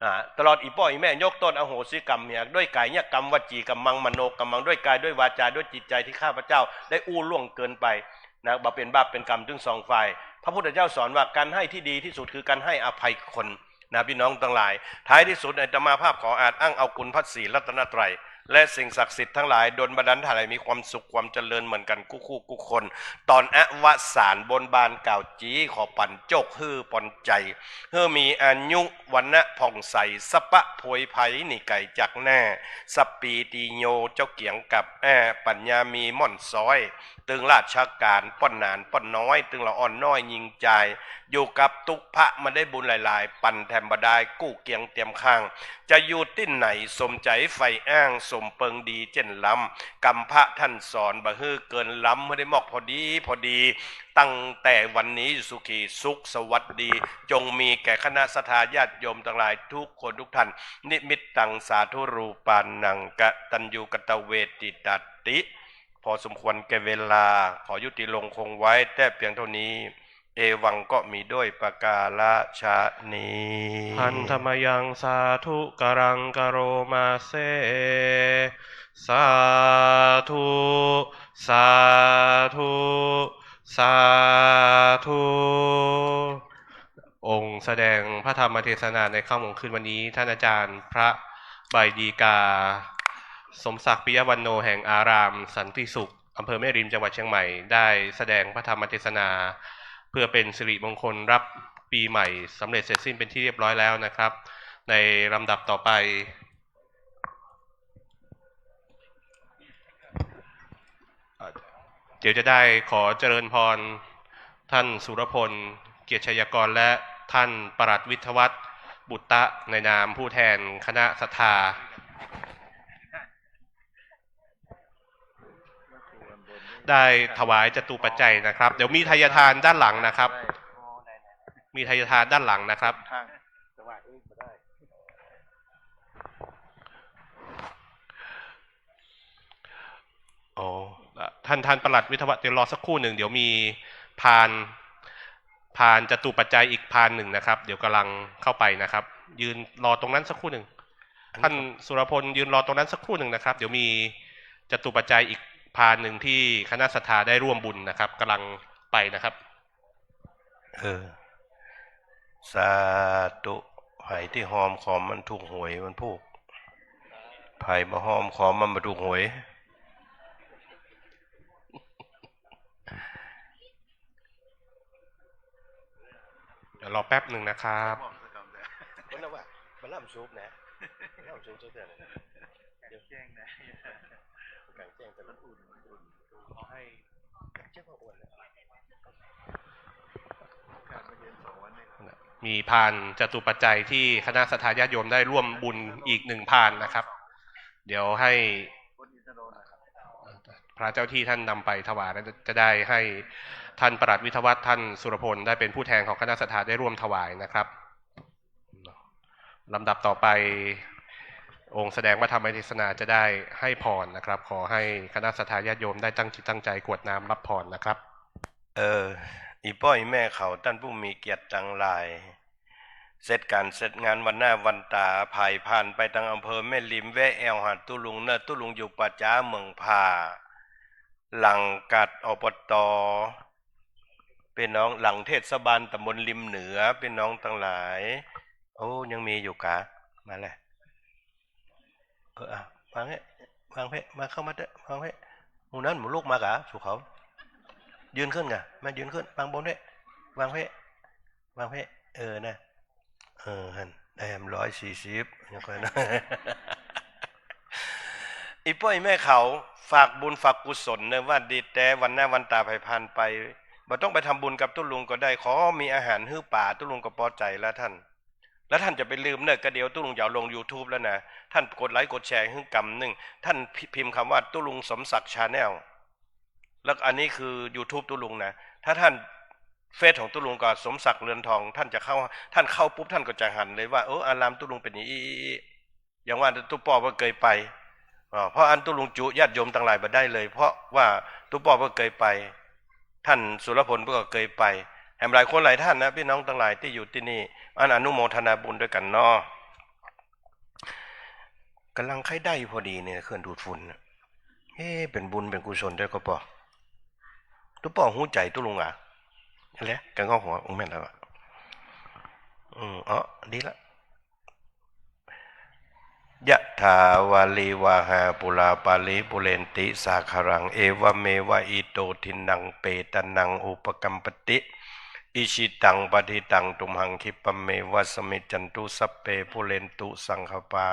อ่า ตลอดอี่ป้ออี่แม่ ยกต้นอโหสิกรรมเหีย ด้วยก๋ายกรรม วจีกรรมัง มโนกรรมัง ด้วยกาย ด้วยวาจา ด้วยจิตใจ๋ตี้ข้าพเจ้าได้อู้ล่วงเกินไปนะ บ่าเป๋นบาปเป๋นกรรมตึงสองฝ่าย พระพุทธเจ้าสอนว่าก๋านให้ตี้ดีตี้สุดคือก๋านให้อภัยคนนะ ปี้น้องตังหลาย ท้ายตี้สุดอาตมาภาพขออาจอ้างเอาคุณพระศรีรัตนตรัย และสิ่งศักดิ์สิทธิ์ตังหลาย ดลบันดาลต้านตังหลายมีความสุขความเจริญเหมือนกั๋นกู้กู้กู้คน ต๋อนอวสานบนบานกล่าวจีขอปั๋นโจคหื้อปอนใจ๋ หื้อมีอายุวรรณะผ่องใส สัพพะโผยภัยหนีไก๋จากหน้า สัปปีติโยเจ้าเกียงกับแอ้ ปัญญามีม่อนซ้อย ตึงราชก๋านป้อนหนานป้อนน้อย ตึงละอ่อนน้อยญิงจาย อยู่กับตุ๊พระมาได้บุญหลายๆ ปั๋นแถมบ่ดายกู้เกียงเตียมข้าง จะอยู่ตี้ไหนสมใจ๋ใฝ่อ้าง สมเปิงดีเจ้นล้ำ กำพระต้านสอนบ่หื้อเกินล้ำ หื้อได้มอกพอดีพอดี ตั้งแต่วันนี้สุขีสุขสวัสดี จงมีแก่คณะศรัทธาญาติโยมตังหลายทุกคนทุกต้าน นิมิตตังสาธุรูปานัง กตัญญูกตเวทิตาติ พอสมควรแก่เวลา ขอยุติลงคงไว้แต่เพียงเท่านี้ เอวังก็มีด้วยประการฉะนี้ Handa mayaṃ sādhukaraṃ karoma se. สาธุ สาธุ สาธุ องค์แสดงพระธรรมเทศนาในค่ำของคืนวันนี้ ท่านอาจารย์พระใบดีกา สมศักดิ์ ปิยวันโณ แห่งอารามสันติสุข อำเภอแม่ริม จังหวัดเชียงใหม่ ได้แสดงพระธรรมเทศนา เพื่อเป็นสิริมงคลรับปีใหม่สำเร็จเสร็จสิ้นเป็นที่เรียบร้อยแล้วนะครับ ในลำดับต่อไป เดี๋ยวจะได้ขอเจริญพรท่านสุรพล เกียรติชัยกร และท่านปลัดวิทยวัฒน์ บุตตะ ในนามผู้แทนคณะศรัทธา ได้ถวายจตุปัจจัยนะครับ เดี๋ยวมีไทยทานด้านหลังนะครับ มีไทยทานด้านหลังนะครับ ทางสว่างเองบ่ได้ อ๋อ ท่าน ท่านปลัดวิทยาวัฒน์ เดี๋ยวรอสักครู่หนึ่ง เดี๋ยวมีพาน พานจตุปัจจัยอีกพานหนึ่งนะครับ เดี๋ยวกำลังเข้าไปนะครับ ยืนรอตรงนั้นสักครู่หนึ่ง อันนี้ ท่านสุรพลยืนรอตรงนั้นสักครู่หนึ่งนะครับ เดี๋ยวมีจตุปัจจัยอีกพานหนึ่งที่คณะศรัทธาได้ร่วมบุญนะครับ กำลังไปนะครับ เออ สาธุ ใผตี้ฮอมขอมมันถูกหวยมันพูก ใผบ่ฮอมขอมมันบ่ถูกหวย เดี๋ยวรอแป๊บหนึ่งนะครับ มันน่ะว่า มันล่ำซุปนะ มันล่ำซุปซะเตื้อนะ เดี๋ยว แจ้งนะ กลางแจ้งแต่มันอุ่น มันอุ่น เขาให้ มีพานจตุปัจจัยที่คณะศรัทธาญาติโยมได้ร่วมบุญอีกหนึ่งพานนะครับ เดี๋ยวให้พระเจ้าที่ท่านนำไปถวาย และจะได้ให้ท่านปลัดวิทยาวัฒน์ ท่านสุรพล ได้เป็นผู้แทนของคณะศรัทธาได้ร่วมถวายนะครับ ลำดับต่อไป องค์แสดงพระธรรมเทศนาจะได้ให้พรนะครับ ขอให้คณะศรัทธาญาติโยมได้ตั้งจิตตั้งใจกรวดน้ำรับพรนะครับ เออ อี่ป้ออี่แม่เขา ต้านผู้มีเกียรติตังหลาย เสร็จก๋านเสร็จงานวันหน้าวันต๋า ใผผ่านไปตางอำเภอแม่ริม แวะแอ่วหาตุ๊ลุงเน่อ ตุ๊ลุงอยู่ป่าจ๊าเมืองผ่า หลังกัด อบต. ปี้น้องหลังเทศบาลต๋ำบลริมเหนือ ปี้น้องตังหลาย โอ้ ยังมีอยู่กา มาเลย เออ อ่ะ วางเฮ้ วางเฮ้ มาเข้ามาเต๊อะ วางเฮ้ หมู่นั้นหมู่ลูกมากา สู่เขา ยืนขึ้นกา มายืนขึ้น วางบนเฮ้ วางเฮ้ วางเฮ้ เออ นะ เออ หั่น ได้แหมร้อยสี่สิบ ยังค่อยนะ อี่ป้ออี่แม่เขา ฝากบุญฝากกุศลเน่อ ว่าดีแต๊ วันหน้าวันต๋าใผผ่านไป บ่ต้องไปทำบุญกับตุ๊ลุงก็ได้ ขอมีอาหารหื้อป๋า ตุ๊ลุงก็ปอใจ๋แล้วต้าน แล้วต้านจะไปลืมเน่อ ก็เดี๋ยวตุ๊ลุงจะเอาลงยูทูบแล้วนะ ต้านกดไลก์กดแชร์หื้อกำนึ่ง ต้านพิ พิมพ์กำว่าตุ๊ลุงสมศักดิ์แชนแนล แล้วอันนี้คือยูทูบตุ๊ลุงนะ ถ้าต้าน เฟซของตุ๊ลุงก็สมศักดิ์เรือนทอง ต้านจะเข้า ต้านเข้าปุ๊บต้านก็จะหันเลยว่า เออ อารามตุ๊ลุงเป๋นอย่างอี้ อย่างว่าตุ๊ป้อบ่เกยไป อ่า เพราะอันตุ๊ลุงจุญาติโยมตังหลายบ่ได้เลย เพราะว่าตุ๊ป้อบ่เกยไป ต้านสุรพลก็เกยไป แหมหลายคนหลายต้านนะ ปี้น้องตังหลายตี้อยู่ตี้นี่ อันอนุโมทนาบุญตวยกั๋นเนาะ ก๋ำลังใค่ได้พอดีเนี่ย เครื่องดูดฝุ่นน่ะ เอ๊ะ เป๋นบุญเป๋นกุศลตวยก่อปอ ตุ๊ป้อฮู้ใจ๋ตุ๊ลุงอะ นั่นแหละ ก๋าเงาะหัว อืม แม่นแล้วอะ อืม อ๋อ ดีละ ยะถาวาริวาหาปูราปาริปูเรนติสาคารัง เอวะเมวะอิโตทินนังเปตานังอุปกัมปติ อิชิตังปะฏิตังตุมหังคิปะเมวะสมมิจฉันตุ สัพเพปูเรนตุสังกปปา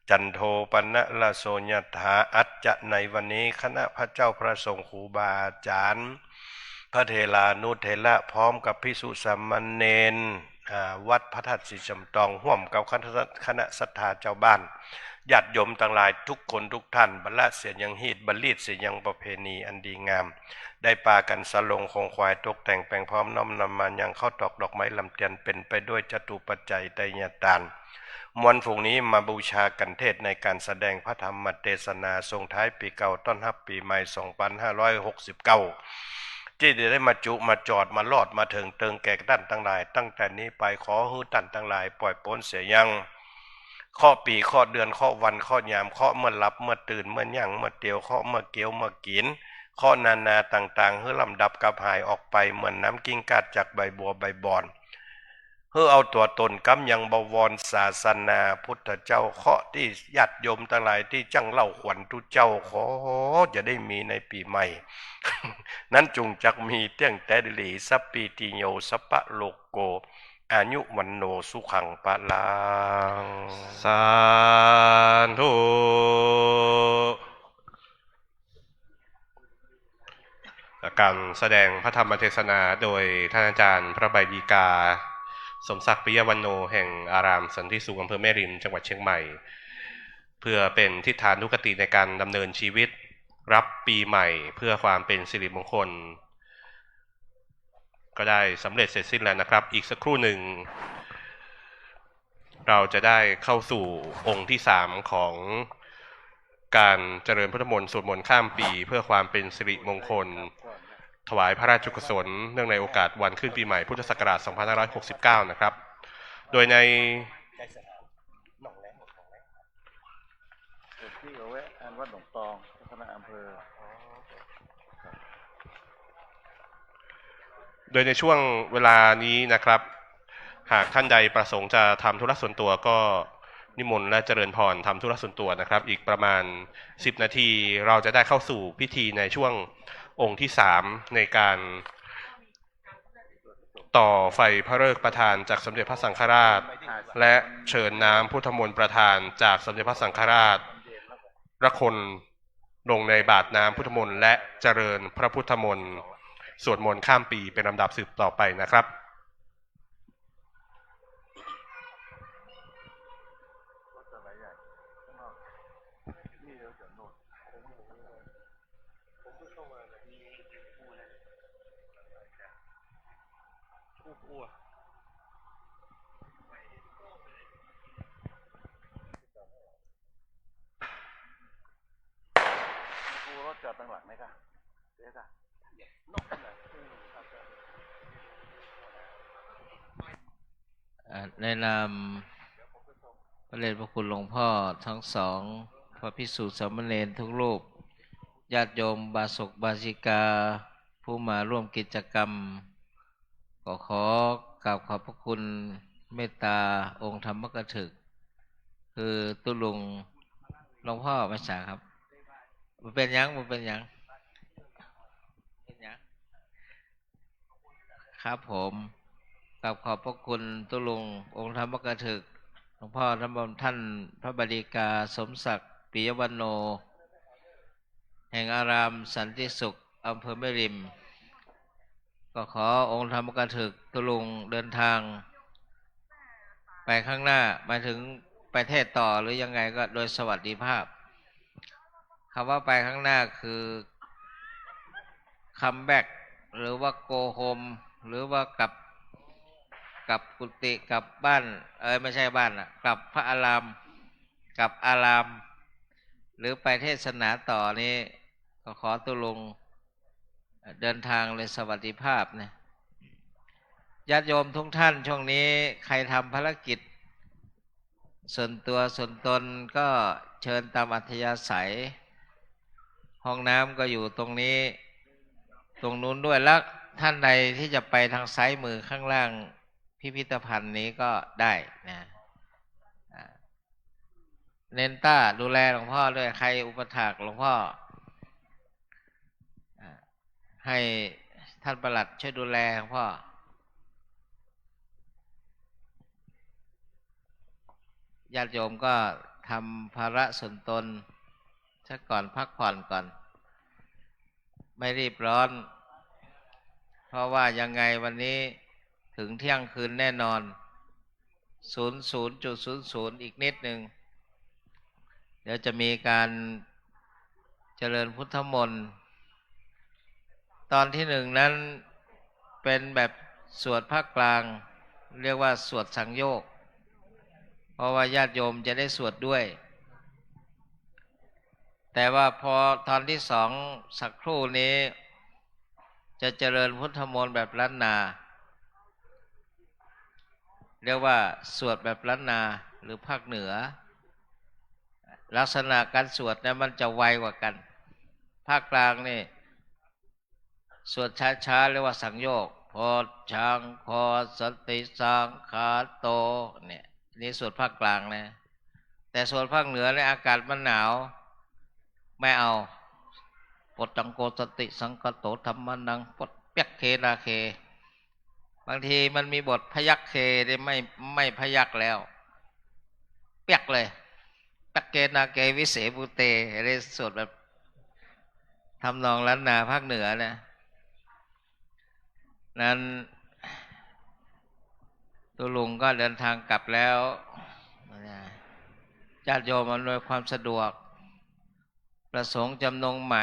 จันโทปนรสโสยถา อัจจะในวันนี้คณะพระเจ้าพระสงฆ์ครูบาอาจ๋ารย์ พระเถรานุเถระ พร้อมกับภิกษุสามเณร อ่า วัดพระธาตุศรีสำตอง ฮ่วมกับคณะ คณะศรัทธาจาวบ้าน ญาติโยมตังหลายทุกคนทุกต้าน บ่ละเสียอย่างฮีด บ่ลีดเสียอย่างประเพณีอันดีงาม ได้ปากั๋นสะหลงของขวัญตกแต่งแป๋งพร้อมน้อมนำมายังข้าวตอกดอกไม้ลำเตียน เป๋นไปด้วยจตุปัจจัยไตรยทาน มวลฝูงนี้มาบูชากั๋นเทศน์ในก๋านแสดงพระธรรมเทศนาส่งท้ายปี๋เก่าต้อนฮับปี๋ใหม่ สองปันห้าร้อยหกสิบเก้า ตี้จะได้มาจุมาจอดมาลอดมาเถิงเติงแก่ต้านตังหลาย ตั้งแต่นี้ไปขอหื้อต้านตังหลายปล่อยป๊นเสียยัง เคราะห์ปี๋ เคราะห์เดือน เคราะห์วัน เคราะห์ยาม เคราะห์เมื่อหลับ เมื่อตื่น เมื่อยั่ง เมื่อเตียว เคราะห์เมื่อเกี้ยว เมื่อกิ๋น เคราะห์นานาต่างๆ หื้อล่ำดับกับหายออกไป เหมือนน้ำกิ้งก้าดจากใบบัวใบบอน หื้อเอาตั๋วต๋นกำยังบวรศาสนาพุทธเจ้า เคราะห์ตี้ญาติโยมตังหลายตี้จั้งเล่าขวัญตุ๊เจ้า ขอจะได้มีในปี๋ใหม่ นั้นจุ่งจักมีเตี้ยงแต๊ดีหลี สัพพีติโย สัพพะโรโก อายุวัณโณ สุขัง พลัง สาธุ ก๋านแสดงพระธรรมเทศนาโดยท่านอาจารย์พระใบดีกา สมศักดิ์ ปิยวัณโณ แห่งอารามสันติสุข อำเภอแม่ริม จังหวัดเชียงใหม่ เพื่อเป็นทิฏฐานุกติในการดำเนินชีวิต รับปีใหม่เพื่อความเป็นสิริมงคล ก็ได้สำเร็จเสร็จสิ้นแล้วนะครับ อีกสักครู่หนึ่ง เราจะได้เข้าสู่องค์ที่สามของ การเจริญพุทธมนต์สวดมนต์ข้ามปี เพื่อความเป็นสิริมงคล ถวายพระราชกุศล เนื่องในโอกาสวันขึ้นปีใหม่พุทธศักราช สองพันห้าร้อยหกสิบเก้า นะครับ โดยใน เดี๋ยวพี่เอาไว้อันวัดหนองตอง พัฒนาอำเภอ โดยในช่วงเวลานี้นะครับ หากท่านใดประสงค์จะทำธุระส่วนตัวก็นิมนต์และเจริญพรทำธุระส่วนตัวนะครับ อีกประมาณสิบนาที เราจะได้เข้าสู่พิธีในช่วงองค์ที่สาม ในการต่อไฟพระฤกษ์ประทานจากสมเด็จพระสังฆราช และเชิญน้ำพุทธมนต์ประทานจากสมเด็จพระสังฆราช ละคนลงในบาตรน้ำพุทธมนต์ และเจริญพระพุทธมนต์ สวดมนต์ข้ามปีเป็นลำดับสืบต่อไปนะครับ ครูรถจอดตังหลังไหมคะ เดี๋ยวค่ะ อ่า ในนามพระเดชพระคุณหลวงพ่อทั้งสอง พระภิกษุสามเณรทุกรูป ญาติโยมอุบาสกอุบาสิกา ผู้มาร่วมกิจกรรม ก็ขอกราบขอบพระคุณเมตตาองค์ธรรมกถึก คือตุ๊ลุง หลวงพ่อไม่ใช่ครับ บ่เป็นหยัง บ่เป็นหยัง เป็นหยัง ครับผม กราบขอบพระคุณตุ๊ลุงองค์ธรรมกถึก หลวงพ่อท่าน ท่านพระบดีกาสมศักดิ์ ปิยวัณโณ แห่งอารามสันติสุข อำเภอแม่ริม ก็ขอองค์ธรรมกถึกตุ๊ลุงเดินทางไปข้างหน้า หมายถึงไปเทศน์ต่อหรือยังไงก็โดยสวัสดิภาพ คำว่าไปข้างหน้าคือ come back หรือว่า go home หรือว่ากลับ กลับกุฏิ กลับบ้าน เอ้ย ไม่ใช่บ้านน่ะ กลับพระอาราม กลับอาราม หรือไปเทศนาต่อนี้ ก็ขอตุ๊ลุงเดินทางโดยสวัสดิภาพนะ ญาติโยมทุกท่าน ช่วงนี้ใครทำภารกิจส่วนตัวส่วนตนก็เชิญตามอัธยาศัย ห้องน้ำก็อยู่ตรงนี้ ตรงนู้นด้วย แล้วท่านใดที่จะไปทางซ้ายมือข้างล่างพิพิธภัณฑ์นี้ก็ได้นะ อ่า เน้นต้าดูแลหลวงพ่อด้วย ใครอุปัฏฐากหลวงพ่อ อ่า ให้ท่านปลัดช่วยดูแลหลวงพ่อ ญาติโยมก็ทำภาระส่วนตนซะก่อน พักผ่อนก่อน ไม่รีบร้อน เพราะว่ายังไงวันนี้ถึงเที่ยงคืนแน่นอน ศูนย์ศูนย์จุดศูนย์ศูนย์ อีกนิดนึง เดี๋ยวจะมีการเจริญพุทธมนต์ ตอนที่หนึ่งนั้นเป็นแบบสวดภาคกลาง เรียกว่าสวดสังโยค เพราะว่าญาติโยมจะได้สวดด้วย แต่ว่าพอตอนที่สองสักครู่นี้ จะเจริญพุทธมนต์แบบล้านนา เรียกว่าสวดแบบล้านนาหรือภาคเหนือ ลักษณะการสวดเนี่ยมันจะไวกว่ากัน ภาคกลางนี่ สวดช้าๆ เรียกว่าสังโยค โพชฌังโค สติสังขาโต เนี่ย นี่สวดภาคกลางนะ แต่สวดภาคเหนือเนี่ยอากาศมันหนาว ไม่เอา โพชฌังโค สติสังขาโต ธัมมานัง ปดเปียกเคนาเค บางทีมันมีบทพยัคเคเนี่ยไม่ ไม่พยัคแล้ว เปียกเลย เปียกเคนาเค วิเสภูเต อันนี้สวดแบบทำนองล้านนาภาคเหนือนะ นั้นตุ๊ลุงก็เดินทางกลับแล้ว ญาติโยมอำนวยความสะดวก ประสงค์จำนงไหม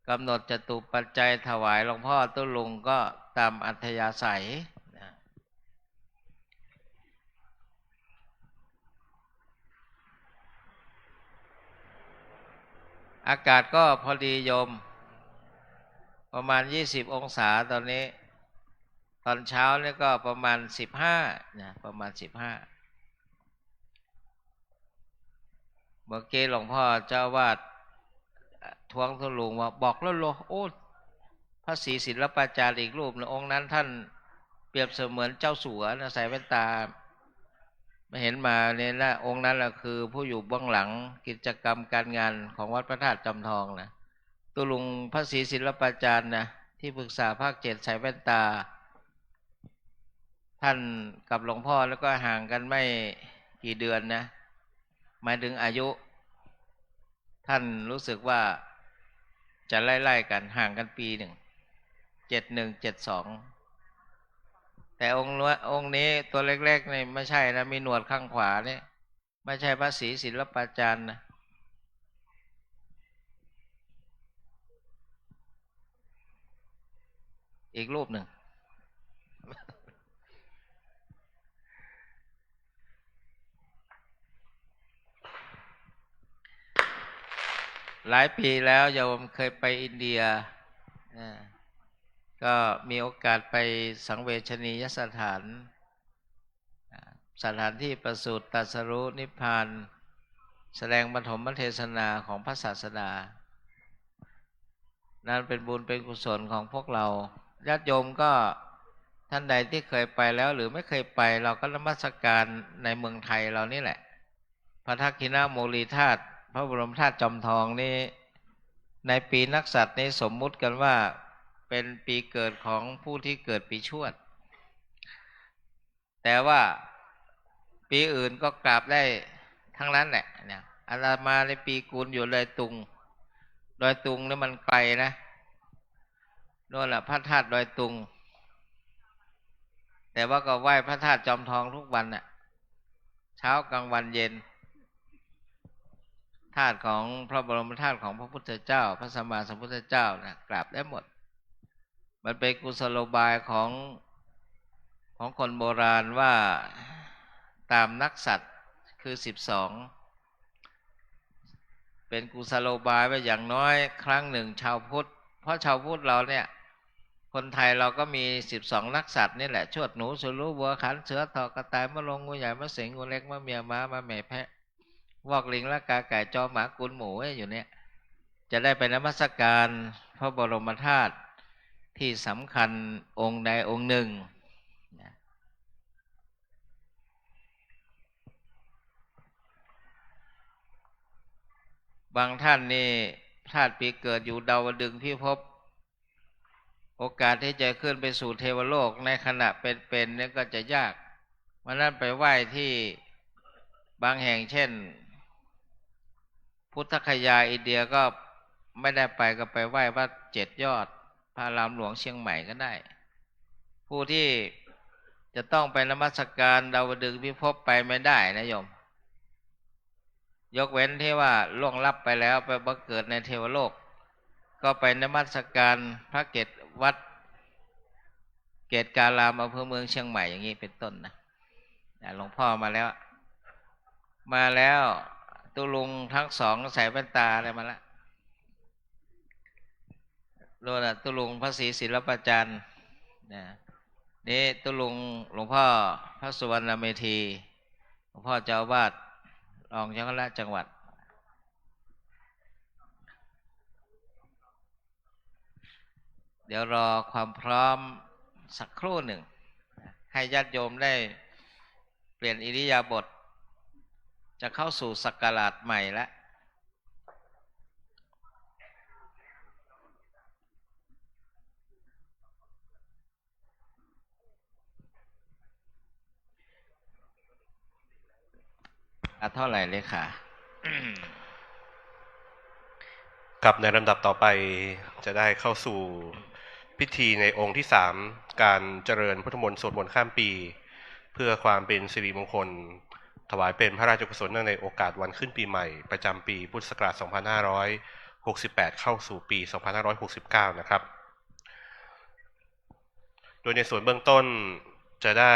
กำหนดจตุปัจจัยถวายหลวงพ่อตุ๊ลุงก็ตามอัธยาศัยนะ อากาศก็พอดีโยม ประมาณยี่สิบองศาตอนนี้ ตอนเช้านี่ก็ประมาณสิบห้านะ ประมาณสิบห้า เมื่อกี้หลวงพ่อเจ้าอาวาสท้วงตุ๊ลุงว่า บอกแล้วเหรอ โอ้ พระศรีศิลปาจารย์อีกรูปหนึ่ง องค์นั้นท่านเปรียบเสมือนเจ้าสัวนะ ใส่แว่นตา ไม่เห็นมาเนี่ยนะ องค์นั้นแหละคือผู้อยู่เบื้องหลังกิจกรรมการงานของวัดพระธาตุจอมทองนะ ตุ๊ลุงพระศรีศิลปาจารย์นะ ที่ปรึกษาภาคเจ็ด ใส่แว่นตา ท่านกับหลวงพ่อแล้วก็ห่างกันไม่กี่เดือนนะ หมายถึงอายุ ท่านรู้สึกว่าจะไล่ๆ กัน ห่างกันปีหนึ่ง เจ็ดหนึ่ง เจ็ดสอง แต่องค์ละ องค์นี้ตัวเล็กๆ นี่ไม่ใช่นะ มีหนวดข้างขวานี่ ไม่ใช่พระศรีศิลปาจารย์นะ อีกรูปหนึ่ง หลายปีแล้วโยมเคยไปอินเดีย อ่า ก็มีโอกาสไปสังเวชนียสถาน อ่า สถานที่ประสูติตรัสรู้นิพพาน แสดงปฐมเทศนาของพระศาสดา นั่นเป็นบุญเป็นกุศลของพวกเรา ญาติโยมก็ท่านใดที่เคยไปแล้วหรือไม่เคยไป เราก็นมัสการในเมืองไทยเรานี่แหละ พระทักขิณโมลีธาตุ พระบรมธาตุจอมทองนี้ ในปีนักษัตริย์นี้สมมุติกันว่าเป็นปีเกิดของผู้ที่เกิดปีชวด แต่ว่าปีอื่นก็กราบได้ทั้งนั้นแหละเนี่ย อาตมาในปีกุลอยู่ดอยตุง ดอยตุงนี่มันไกลนะ โน่นแหละพระธาตุดอยตุง แต่ว่าก็ไหว้พระธาตุจอมทองทุกวันน่ะ เช้ากลางวันเย็น ธาตุของพระบรมธาตุของพระพุทธเจ้า พระสัมมาสัมพุทธเจ้านะ กราบได้หมด มันเป็นกุศโลบายของ ของคนโบราณว่าตามนักษัตริย์คือสิบสอง เป็นกุศโลบายว่าอย่างน้อยครั้งหนึ่งชาวพุทธ เพราะชาวพุทธเราเนี่ย คนไทยเราก็มีสิบสองนักษัตริย์นี่แหละ ชวด หนู สุรุ วัว ขัน เสือ เถาะ กระต่าย มะโรง งูใหญ่ มะเสง งูเล็ก มะเมีย ม้า มะแหม่ แพะ วอก ลิง ละกา ไก่ จอ หมา กุล หมู อยู่เนี่ย จะได้ไปนมัสการพระบรมธาตุที่สำคัญองค์ใดองค์หนึ่งนะ บางท่านนี่ธาตุปีเกิดอยู่ดาวดึงส์พิภพ โอกาสที่จะขึ้นไปสู่เทวโลกในขณะเป็นๆ เนี่ยก็จะยาก วันนั้นไปไหว้ที่บางแห่ง เช่น พุทธคยาอินเดียก็ไม่ได้ไป ก็ไปไหว้วัดเจ็ดยอด พระอารามหลวงเชียงใหม่ก็ได้ ผู้ที่จะต้องไปนมัสการดาวดึงส์พิภพไปไม่ได้นะโยม ยกเว้นที่ว่าล่วงลับไปแล้วไปบังเกิดในเทวโลก ก็ไปนมัสการพระเกศ วัดเกศการาม อำเภอเมืองเชียงใหม่อย่างนี้เป็นต้นนะ อ่ะ หลวงพ่อมาแล้ว มาแล้ว ตุ๊ลุงทั้งสองใส่แว่นตาอะไรมาละ โน่นน่ะ ตุ๊ลุงพระศรีศิลปาจารย์นะ นี่ตุ๊ลุงหลวงพ่อพระสุวรรณเมธี หลวงพ่อเจ้าอาวาส รองเจ้าคณะจังหวัด เดี๋ยวรอความพร้อมสักครู่หนึ่ง ให้ญาติโยมได้เปลี่ยนอิริยาบถ จะเข้าสู่ศักราชใหม่แล้ว อ่ะ เท่าไหร่เลยค่ะ ครับ ในลำดับต่อไปจะได้เข้าสู่พิธีในองค์ที่สาม การเจริญพุทธมนต์สวดมนต์ข้ามปี เพื่อความเป็นสิริมงคล ถวายเป็นพระราชกุศลเนื่องในโอกาสวันขึ้นปีใหม่ประจำปีพุทธศักราชสองพันห้าร้อยหกสิบแปด เข้าสู่ปีสองพันห้าร้อยหกสิบเก้า นะครับ โดยในส่วนเบื้องต้นจะได้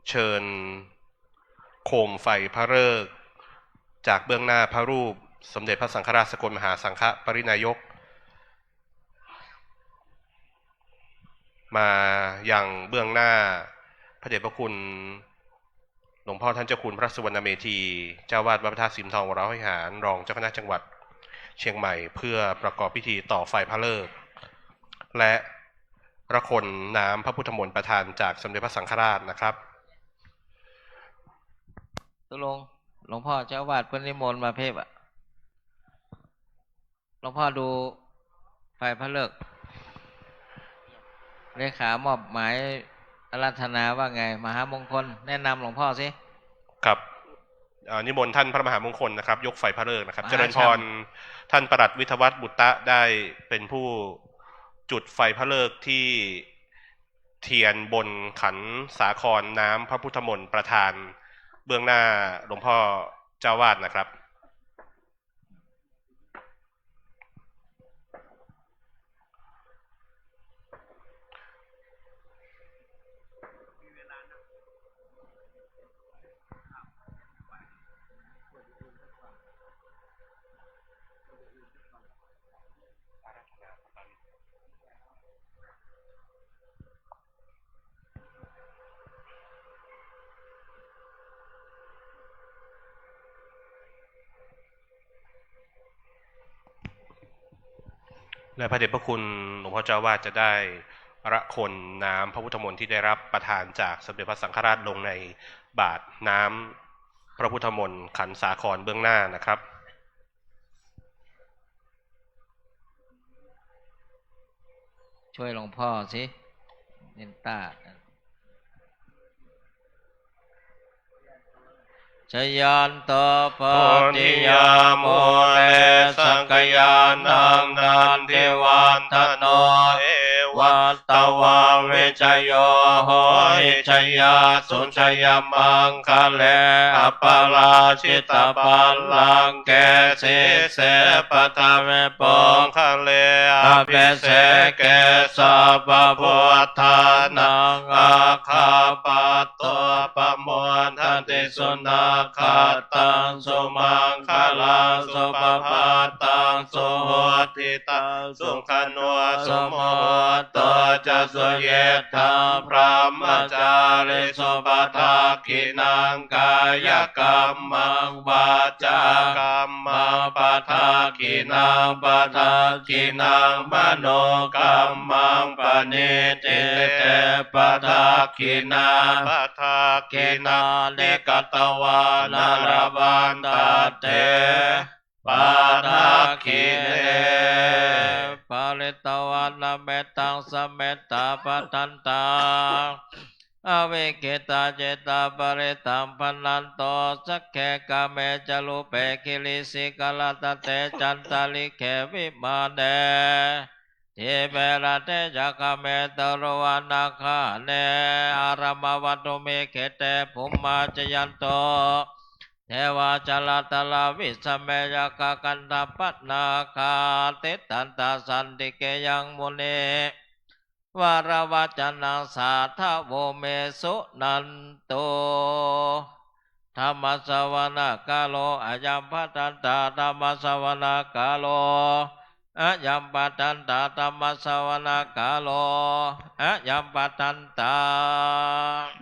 เชิญโคมไฟพระฤกษ์ จากเบื้องหน้าพระรูปสมเด็จพระสังฆราชสกลมหาสังฆปริณายก มายังเบื้องหน้าพระเดชพระคุณหลวงพ่อท่านเจ้าคุณพระสุวรรณเมธี เจ้าวาดวัดพระธาตุสิมทองวรวิหาร รองเจ้าคณะจังหวัดเชียงใหม่ เพื่อประกอบพิธีต่อไฟพระฤกษ์ และพระคนน้ำพระพุทธมนต์ประทานจากสมเด็จพระสังฆราชนะครับ ตกลงหลวงพ่อเจ้าอาวาสเปิ้นนิมนต์มาเพ่บ่ะ หลวงพ่อดูไฟพระฤกษ์ เลขามอบหมายอาราธนาว่าไง มหามงคล แนะนำหลวงพ่อสิ ครับ เอ่อ นิมนต์ท่านพระมหามงคลนะครับ ยกไฟพระฤกษ์นะครับ มหา เจริญพร ท่านปลัดวิทยวัฒน์บุตตะได้เป็นผู้จุดไฟพระฤกษ์ที่เทียนบนขันสาครน้ำพระพุทธมนต์ประทานเบื้องหน้าหลวงพ่อเจ้าอาวาสนะครับ และพระเดชพระคุณหลวงพ่อเจ้าอาวาสจะได้ประคนน้ำพระพุทธมนต์ที่ได้รับประทานจากสมเด็จพระสังฆราชลงในบาตรน้ำพระพุทธมนต์ขันสาครเบื้องหน้านะครับ ช่วยหลวงพ่อสิ เน้นตา Jayanto bodhiyā mūle sakyānaṃ nandivaḍḍhano, evaṃ tvaṃ vijayo hohi jayassu jayamaṅgale, aparājitapallaṅke sīse paṭhavipokkhare, abhiseke sabbabuddhānaṃ aggappatto pamodati. Sunakkhattaṃ sumaṅgalaṃ supabhātaṃ suhuṭṭhitaṃ, sukhaṇo sumuhutto ca suyiṭṭhaṃ brahmacārisu, padakkhiṇaṃ kāyakammaṃ vācākammaṃ padakkhiṇaṃ, padakkhiṇaṃ manokammaṃ paṇidhī te padakkhiṇā, padakkhiṇāni katvāna labhantatthe padakkhiṇe. Pharitvāna mettaṃ samettā bhadantā avikkhittacittā parittaṃ bhaṇanto sagge kāme ca rūpe girisikharataṭe cantalikkhe vimāne, dīpe raṭṭhe ca gāme taruvanagahane arambagatumbhīkkhette bhummā cāyanto devā jalathalavisame yakkhagandhabbanāgā tiṭṭhantā santike yaṃ munivaravacanaṃ sādhavo me suṇantu. Dhammassavanakālo ayambhadantā. Dhammassavanakālo ayambhadantā. Dhammassavanakālo ayambhadantā.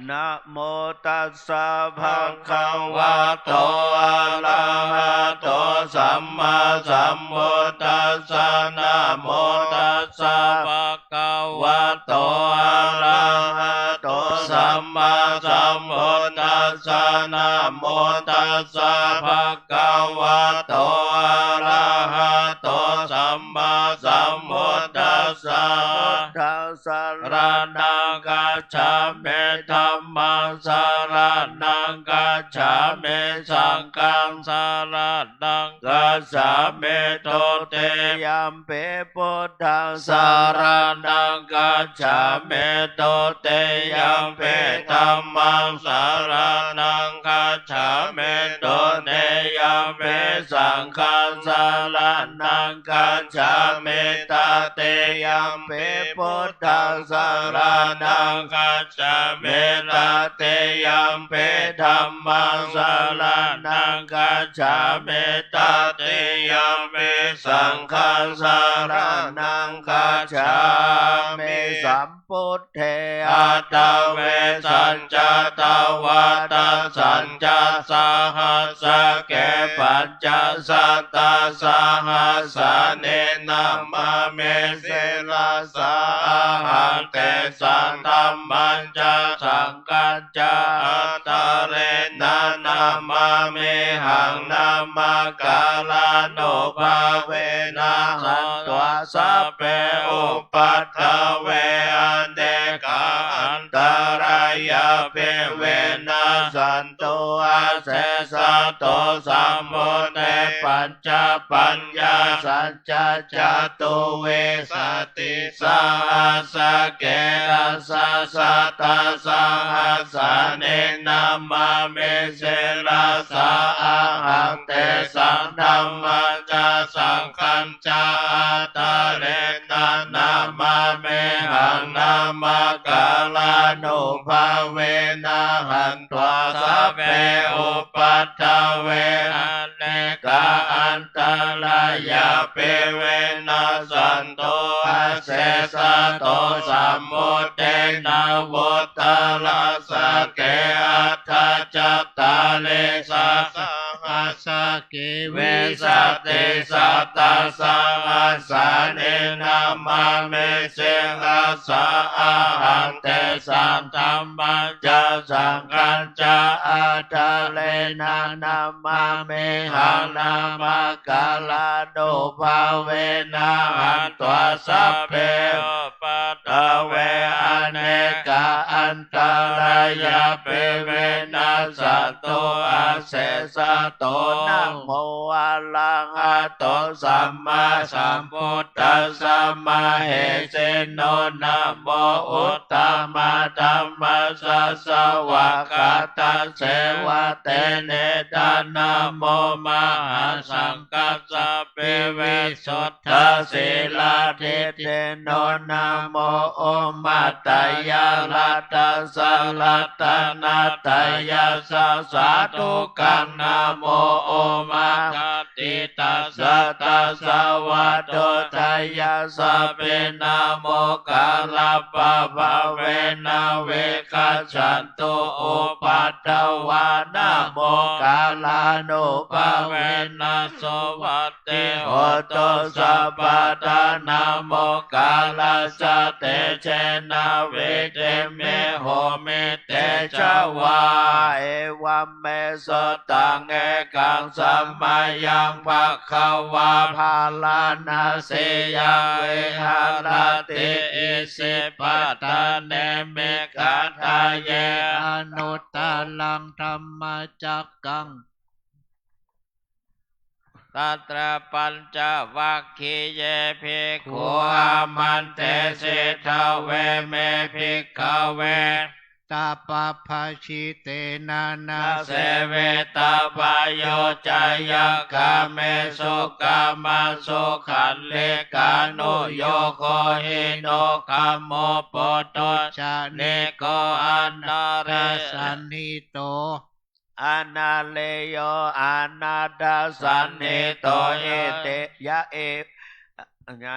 Namo tassa bhagavato arahato sammāsambuddhassa. Namo tassa bhagavato arahato sammāsambuddhassa. Namo tassa bhagavato arahato sammāsambuddhassa. Buddhaṃ saraṇaṃ gacchāmi. Dhammaṃ saraṇaṃ gacchāmi. Saṅghaṃ saraṇaṃ gacchāmi. Dutiyampi Buddhaṃ saraṇaṃ gacchāmi. Dutiyampi dhammaṃ saraṇaṃ gacchāmi. Dutiyampi saṅghaṃ saraṇaṃ gacchāmi. Tatiyampi buddhaṃ saraṇaṃ gacchāmi. Tatiyampi dhammaṃ saraṇaṃ gacchāmi. Tatiyampi saṅghaṃ saraṇaṃ gacchāmi. Sambuddhe aṭṭhavīsañca dvādasañca sahassake pañ- casatasahassāni namāmi sirasā ahaṃ. Tesaṃ dhammañca saṅghañca ādarena namāmihaṃ. Namakārānubhāvena hantvā sabbe upaddave anekā antarāyāpi vinassan- tu asesato. Sambuddhe pañcapaññāsañca catuvīsatisahassake dasasatasahassāni namāmi sirasā ahaṃ. Tesaṃ dhammañca saṅghañ- ca ādarena namāmihaṃ. Namakārānubhāvena hantvā sabbe upaddave anekā antarāyāpi vinassantu asesato. Sambuddhe navuttarasake aṭṭhacattāḷīsa- sahassake vīsatisatasahassāni namāmi sirasā ahaṃ. Tesaṃ dhammañca saṅghañca ādarena namāmihaṃ. Namakārānubhāvena hantvā sabbe upaddave anekā antarāyāpi vinassantu asesato. Namo arahato sammāsambuddhassa mahesino. Namo uttamadhammassa svākkhātasseva tenidha. Namo mahāsaṅghassāpi visuddhasīladiṭṭhino. Namo omātyāraddhassa ratanattayassa sādhukaṃ. Namo omakātītassa tassa vatthuttayassapi. Namokārappabhāvena vigacchan- tu upaddavā. Namokārānubhāvena suvatthi hotu sabbadā. Namokārassa tejena vidhimhi homi tejavā. Evaṃ me sutaṃ. Ekaṃ samayaṃ bhagavā bārāṇasiyaṃ viharati isipatane migadāye. Anuttaraṃ dhammacakkaṃ. Tatra pañcavaggiyā bhikkhū āmantesi. Dveme, bhikkhave, tappabhajitena na sevitabbayo cāyagāmesu kāmasukhallikānuyogo hīno gammo pothujjaniko anariyo, anariyo, anatthasañhito. Iti ya e-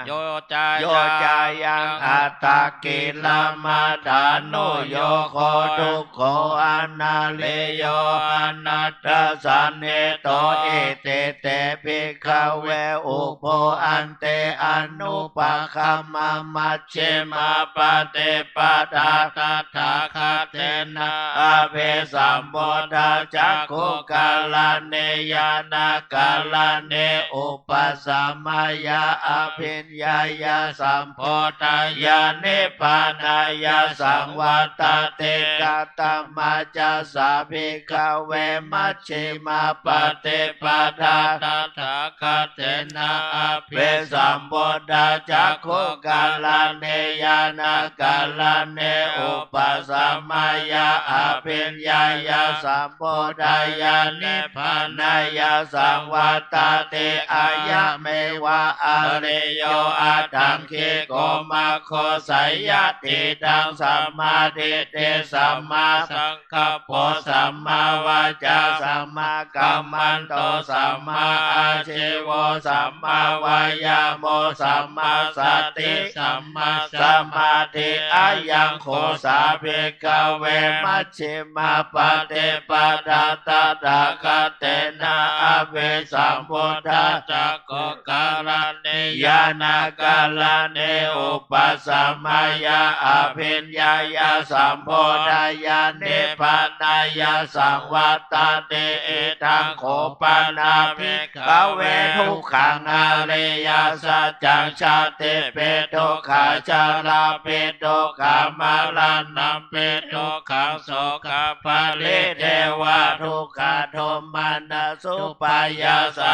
yo cāyaṃ, yo cāyaṃ attakilamathānuyogo dukkho anariyo anatthasañhito. Iti te, bhikkhave, ubho ante anupagamma majjhimā paṭipadā tathāgatena abhisambuddhā cakkhukaraṇī ñāṇakaraṇī upasamāya ab- abhiññāya sambodhāya nibbānāya saṃvattati. Katamā ca sā, bhikkhave, majjhimā paṭipadā tathāgatena abhisambuddhā cakkhukaraṇī ñāṇakaraṇī upasamāya abhiññāya sambodhāya nibbānāya saṃvattati. Ayameva ariyo aṭṭhaṅgiko maggo, seyyathīdaṃ: sammādiṭṭhi sammāsaṅkappo sammāvācā sammākammanto sammāājīvo sammāvāyāmo sammāsati sammāsamādhi. Ayaṃ kho sā, bhikkhave, majjhimā paṭipadā tathāgatena abhisambuddhā cakkhukaraṇī ñāṇakaraṇī upasamāya abhiññāya sambodhāya nibbānāya saṃvattati. Idaṃ kho pana, bhikkhave, dukkhaṃ ariyasaccaṃ: jātipi dukkhā jarāpi dukkhā maraṇampi dukkhaṃ sokaparidevadukkhadomanassupāyāsā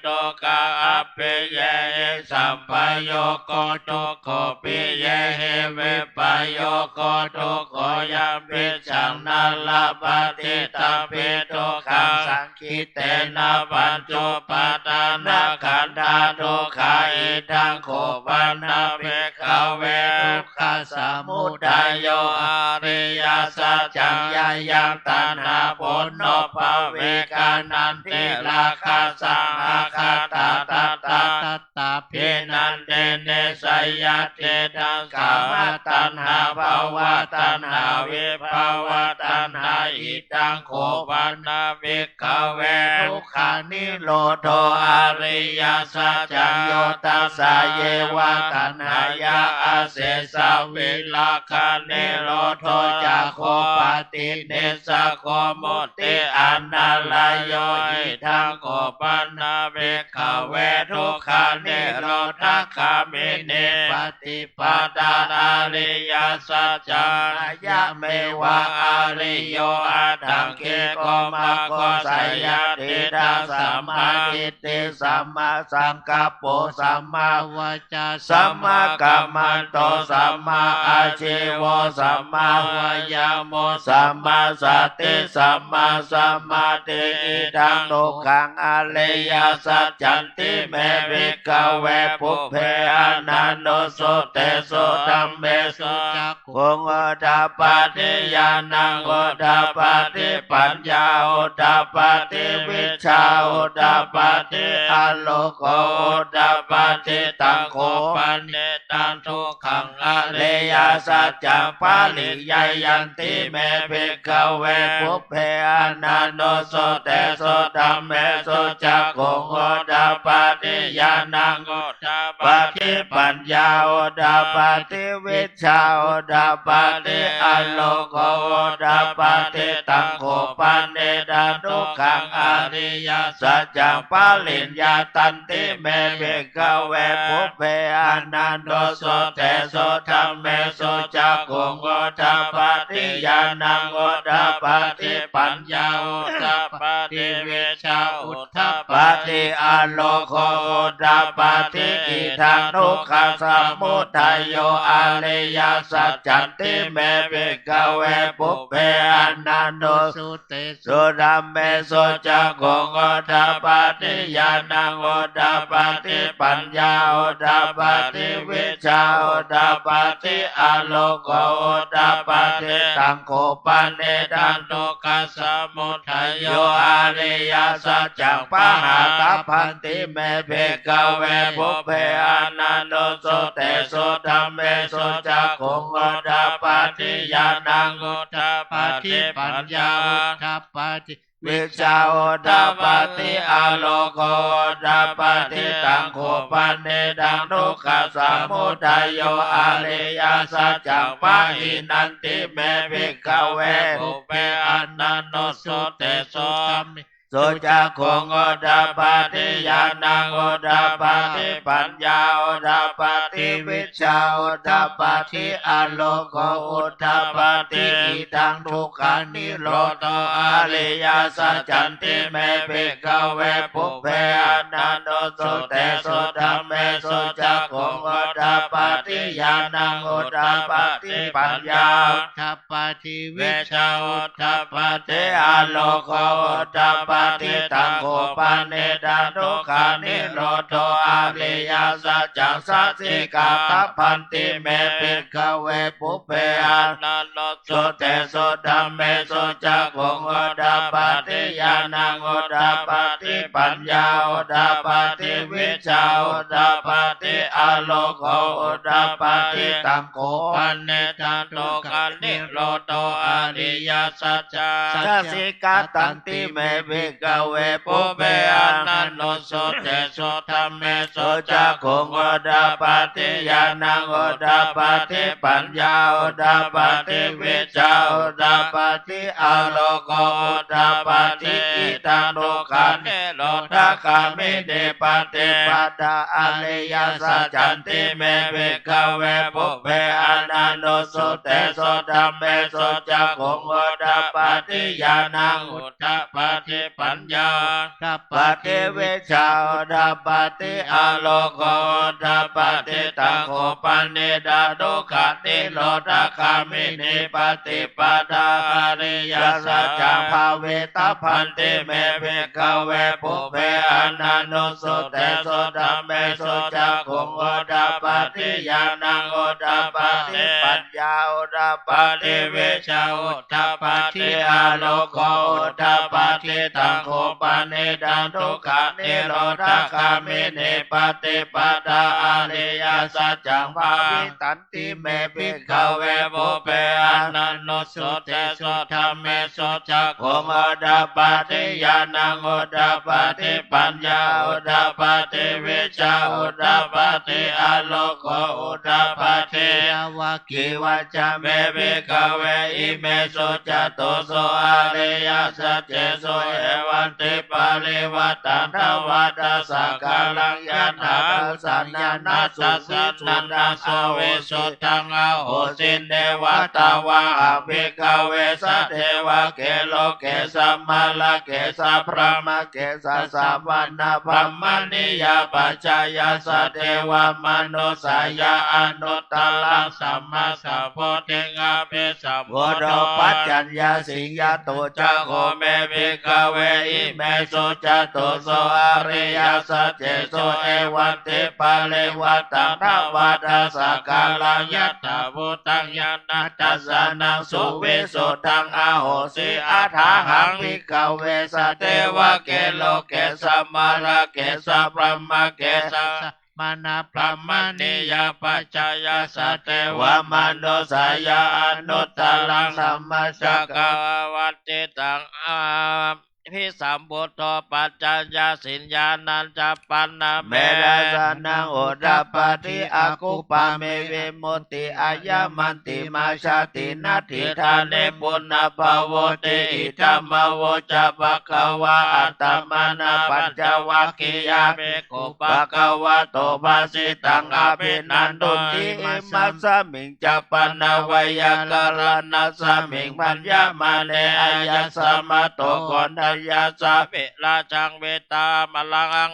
dukkhamorokapī. Yehi sampayogo dukkho, piyehi vippayogo dukkho, yampicchaṃ na labhati tampi dukkhaṃ, saṅ khittena pañcupādānakkhandhā dukkhā. Idaṃ kho pana, bhikkhave, dukkhasamudayo ariyasaccaṃ: yayaṃ taṇhā ponobbhavikā nandirāgasahagatā, tatratatrā abhinandinī, seyyathīdaṃ: kāmataṇhā bhavataṇhā vibhavataṇhā. Idaṃ kho pana, bhikkhave, dukkhanirodho ariyasaccaṃ: yo tassāyeva taṇhāya asesavirāganirodho cāgo paṭinissaggo mutti anālayo. Idaṃ kho pana, bhikkhave, dukkhanirodhagāminī paṭipadā ariyasaccaṃ: ayameva ariyo aṭṭhaṅgiko maggo, seyyathīdaṃ: sammādiṭṭhi sammāsaṅkappo sammāvācā sammākammanto sammāājīvo sammāvāyāmo sammāsati sammāsamādhi. Idaṃ dukkhaṃ ariyasaccanti me, bhikkhave, pubbe ananussutesu dhammesu cak khuṃ udapādi, ñāṇaṃ udapādi, paññā udapādi, vijjā udapādi, āloko udapādi. Taṃ kho panidaṃ dukkhaṃ ariyasaccaṃ pariññeyyanti me, bhikkhave, pubbe ananussutesu dhammesu cakkhuṃ udapādi, ñāṇaṃ udapādi, paññā udapādi, vijjā udapādi, āloko udapādi. Taṃ kho panidaṃ dukkhaṃ ariyasaccaṃ pariññātanti me, bhikkhave, pubbe ananussutesu dhammesu cakkhuṃ udapādi, ñāṇaṃ udapādi, paññā udapādi, vijjā udapādi, āloko udapādi. Idaṃ dukkhasamudayo ariyasaccanti me, bhikkhave, pubbe ananussutesu dhammesu cakkhuṃ udapādi, ñāṇaṃ udapādi, paññā udapādi, vijjā udapādi, āloko udapādi. Taṃ kho panidaṃ dukkhasamudayo ariyasaccaṃ pahātabbanti me, bhikkhave, pubbe ananussutesu dhammesu cakkhuṃ udapādi, ñāṇaṃ udapādi, paññā udapādi, vijjā udapādi, āloko udapādi. Taṃ kho panidaṃ dukkhasamudayo ariyasaccaṃ pahīnanti me, bhikkhave, pubbe ananussutesu dhammesu สุจักขุงอุดดาปาติ ญาณังอุดดาปาติ ปัญญาอุดดาปาติ วิชชาอุดดาปาติ อาโลโกอุดดาปาติ อิทังทุกขานิโรโธ อริยสัจจันติเม ภิกขเว ปุพเพอนันตุสุเตสุธัมเมสุ จักขุงอุดดาปาติ ญาณังอุดดาปาติ ปัญญาอุดดาปาติ วิชชาอุดดาปาติ อาโลโกอุดดาปาติ จักขุงอุดดาปาติ ตังโขปนิฏฐังทุกขานิโรโธ อริยสัจจัง สสสิกาตัพพันติเม ภิกขเว ปุพเพอนันตุสุเตสุธัมเมสุ จักขุงอุดดาปาติ ญาณังอุดดาปาติ ปัญญาอุดดาปาติ วิชชาอุดดาปาติ อาโลโกอุดดาปาติ ตังโขปนิฏฐังทุกขานิโรโธ อริยสัจจัง สสสิกาตันติเม ภิกขเว ปุพเพอนันตุสุเตสุธัมเมสุ จักขุงอุดดาปาติ ญาณังอุดดาปาติ ปัญญาอุดดาปาติ วิชชาอุดดาปาติ อาโลโกอุดดาปาติ อิทังทุกขานิโรธคามินีปฏิปทา อริยสัจจันติเม ภิกขเว ปุพเพอนันตุสุเตสุธัมเมสุ จักขุงอุดดาปาติ ญาณังอุดดาปาติ ปัญญาอุดดาปาติ วิชชาอุดดาปาติ อาโลโกอุดดาปาติ จักขุงอุดดาปาติ ตังโขปนิฏฐังทุกขานิโรธคามินีปฏิปทา อริยสัจจัง ภาวิตัพพันติเม ภิกขเว ปุพเพอนันตุสุเตสุธัมเมสุ จักขุงอุดดาปาติ ญาณังอุดดาปาติ ปัญญาอุดดาปาติ วิชชาอุดดาปาติ อาโลโกอุดดาปาติ จักขุงอุดดาปาติ ตังโขปนิฏฐังทุกขานิโรธคามินีปฏิปทา อริยสัจจัง ภาวิตันติเม ภิกขเว ปุพเพอนันตุสุเตสุธัมเมสุ จักขุงอุดดาปาติ ญาณังอุดดาปาติ ปัญญาอุดดาปาติ วิชชาอุดดาปาติ อาโลโกอุดดาปาติ ยาวะ กีวัจจะเม ภิกขเว อิเมสุจตุสุอริยสัจเจสุ เอวังติปริวัตตัง ทวาทัสสะกาลัง ยัตถาทัสสะญาณัสสุวิสุทธัง อโหสิ เนวะตวาหะ ภิกขเว สัตเทวะเก โลเก สัมมะระเก สัพพะมะเก สัสสะวะนะ พรหมะนิยาปัจจายัสสะ เทวะมนุสสายะ อนุตตรัง สัมมาสัมโพธิง อภิสัมโพโธ ปัจจัญญาสิง ยะโต จะโข เม ภิกขเว อิเมสุจตุสุอริยสัจเจสุ เอวังติปริวัตตัง ทวาทัสสะกาลัง ยัตถาภูตังญาณทัสสะนัง สุวิสุทธัง อโหสิ อัฏฐาหัง ภิกขเว สัตเทวะเก โลเก สัมมะระเก สัพพะมะเก สัสสะ มะนะ พรหมะนิยาปัจจายัสสะ เทวะมนุสสายะ อนุตตรัง สัมมาสังกัปปะวัตติตัง อภิสัมพุทโธ ปัจจัญญาสิง ญาณัญจะปันนะ เม เม ทัสสะนัง อุดดาปาติ อกุปปะเม วิมุตติ อะยะมันติมา ชาติ นัตถิ ทานิ ปุนะปะโวติ อิทัง มะ โวจะ ภะคะวา อะตะมะนะ ปัญจวัคคียา ภิกขุ ภะคะวะโต ภาสิตัง อะภินันทุนติ อิมัสสะมิง จะปะนะ ไวยากะระณัสสะมิง ภัญญะมะเน อะยัสสะมะโต โกณฑัญญัสสะ วิราชัง วีตามะรัง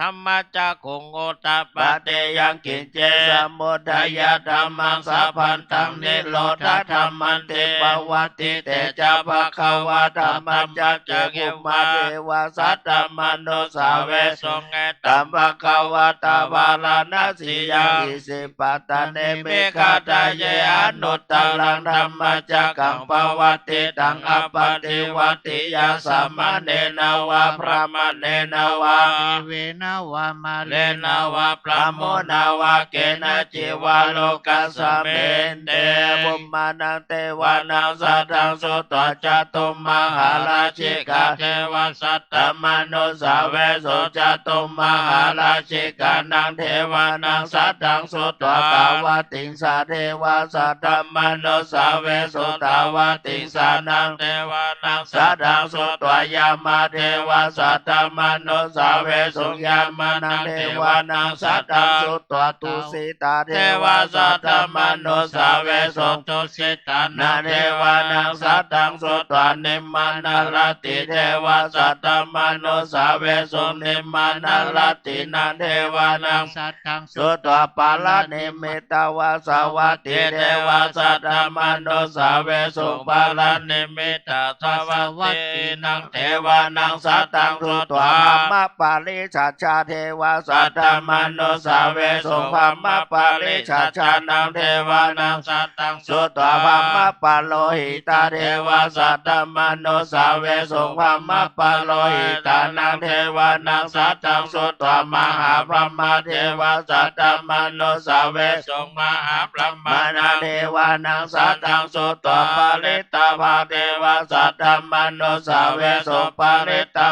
ธัมมะจักขุง อุดดาปาติ ยังกิญจิ สมุททะยะธัมมัง สัพพันธัง นิโรธะธัมมันติ ปะวัตติเต จะ ภะคะวา ธัมมะจักขุง เอวะเมวะ สัทธะมะนุสสาเวสุง เอตัง ภะคะวะตา วาราณะสียัง อิสิปะตะเน มิคทะเย อนุตตรัง ธัมมะจักขัง ปะวัตติตัง อะปะติวัตติยัง สะมะเณนะวา พะมะเณนะวา เว nā vā mārena vā brahmunā vā kenaci vā lokasminti. Bhummānaṃ devānaṃ saddaṃ sutvā cātummahārājikā devā saddamanussāvesuṃ. Cātummahārājikānaṃ devānaṃ saddaṃ sutvā tāvatiṃsā devā saddamanussāvesuṃ. Tāvatiṃsānaṃ devānaṃ saddaṃ sutvā yāmā devā saddamanussāvesuṃ. Yāmānaṃ devānaṃ saddaṃ sutvā tusitā devā saddamanussāvesuṃ. Tusitānaṃ devānaṃ saddaṃ sutvā nimmānaratī devā saddamanussāvesuṃ. Nimmānaratīnaṃ devānaṃ saddaṃ sutvā paranimmitavasavattī devā saddamanussāvesuṃ. Paranimmitavasavatīnaṃ devānaṃ saddaṃ sutvā brahmapārisajjā devā saddamanussāvesuṃ. Brahmapārisajjānaṃ devānaṃ saddaṃ sutvā brahmapurohitā devā saddamanussāvesuṃ. Brahmapurohitānaṃ devānaṃ saddaṃ sutvā mahābrahmā devā saddamanussāvesuṃ. Mahābrahmānaṃ devānaṃ saddaṃ sutvā parittā devā saddamanussāvesuṃ. Parittā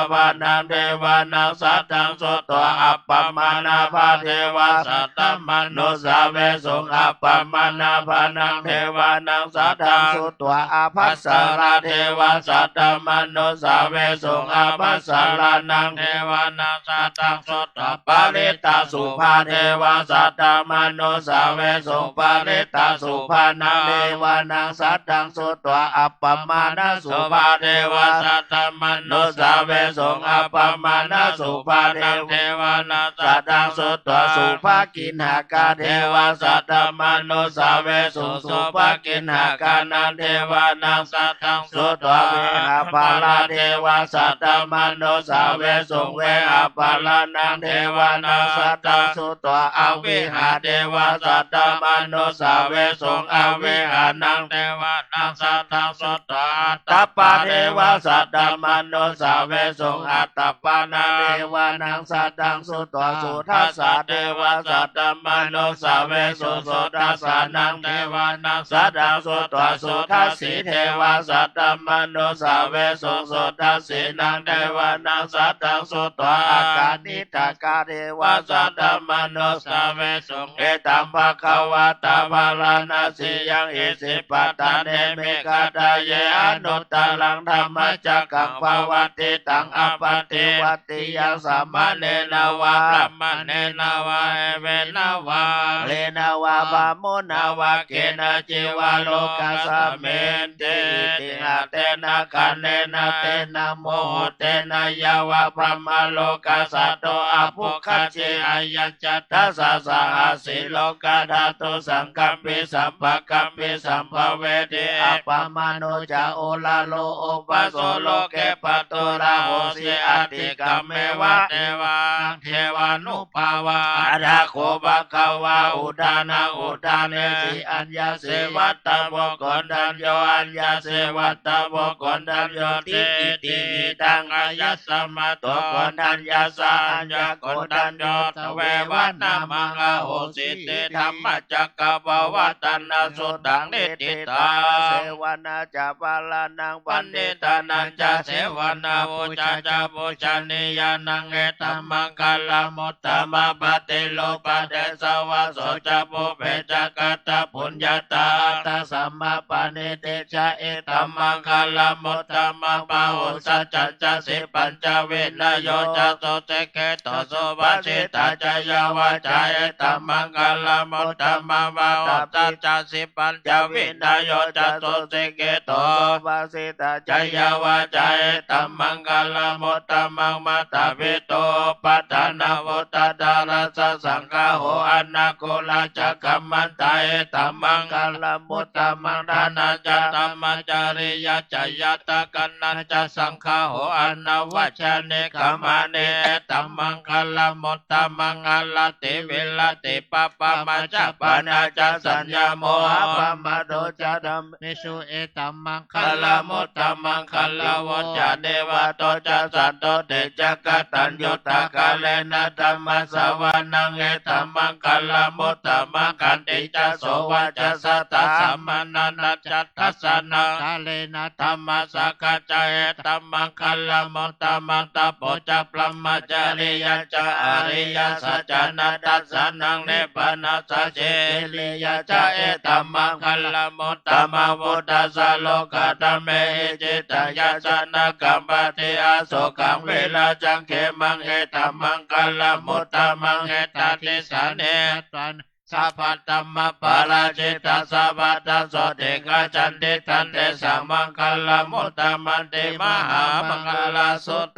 devānaṃ saddaṃ sutvā appamāṇā devā saddamanussāvesuṃ. Appamāṇānaṃ devānaṃ saddaṃ sutvā ābhassarā devā saddamanussāvesuṃ. Ābhassarānaṃ devānaṃ saddaṃ sutvā parittasubhā devā saddamanussāvesuṃ. Parittasubhānaṃ devānaṃ saddaṃ sutvā appamāṇasubhā devā saddamanussāvesuṃ. Appamāṇasubhānaṃ devānaṃ saddaṃ sutvā subhakiṇhakā devā saddamanussāvesuṃ. Subhakiṇhakānaṃ devānaṃ saddaṃ sutvā vehapphalā devā saddamanussāvesuṃ. Vehapphalānaṃ devānaṃ saddaṃ sutvā avihā devā saddamanussāvesuṃ. Avihānaṃ devānaṃ saddaṃ sutvā atappā devā saddamanussāvesuṃ. Atappānaṃ devānaṃ saddaṃ sutvā sudassā devā saddamanussāvesuṃ. Sudassānaṃ devānaṃ saddaṃ sutvā sudassī devā saddamanussāvesuṃ. Sudassīnaṃ devānaṃ saddaṃ sutvā akaniṭṭhakā devā saddamanussāvesuṃ. Etaṃ bhagavatā bārāṇasiyaṃ isipatane migadāye anuttaraṃ dhammacakkaṃ pavattitaṃ appaṭivattiyaṃ samaṇena vā brāhmaṇena vā devena vā mārena vā brahmunā vā kenaci vā lokasminti. Itiha tena khaṇena tena muhuttena yāva brahmalokā saddo abbhuggacchi. Ayañca dasasahassī lokadhātu saṅkampi sampakampi sampavedhi. Appamāṇo ca oḷāro obhāso loke pāturahosi. Atikkammeva devānaṃ devānubhāvaṃ athāgato bhagavā udānaṃ udānesi: Aññāsi vata bho koṇḍañño, aññāsi vata bho koṇḍaññoti. Itihidaṃ āyasmato koṇḍaññassa aññākoṇḍañño tveva nāmaṃ ahosīti. Dhammacakkappavattanasuttaṃ niṭṭhitaṃ. Sevanā ca bālānaṃ paṇḍitānañca sevanā, pūjā ca pūjanīyānaṃ etammaṅgalamuttamaṃ. Paṭirūpadesavāso ca pubbe ca katapuññatā attasammāpaṇidhi ca etammaṅgalamuttamaṃ. Bāhusaccañca sippañca vinayo ca susikkhito subhāsitā ca yā vācā etammaṅgalamuttamaṃ. Bāhusaccañca sippañca vinayo ca susikkhito subhāsitā ca yā vācā etammaṅgalamuttamaṃ. Mātāpituupaṭṭhānaṃ puttadārassa saṅgaho anākulā ca kammantā etammaṅgalamuttamaṃ. Dānañca dhammacariyā ca ñātakānañca saṅgaho anavajjāni kammāni etammaṅgalamuttamaṃ. Āratī viratī pāpā majjapānā ca saññamo appamādo ca dhammesu etammaṅgalamuttamaṃ. Gāravo ca nivāto ca santuṭṭhī ca kataññutā Sākkārena dhammassavanaṃ etammaṅgalamuttamaṃ. Khanti ca sovacassatā samaṇānañca dassanaṃ sālīnadhammasākacchā etammaṅgalamuttamaṃ. Tapo ca brahmacariyañca ariyasaccāna dassanaṃ nibbānasacchikiriyā ca etammaṅgalamuttamaṃ. Phuṭṭhassa lokadhammehi cittaṃ yassa na kampati asokaṃ virajaṃ khemaṃ etammaṅgalamuttamaṃ. Etādisāni sabbatthamaparājitā sabbattha sotthiṃ gacchanti tantesaṃ maṅgalamuttamanti. Mahāmaṅgalasuttaṃ.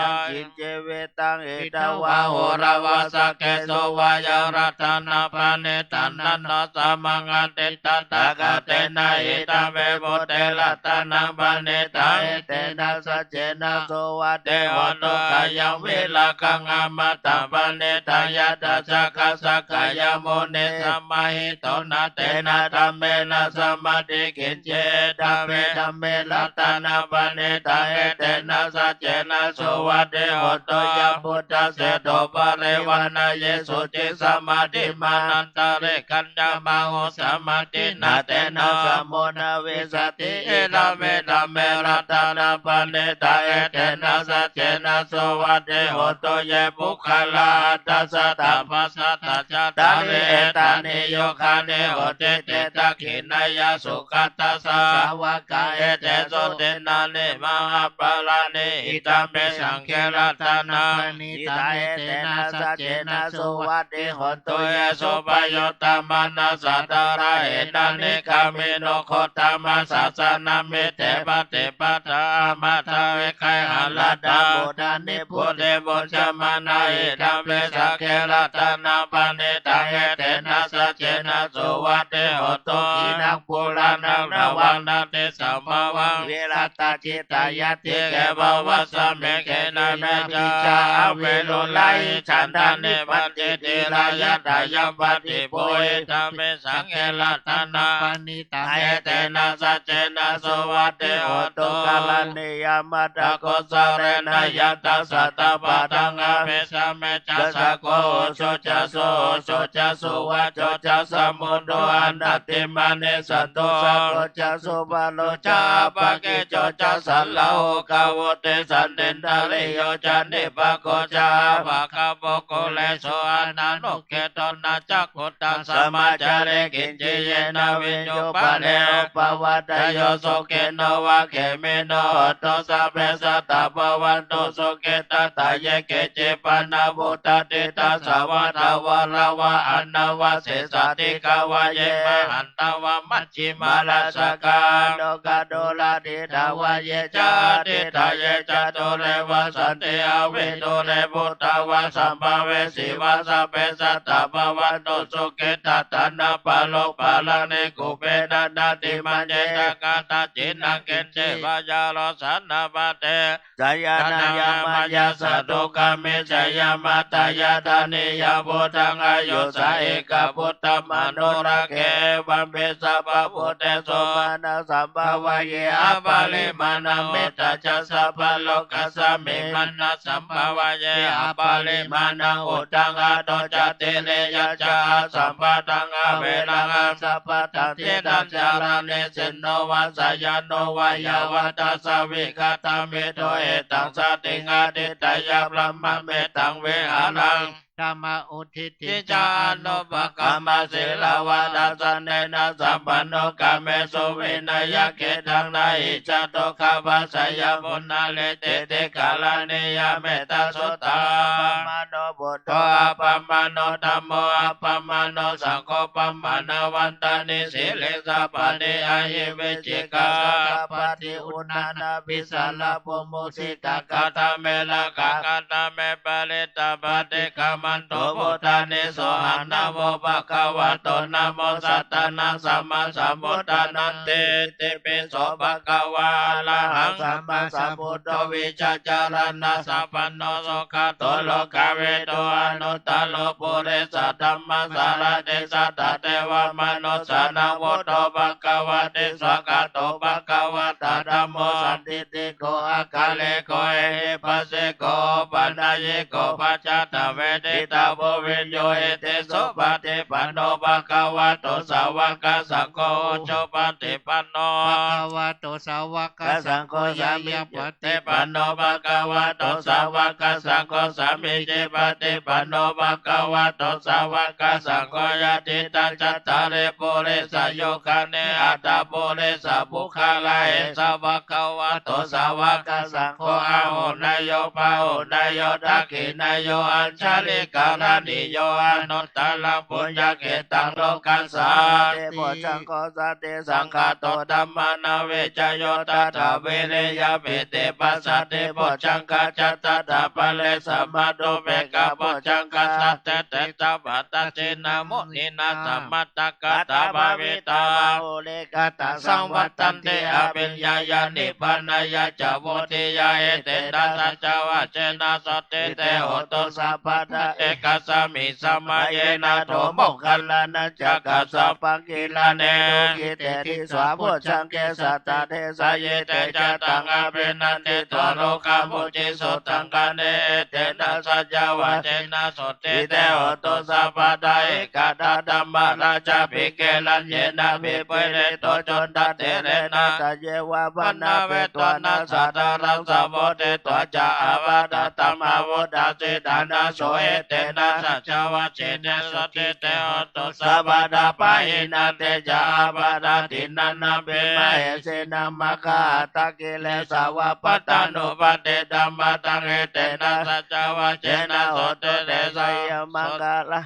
Yaṅkiñci vittaṃ idha vā huraṃ vā saggesu vā yaṃ ratanapaṇītaṃ na no samaṃ atthi tathāgatena idampi buddhe ratanapaṇītaṃ etena saccena suvatthi hotu. Khayaṃ virāgaṃ amataṃ paṇītaṃ yadajjhagā sakyamunī samāhito na tena dhammena samatthi kiñci idampi dhamme ratanapaṇītaṃ etena saccena suvatthi hotu. Yambuddhaseṭṭho parivaṇṇayī suciṃ samādhimānantarikaññamāhu samādhinā tena samo na vijjati idampi dhamme ratanapaṇītaṃ etena saccena suvatthi hotu. Ye puggalā aṭṭhasatapasaṭṭhacattāri etāni yugāni utthiṭṭhe dakkhiṇeyyā sugatassa sāvakā etesu dinnāni mahapphalāni idampi saṅghe ratanapaṇītaṃ etena saccena suvatthi hotu. Ye suppayuttā manasā daḷhena nikkāmino gotamasāsanamite pattipattā amataṃ vigayha laddhā mudhā nibbutiṃ bhuñjamānā idampi saṅghe ratanapaṇītaṃ etena saccena suvatthi hotu. Khīṇaṃ purāṇaṃ navaṃ natthi sambhavaṃ virattacittāyatike bhavasmiṃ khīṇabījā avirūḷhā icchadhammavidhinā yadayyaṃ padīpo idampi saṅghe ratanapaṇītaṃ etena saccena suvatthi hotu. Karaṇīyamatthakusalena yattha sattapaddaṃ abhisamecca sakko ujū ca suhujū ca suvaco cassa mudu anatimānī. Santussako ca subharo ca appakicco ca sallahukavutti santindriyo ca nipako ca appagabbho kulesu ananugiddho. Na ca khuddaṃ samācare kiñci yena viññū pare upavadeyyuṃ. Sukhino vā khemino hontu sabbe sattā bhavantu sukhitattā. Ye keci pāṇabhūtatthi tasā vā thāvarā vā anavasesā dīghā vā ye mahantā vā maj jhimā rassakā aṇukathūlā diṭṭhā vā ye ca adiṭṭhā ye ca dūre vasanti avidūre bhūtā vā sambhavesī vā sabbe sattā bhavantu sukhitattā. Na paro paraṃ nikubbetha nātimaññetha katthaci naṃ kiñci vā yā rosaṃ na paṭi jānāya mayā sadukkhā miccheyya matthāya thaneyya buddhaṃ āyusā ekaputtamanurakkhe. Evampi sabbabhūtesu mānasambhāvaye aparimāṇaṃ mettā ca sabbalokasmiṃ mānasambhāvaye aparimāṇaṃ uddhaṃ adho ca tiriyañca asambādhaṃ averaṃ asapattaṃ. Tiṭṭhañcaraṃ nisinno vā sayāno vā yāvatassa vigatamiddho etaṃ satiṃ adhiṭṭheyya brahmametaṃ vihāraṃ dhammaṃ uddissi ca anupagamma sīlavā dassanena sampanno kāmesu vineyya gedhaṃ na hi jātu gabbhaseyyaṃ punaretīti. Karaṇīyam mettasuttā. Appamāṇo buddho appamāṇo dhammo appamāṇo saṅgho pamāṇavantāni sirīsapāni ahi vicchikā satapadī uṇṇānābhī sarabū mūsikā. Katā me rakkhā katā me parittā paṭikkamantu bhūtāni sohaṃ namo bhagavato namo sattannaṃ sammāsambuddhānanti. Itipi so bhagavā arahaṃ sammāsambuddho vijjācaraṇasampanno sugato lokavidū anuttaro purisadammasārathi satthā devamanussānaṃ buddho bhagavāti. Svākkhāto bhagavatā ธัมโม สันทิฏฐิโก อักขะริโก เอหิปัสสิโก โอปัญญิโก ปัจจาตะเวทิตาภุวิญญูหิติ สุปะฏิปันโน ภะคะวะโต สาวะกะสังโฆ อุจุปะฏิปันโน ภะคะวะโต สาวะกะสังโฆ สามีจิปะฏิปันโน ภะคะวะโต สาวะกะสังโฆ สามีจิปะฏิปันโน ภะคะวะโต สาวะกะสังโฆ ยะถิตัง จัตตาริ ปุริสายุคานิ อัตถะปุริสะปุคคา เอสะ ภะคะวะโต สาวะกะสังโฆ อาหุเนยโย ปาหุเนยโย ทักขิเนยโย อัญชะลิกะระณีโย อนุตตะรัง ปุญญะเขตตัง โลกัสสาติ สันติโภชฌังโฆ สันติสังคาโต ธัมมานา วิจโย ตัตถะ วิริยะ ปีติ ปัสสัตถิ โภชฌังคะ จะ ตัตถะ ปะเร สะมะ ตุเปกขะ โภชฌังคะ สันติ เต สะ ปะ ทักขิณา มุนีนา สะมะ ตะกะตา ภาวิตา บาหุลีกะตา สังวัตตันติ อภิญญา ญาณิพพานา ยะ จะ โพธิยา เอเตนะ สัจจะวะจเจนะ สนทิ เต โหตุ สัพพะดา เอกัสสะมิง สะมะเยนะ โถ โมคคัลลานะ จะ กัสสะปัง กิลาเน ดูกิเต ทิสา โภชฌังเก สัตตะ เดสายิ เต จะ ตัง อภินันทิ ตวา โลกา มุจจิ สุตัง คาเน เอเตนะ สัจจะวะจเจนะ สนทิ เต โหตุ สัพพะดา เอกะดา ธัมมาราชาภิเก รัญเยนะ ภิปุเร โต ชนทะ เทเรนะ สะเยวะ ภะนะเวทวะนะ สาธารัง สะโมทิ ตวา จะ อาปาทะ ธัมมา วุฒา สิทธานะ โส เอเตนะ สัจจะวะจเจนะ สนทิ เต โหตุ สัพพะดา ปะหินันติ จะ อาปาทา ทินนานะ ปิ มะเหสีนะ มัคคะหัตถะ กิเลสา วะ ปัตตานุปัสสิตัง มะตัง เอเตนะ สัจจะวะจเจนะ สนทิ เต สะ ยะมังคะละ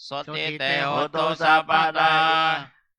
สนทิ เต โหตุ สัพพะดา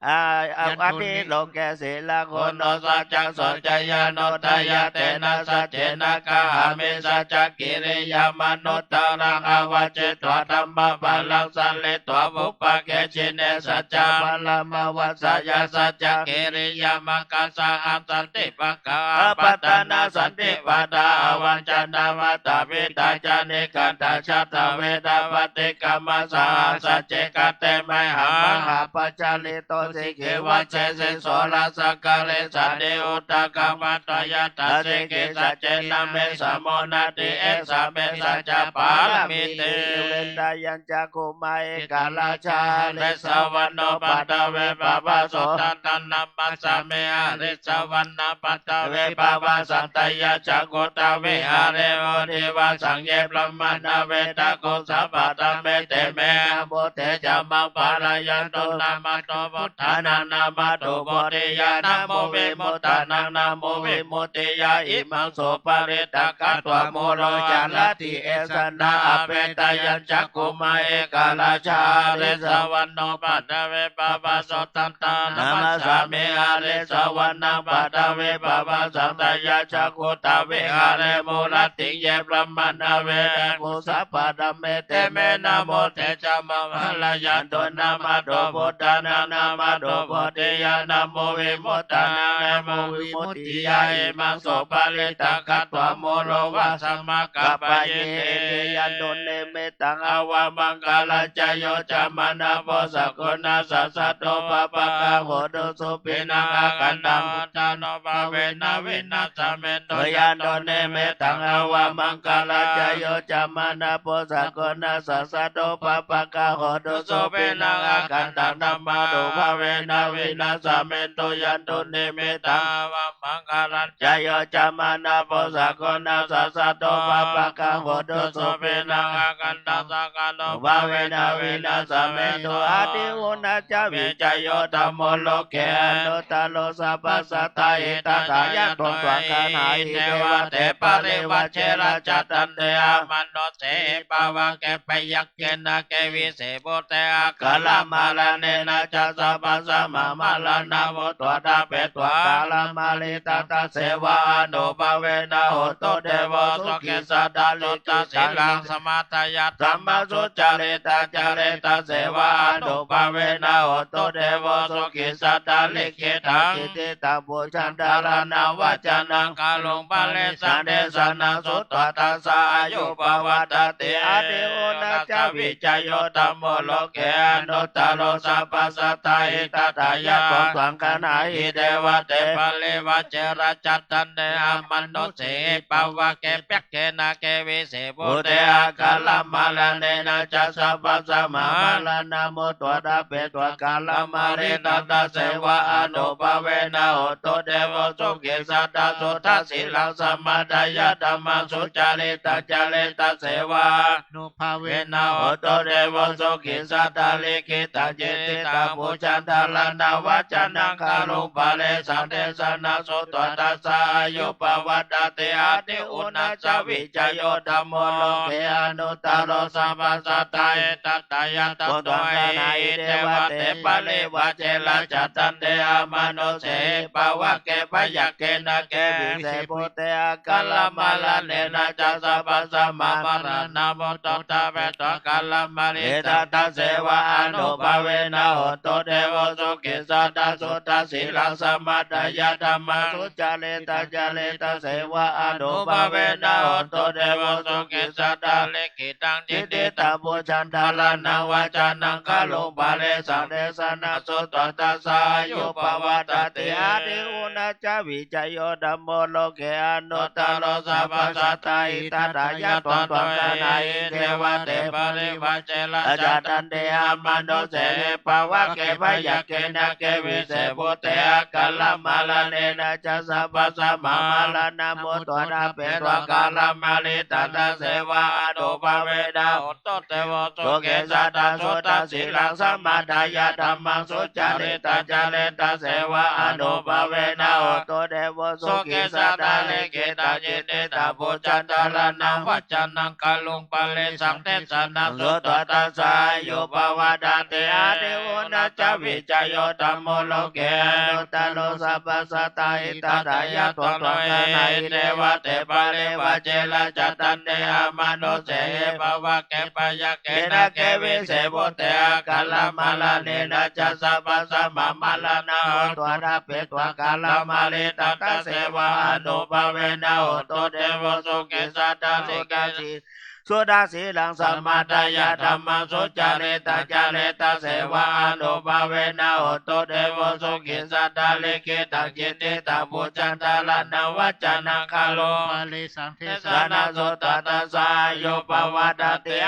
อา อา อันติ โลเก สีลัง โหโน สัจจัง โส จะญาโณ ทะยะ เตนะ สัจเจนะ กะหามิ สัจจกิริยามะนุตตะรัง อาวัจจิตวา ธัมมะปะลัง สะริตวา ปุปปะ เกชิเน สัจจะ ปะละมะวัสสะยา สัจจกิริยามังคะสะหัง สันติปะกา อาปัตตานา สันติปาทา อาวัญชนา มาตา ปิตา จะ นิกขันธา ชาตะ เวทา ปะติกรรมะ สะหัง สัจเจ คะเต มะหัง มหาปัจจาริโต สิกขิ วัสเสสิ โส ละสังคาริสานิ อุทธัง คัมมันตะ ยัตถา สิกขิ สัจเจนะ เม สะโม นัตถิ เอสา เม สัจจะปะรมีติ เวทายัญ จักขุมะ เอกราชา หะริสสะวัณโณ ปัตตะเว ปะวาโส ทัตถัง นะมัสสามิ หะริสสะวัณณะ ปัตตะเว ปะวาสันตะยะ จักขุตะวิหะเร มุนิวาสัง เย บรมมา นะเวทัง คุง สัพพะทา เม เต เม นะโม เต จะ มัง ปะละยันตุ นะมะโต พุทธานัง นะมะโต โพธิยา นะโม วิมุตตานัง นะโม วิมุตติยา อิมัง สุปะริตตัง กัตถวา มูโล จะ ลัตถิ เอสะนะ อะเปตายัญ จักขุมะ เอกราชา หะริสสะวัณโณ ปัตตะเว ปะวาโส ทัตถัง นะมัสสามิ หะริสสะวัณณะ ปัตตะเว ปะวาสันตะยะ จักขุตะวิหะเร มุนิวาสัง เย บรมมา นะเวทัง คุง สัพพะทา เม เต เม นะโม เต จะ มัง ปะละยันตุ นะมะโต พุทธานัง นะมะโต โพธิยา นะโม วิมุตตานัง นะโม วิมุตติยา อิมัง สุปะริตตัง กัตถวา มูโล วาสัง มะกขปะยิทธิ ยันตุ นิมิตตัง อะวะมังคะลัญ จะ โย จะ มะนะ โพ สักขุณัสสะ สัตโต ปะปะกัง โหตุ สุขินัง อาคันตัง พุทธานุภาเวนะ วินาสสะเม ตุ ยันตุ นิมิตตัง อะวะมังคะลัญ จะ โย จะ มะนะ โพ สักขุณัสสะ สัตโต ปะปะกัง โหตุ สุขินัง อาคันตัง ธัมมานุภาเวนะ วินาสสะเม ตุ ยันตุ นิมิตตัง อะวะมังคะลัญ จะ โย จะ มะนะ โพ สักขุณัสสะ สัตโต ปะปะกัง โหตุ สุขินัง อาคันตัง สังฆานุภาเวนะ วินาสสะเม ตุ อะทิอุณะจะ วิจโย ธัมโม โลเก อนุตตะโร สัพพะสัตถา หิตะถะ ยะ โต ตวา คันหา หิ เต วะ เต ปะริวา เช ราชะ ทันติ อา มะนุสสี หิ ปะวะเก พะยัค เข นาเก วิเส ภูเต อา กา ละ มะระ เณ นะ จะ สัพพะ สะ มะ มะระ นะ มุตตะ ทะ เป ตวา กา ละ มะ ริ ตะ ทะ เสวะ อานุภาเวนะ โหตุ เตโว สุขิ สัตถะ ลิขิตะ สีลัง สะ มะ ทะยัต ธัมมะ สุจาริตัง จาเร ทะ เสวะ อานุภาเวนะ โหตุ เตโว สุขิ สัตถะ ลิขิตัง กิตติตัง ปูชะ ธาระณัง วัจจะนัง กะรุง ปะริสัง เดสะนัง สุตวา ทัสสะ อายุ ปะวัตตะติ อะทิอุณะจะ วิจโย ธัมโม โลเก อนุตตะโร สัพพะสัตถา หิ Tathāgataṃ yaṃ taṃ taṃ gaṇhāhi devā te parivajje rājadaṇḍe amanussīhi pāvake byagghe nāge vise bhūte akālamaraṇena ca sabbasmā maraṇā mutto ṭhapetvā kālamāritaṃ tasseva ānubhāvena hotu devo sukhī sadā suddhasīlaṃ samādāya dhammaṃ sucaritaṃ care tasseva ānubhāvena hotu devo sukhī sadā likkhitaṃ cintitaṃ pūjaṃ dhāraṇaṃ vācanaṃ gārūṃ paresaṃ desanaṃ sutvā tassa āyu pavaḍḍhatīti. Uṇhissavijayo dhammo loke anuttaro sabbasattahitatthāya taṃ tumhehi devā te parivajje rājadaṇḍe amanussīhi pāvake byagghe nāge vise bhū te akālamaraṇena ca sabbasmā maraṇā mutto ṭhapetvā kālamāritaṃ tasseva ānubhāvena hotu devo sukhī sadā suddhasīlaṃ samādāya dhammaṃ sucaritaṃ care tasseva ānubhāvena hotu devo sukhī sadā likkhitaṃ cintitaṃ pūjaṃ dhāraṇaṃ vācanaṃ gārūṃ paresaṃ desanaṃ sutvā tassa āyu pavaḍḍhatīti. Uṇhissa vijayo dhammo loke anuttaro sabbasattahitatthāya taṃ tumhehi devā te parivajje rājadaṇḍe amanussīhi pāvake byagghe nāge vise bhūte akālamaraṇena ca sabbasmā maraṇā mutto ṭhapetvā kālamāritaṃ tasseva ānubhāvena hotu devo sukhī sadā suddhasīlaṃ samādāya dhammaṃ sucaritaṃ care tasseva ānubhāvena hotu devo sukhī sadā likkhitaṃ cintitaṃ pūjaṃ dhāraṇaṃ vācanaṃ gārūṃ paresaṃ desanaṃ sutvā tassa āyu pavaḍḍhatīti. Uṇhissa vijayo dhammo loke anuttaro sabbasattahitatthāya taṃ tumhehi devā te parivajje rājadaṇḍe amanussīhi pāvake byagghe nāge vise bhūte akālamaraṇena ca sabbasmā maraṇā mutto ṭhapetvā kālamāritaṃ tasseva ānubhāvena hotu devo sukhī sadā likkhitaṃ suddhasīlaṃ samādāya dhammaṃ sucaritaṃ care tasseva ānubhāvena hotu devo sukhī sadā likkhitaṃ cintitaṃ pūjaṃ dhāraṇaṃ vācanaṃ gārūṃ paresaṃ desanaṃ sutvā tassa āyu pavaḍḍhatīti.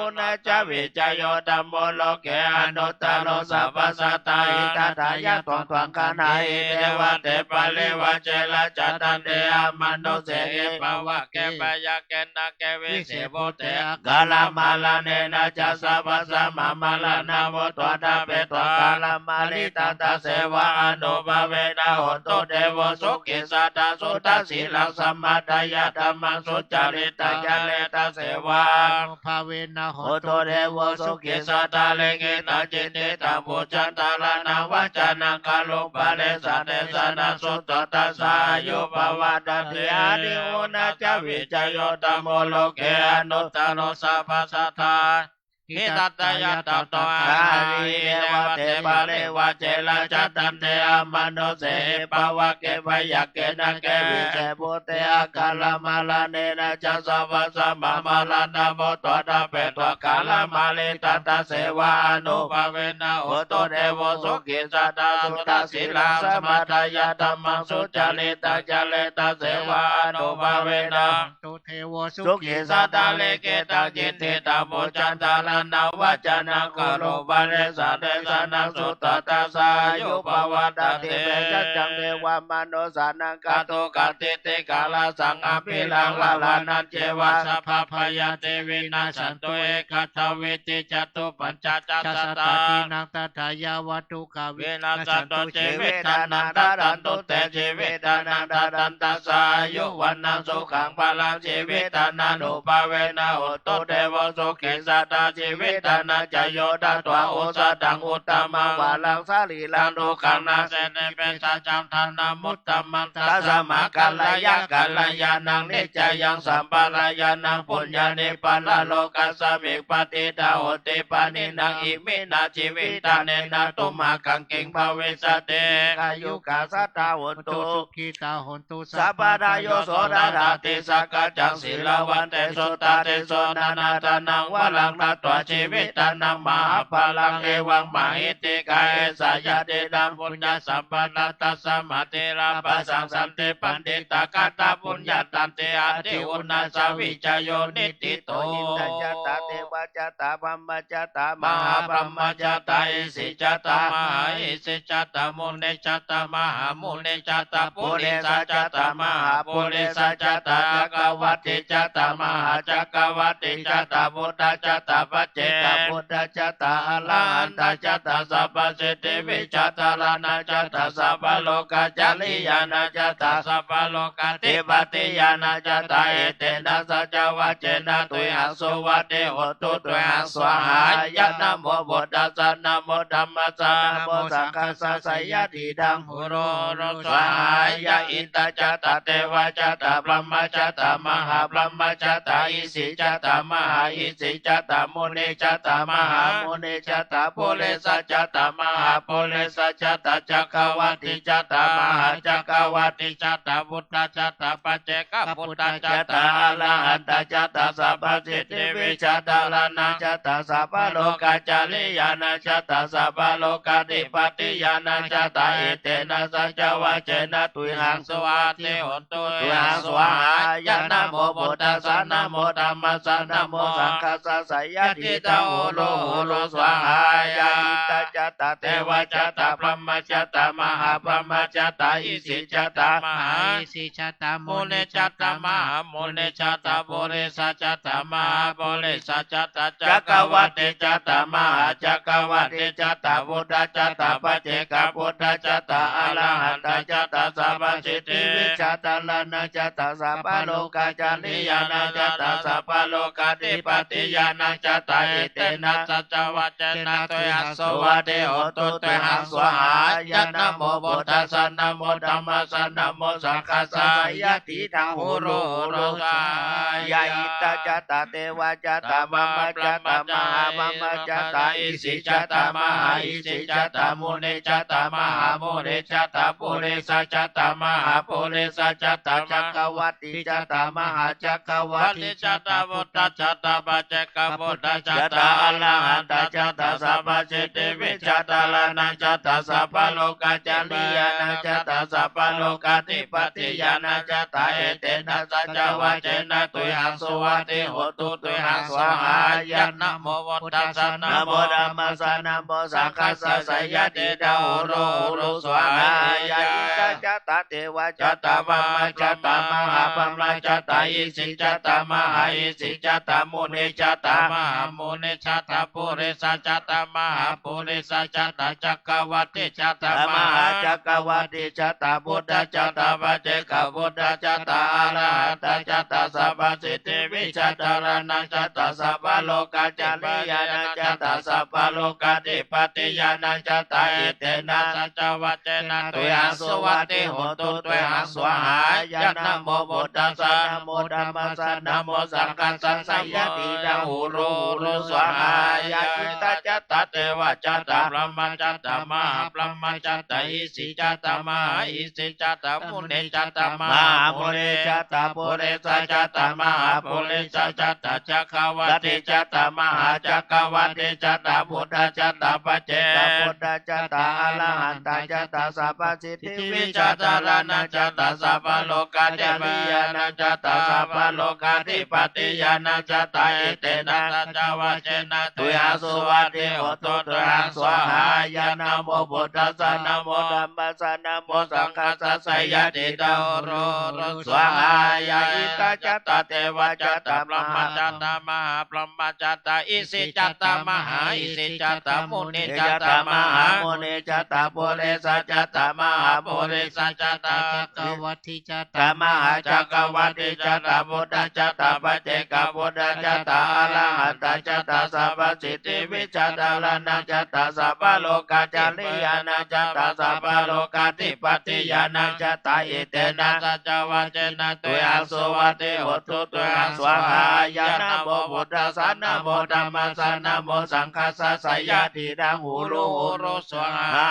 Uṇhissa vijayo dhammo loke anuttaro sabbasattahitatthāya taṃ tumhehi devā te parivajje rājadaṇḍe amanussīhi pāvake byagghe nāge vise bhūte akālamaraṇena ca sabbasmā maraṇā mutto ṭhapetvā kālamāritaṃ tasseva ānubhāvena hotu devo sukhī sadā suddhasīlaṃ samādāya dhammaṃ sucaritaṃ care tasseva ānubhāvena hotu devo sukhī sadā likkhitaṃ cintitaṃ pūjaṃ dhāraṇaṃ vācanaṃ gārūṃ paresaṃ desanaṃ sutvā tassa āyu pavaḍḍhatīti. Uṇhissa vijayo dhammo loke anuttaro sabbasattahitatthāya taṃ tumhehi devā te parivajje rājadaṇḍe amanussīhi pāvake byagghe nāge vise bhūte akālamaraṇena ca sabbasmā maraṇā mutto ṭhapetvā kālamāritaṃ tasseva ānubhāvena hotu devo sukhī sadā suddhasīlaṃ samādāya dhammaṃ sucaritaṃ care tasseva ānubhāvena hotu devo sukhī sadā likkhitaṃ cintitaṃ pūjaṃ dhāraṇaṃ vācanaṃ gārūṃ paresaṃ desanaṃ sutvā tassa āyu pavaḍḍhatīti. Bhesajjam devamanussānaṃ kātukakkhitikārasaṃ abhilaṃ ravanañceva sabbabhayāni vinassantu ekaṃ dvīti catū pañca ca sattā dīnaṃ tathāya vaṭṭukā vinassantu jīvitānaṃ dadantu te jīvitanaṃ dadanti tassa āyu vaṇṇaṃ sukhaṃ balaṃ jīvitānānubhāvena hotu devo sukhī sadā jīvitanañca yo datvā osathaṃ uttamaṃ varaṃ sarīraṃ dukkhānaṃ seni bhesajjaṃ dhanamuttamaṃ. Tasmā kalyāṇakalyāṇaṃ nijjāyaṃ sampadaṃ ñāṇaṃ puññāni paralokasmiṃ patiṭṭhā honti pāṇinā iminā jīvitā nena tumhākaṃ kiṃ bhavissati. Dīghāyukā sadā hontu sukhitā hontu sabbadā. Yo so dadanti sakkañ จัง สีลาวันเต สุตาเตโส นานาทานัง วรัง นัตถวา จีวิตานัง มหาภาลัง เอวัง มหิทธิกา เอสะ ญาติตัง ปุญญสมปะทา ตัสมา เตระ ปะสัง สันติ ปัณฑิตากาตา ปุญญาตันติ อาทิอุณณาสา วิจโย นิฐิโต อินทะจัตตา เทวะจัตตา พรหมจัตตา มหาพรหมจัตตา อิสิจัตตา มหาอิสิจัตตา มุนิจัตตา มหามุนิจัตตา ปุริสจัตตา มหาปุริสจัตตา จักกวัตติจัตตา มหาจักกวัตติจัตตา พุทธจัตตา ปัจเจกพุทธจัตตา อรหันตจัตตา สัพพสิทธิวิชาจารณจัตตา สัพพโลกาจาริยาณจัตตา สัพพโลกาธิปติยาณจัตตา เอเตนะสัจจวาเจนะ ตุยหังสุวัตติโหตุ ตุยหังสวาหายะ นะโมพุทธัสสะ นะโมธัมมัสสะ นะโมสังฆัสสะ สยะติดัง โหโร โหโร สวาหายะ อินทจัตตา เทวจัตตา พรหมจัตตา มหาพรหมจัตตา อิสิจัตตา มหาอิสิจัตตา มุนิจัตตา มหามุนิจัตตา ปุริสจัตตา มหาปุริสจัตตา จักกวัตติจัตตา มหาจักกวัตติจัตตา พุทธจัตตา ปัจเจกพุทธจัตตา อรหันตจัตตา สัพพสิทธิวิชาจารณจัตตา สัพพโลกาจาริยาณจัตตา สัพพโลกาธิปติยาณจัตตา เอเตนะสัจจวาเจนะ ตุยหังสุวัตติโหตุ ตุยหังสวาหายะ นะโมพุทธัสสะ นะโมธัมมัสสะ นะโมสังฆัสสะ สยะติดัง โหโร โหโร สวาหายะ อินทจัตตา เทวจัตตา พรหมจัตตา มหาพรหมจัตตา อิสิจัตตา มหาอิสิจัตตา มุนิจัตตา มหามุนิจัตตา ปุริสจัตตา มหาปุริสจัตตา จักกวัตติจัตตา มหาจักกวัตติจัตตา พุทธจัตตา ปัจเจกพุทธจัตตา อรหันตจัตตา สัพพสิทธิวิชาจารณจัตตา สัพพโลกาจาริยาณจัตตา สัพพโลกาธิปติยาณจัตตา เอเตนะสัจจวาเจนะ ตุยหังสุวัตติโหตุ ตุยหังสวาหายะ นะโมพุทธัสสะ นะโมธัมมัสสะ นะโมสังฆัสสะ สยะติดัง โหโร โหโร สวาหายะ อินทจัตตา เทวจัตตา พรหมจัตตา มหาพรหมจัตตา อิสิจัตตา มหาอิสิจัตตา มุนิจัตตา มหามุนิจัตตา ปุริสจัตตา มหาปุริสจัตตา จักกวัตติจัตตา มหาจักกวัตติจัตตา พุทธจัตตา ปัจเจกพุทธจัตตา อรหันตจัตตา สัพพสิทธิวิชาจารณจัตตา สัพพโลกาจาริยาณจัตตา สัพพโลกาธิปติยาณจัตตา เอเตนะสัจจวาเจนะ ตุยหังสุวัตติโหตุ ตุยหังสวาหายะ นะโมพุทธัสสะ นะโมธัมมัสสะ นะโมสังฆัสสะ สยะติดัง โหโร โหโร สวาหายะ อินทจัตตา เทวจัตตา พรหมจัตตา มหาพรหมจัตตา อิสิจัตตา มหาอิสิจัตตา มุนิจัตตา มหามุนิจัตตา ปุริสจัตตา มหาปุริสจัตตา จักกวัตติจัตตา มหาจักกวัตติจัตตา พุทธจัตตา ปัจเจกพุทธจัตตา อรหันตจัตตา สัพพสิทธิวิชาจารณจัตตา สัพพโลกาจาริยาณจัตตา สัพพโลกาธิปติยาณจัตตา เอเตนะสัจจวาเจนะ ตุยหังสุวัตติโหตุ ตุยหังสวาหายะ นะโมพุทธัสสะ นะโมธัมมัสสะ นะโมสังฆัสสะ สยะติดัง โหโร โหโร สวาหายะ อินทจัตตา เทวจัตตา พรหมจัตตา มหาพรหมจัตตา อิสิจัตตา มหาอิสิจัตตา มุนิจัตตา มหามุนิจัตตา ปุริสจัตตา มหาปุริสจัตตา จักกวัตติจัตตา มหาจักกวัตติจัตตา พุทธจัตตา ปัจเจกพุทธจัตตา อรหันตจัตตา สัพพสิทธิวิชาจารณจัตตา สัพพโลกาจาริยาณจัตตา สัพพโลกาธิปติยาณจัตตา เอเตนะสัจจวาเจนะ ตุยหังสุวัตติโหตุ ตุยหังสวาหายะ นะโมพุทธัสสะ นะโมธัมมัสสะ นะโมสังฆัสสะ สยะติดัง โหโร โหโร สวาหายะ อินทจัตตา เทวจัตตา พรหมจัตตา มหาพรหมจัตตา อิสิจัตตา มหาอิสิจัตตา มุนิจัตตา มหามุนิจัตตา ปุริสจัตตา มหาปุริสจัตตา จักกวัตติจัตตา มหาจักกวัตติจัตตา พุทธจัตตา ปัจเจกพุทธจัตตา อรหันตจัตตา สัพพสิทธิวิชาจารณจัตตา สัพพโลกาจาริยาณจัตตา สัพพโลกาธิปติยาณจัตตา เอเตนะสัจจวาเจนะ ตุยหังสุวัตติโหตุ ตุยหังสวาหายะ นะโมพุทธัสสะ นะโมธัมมัสสะ นะโมสังฆัสสะ สยะติดัง โหโร โหโร สวาหา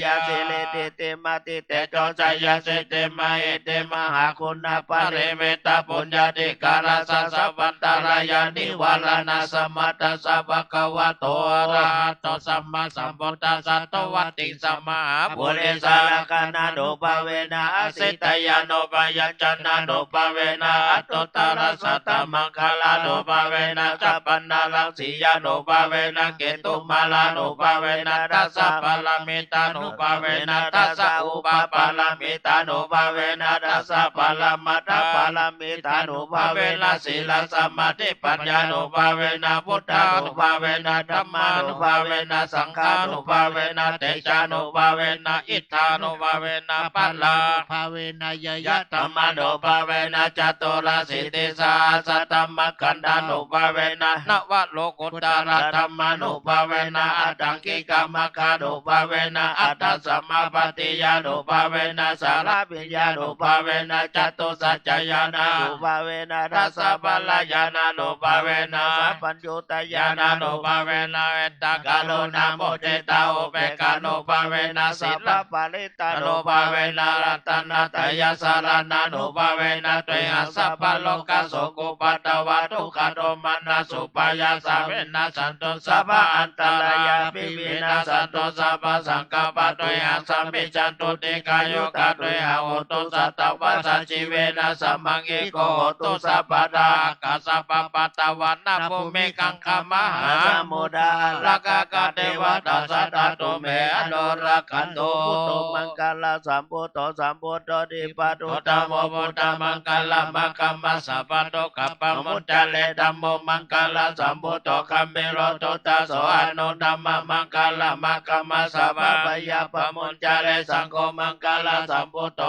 ยะ สิริทิติมาติเตโชชัยสิทธิมหิทธิมหาคุณปริมิต ตปุญญาธิการะสัสสะวันตะรายะนิวาระณะสะมัตตะสะ ภะคะวะโต อะระหะโต สัมมาสัมพุทธัสสะ โต วัตติงสะ มหาปุริสะลักขณานุภาเวนะ อะสิตญาณุปยัญชนะานุภาเวนะ อัตถุตตะรัสสะอัตถะมังคะลานุภาเวนะ สัพพัญญะรังสีญานุภาเวนะ เกตุมาลานุภาเวนะ ทัสสะปะระมิตานุภาเวนะ ทัสสะอุปปะระมิตานุภาเวนะ ทัสสะปะระมัตถะปะระมิตานุภาเวนะ สีลสมาธิปัญญานุภาเวนะ พุทธานุภาเวนะ ธัมมานุภาเวนะ สังฆานุภาเวนะ เตจานุภาเวนะ อิทธานุภาเวนะ พะลานุภาเวนะ ญะญะธัมมานุภาเวนะ จตุรสีติสหัสสะธัมมะขันธานุภาเวนะ นวโลกุตตะรัตถมมานุภาเวนะ อัตถังคิกะมัคคานุภาเวนะ อัตถสมาปัตติญานุภาเวนะ สาระปิญญานุภาเวนะ จตุสัจจะญาณานุภาเวนะ ทัสสะพะละญาณานุภาเวนะ สัพพัญญูตญาณานุภาเวนะ เมตตากรุณามุทิตาอุเปกขานุภาเวนะ สีลปะริ ตานุภาเวนะ รัตนะตะยะสะระณานุภาเวนะ เตหัง สัพพะโรคา โสกุปัตตวะ ทุกขา โทมนัสสุปายาสา วินาสสันตุ สัพพะอันตะรายาปิ วินาสสันตุ สัพพะสังคัปปะ เตหัง สะมิชชันตุ ดีฆายุกา เตหัง โหนตุ สัตตะวะสะ จีเวนะ สะมัง อีโก โหนตุ สัพพะดา อากาสะปะปะตะวะนะ ภูมิคังคามหาสมุทธา รักขากา เทวาตา สัทธา ตุมเห อนุรักขันตุ พุทโธมังคะละสัมพุทโธ สัมพุทโธ ทีปะทุตโม พุทธมังคะลามะคะมัสสะ ปะทุกขะปะมุจจะเร ธัมโมมังคะละสัมพุทโธ กัมภีโร ทุตโต อนุตตมะมังคะลามะคะมัสสะ ปะพะยาปะมุจจะเร สังโฆมังคะละสัมพุทโธ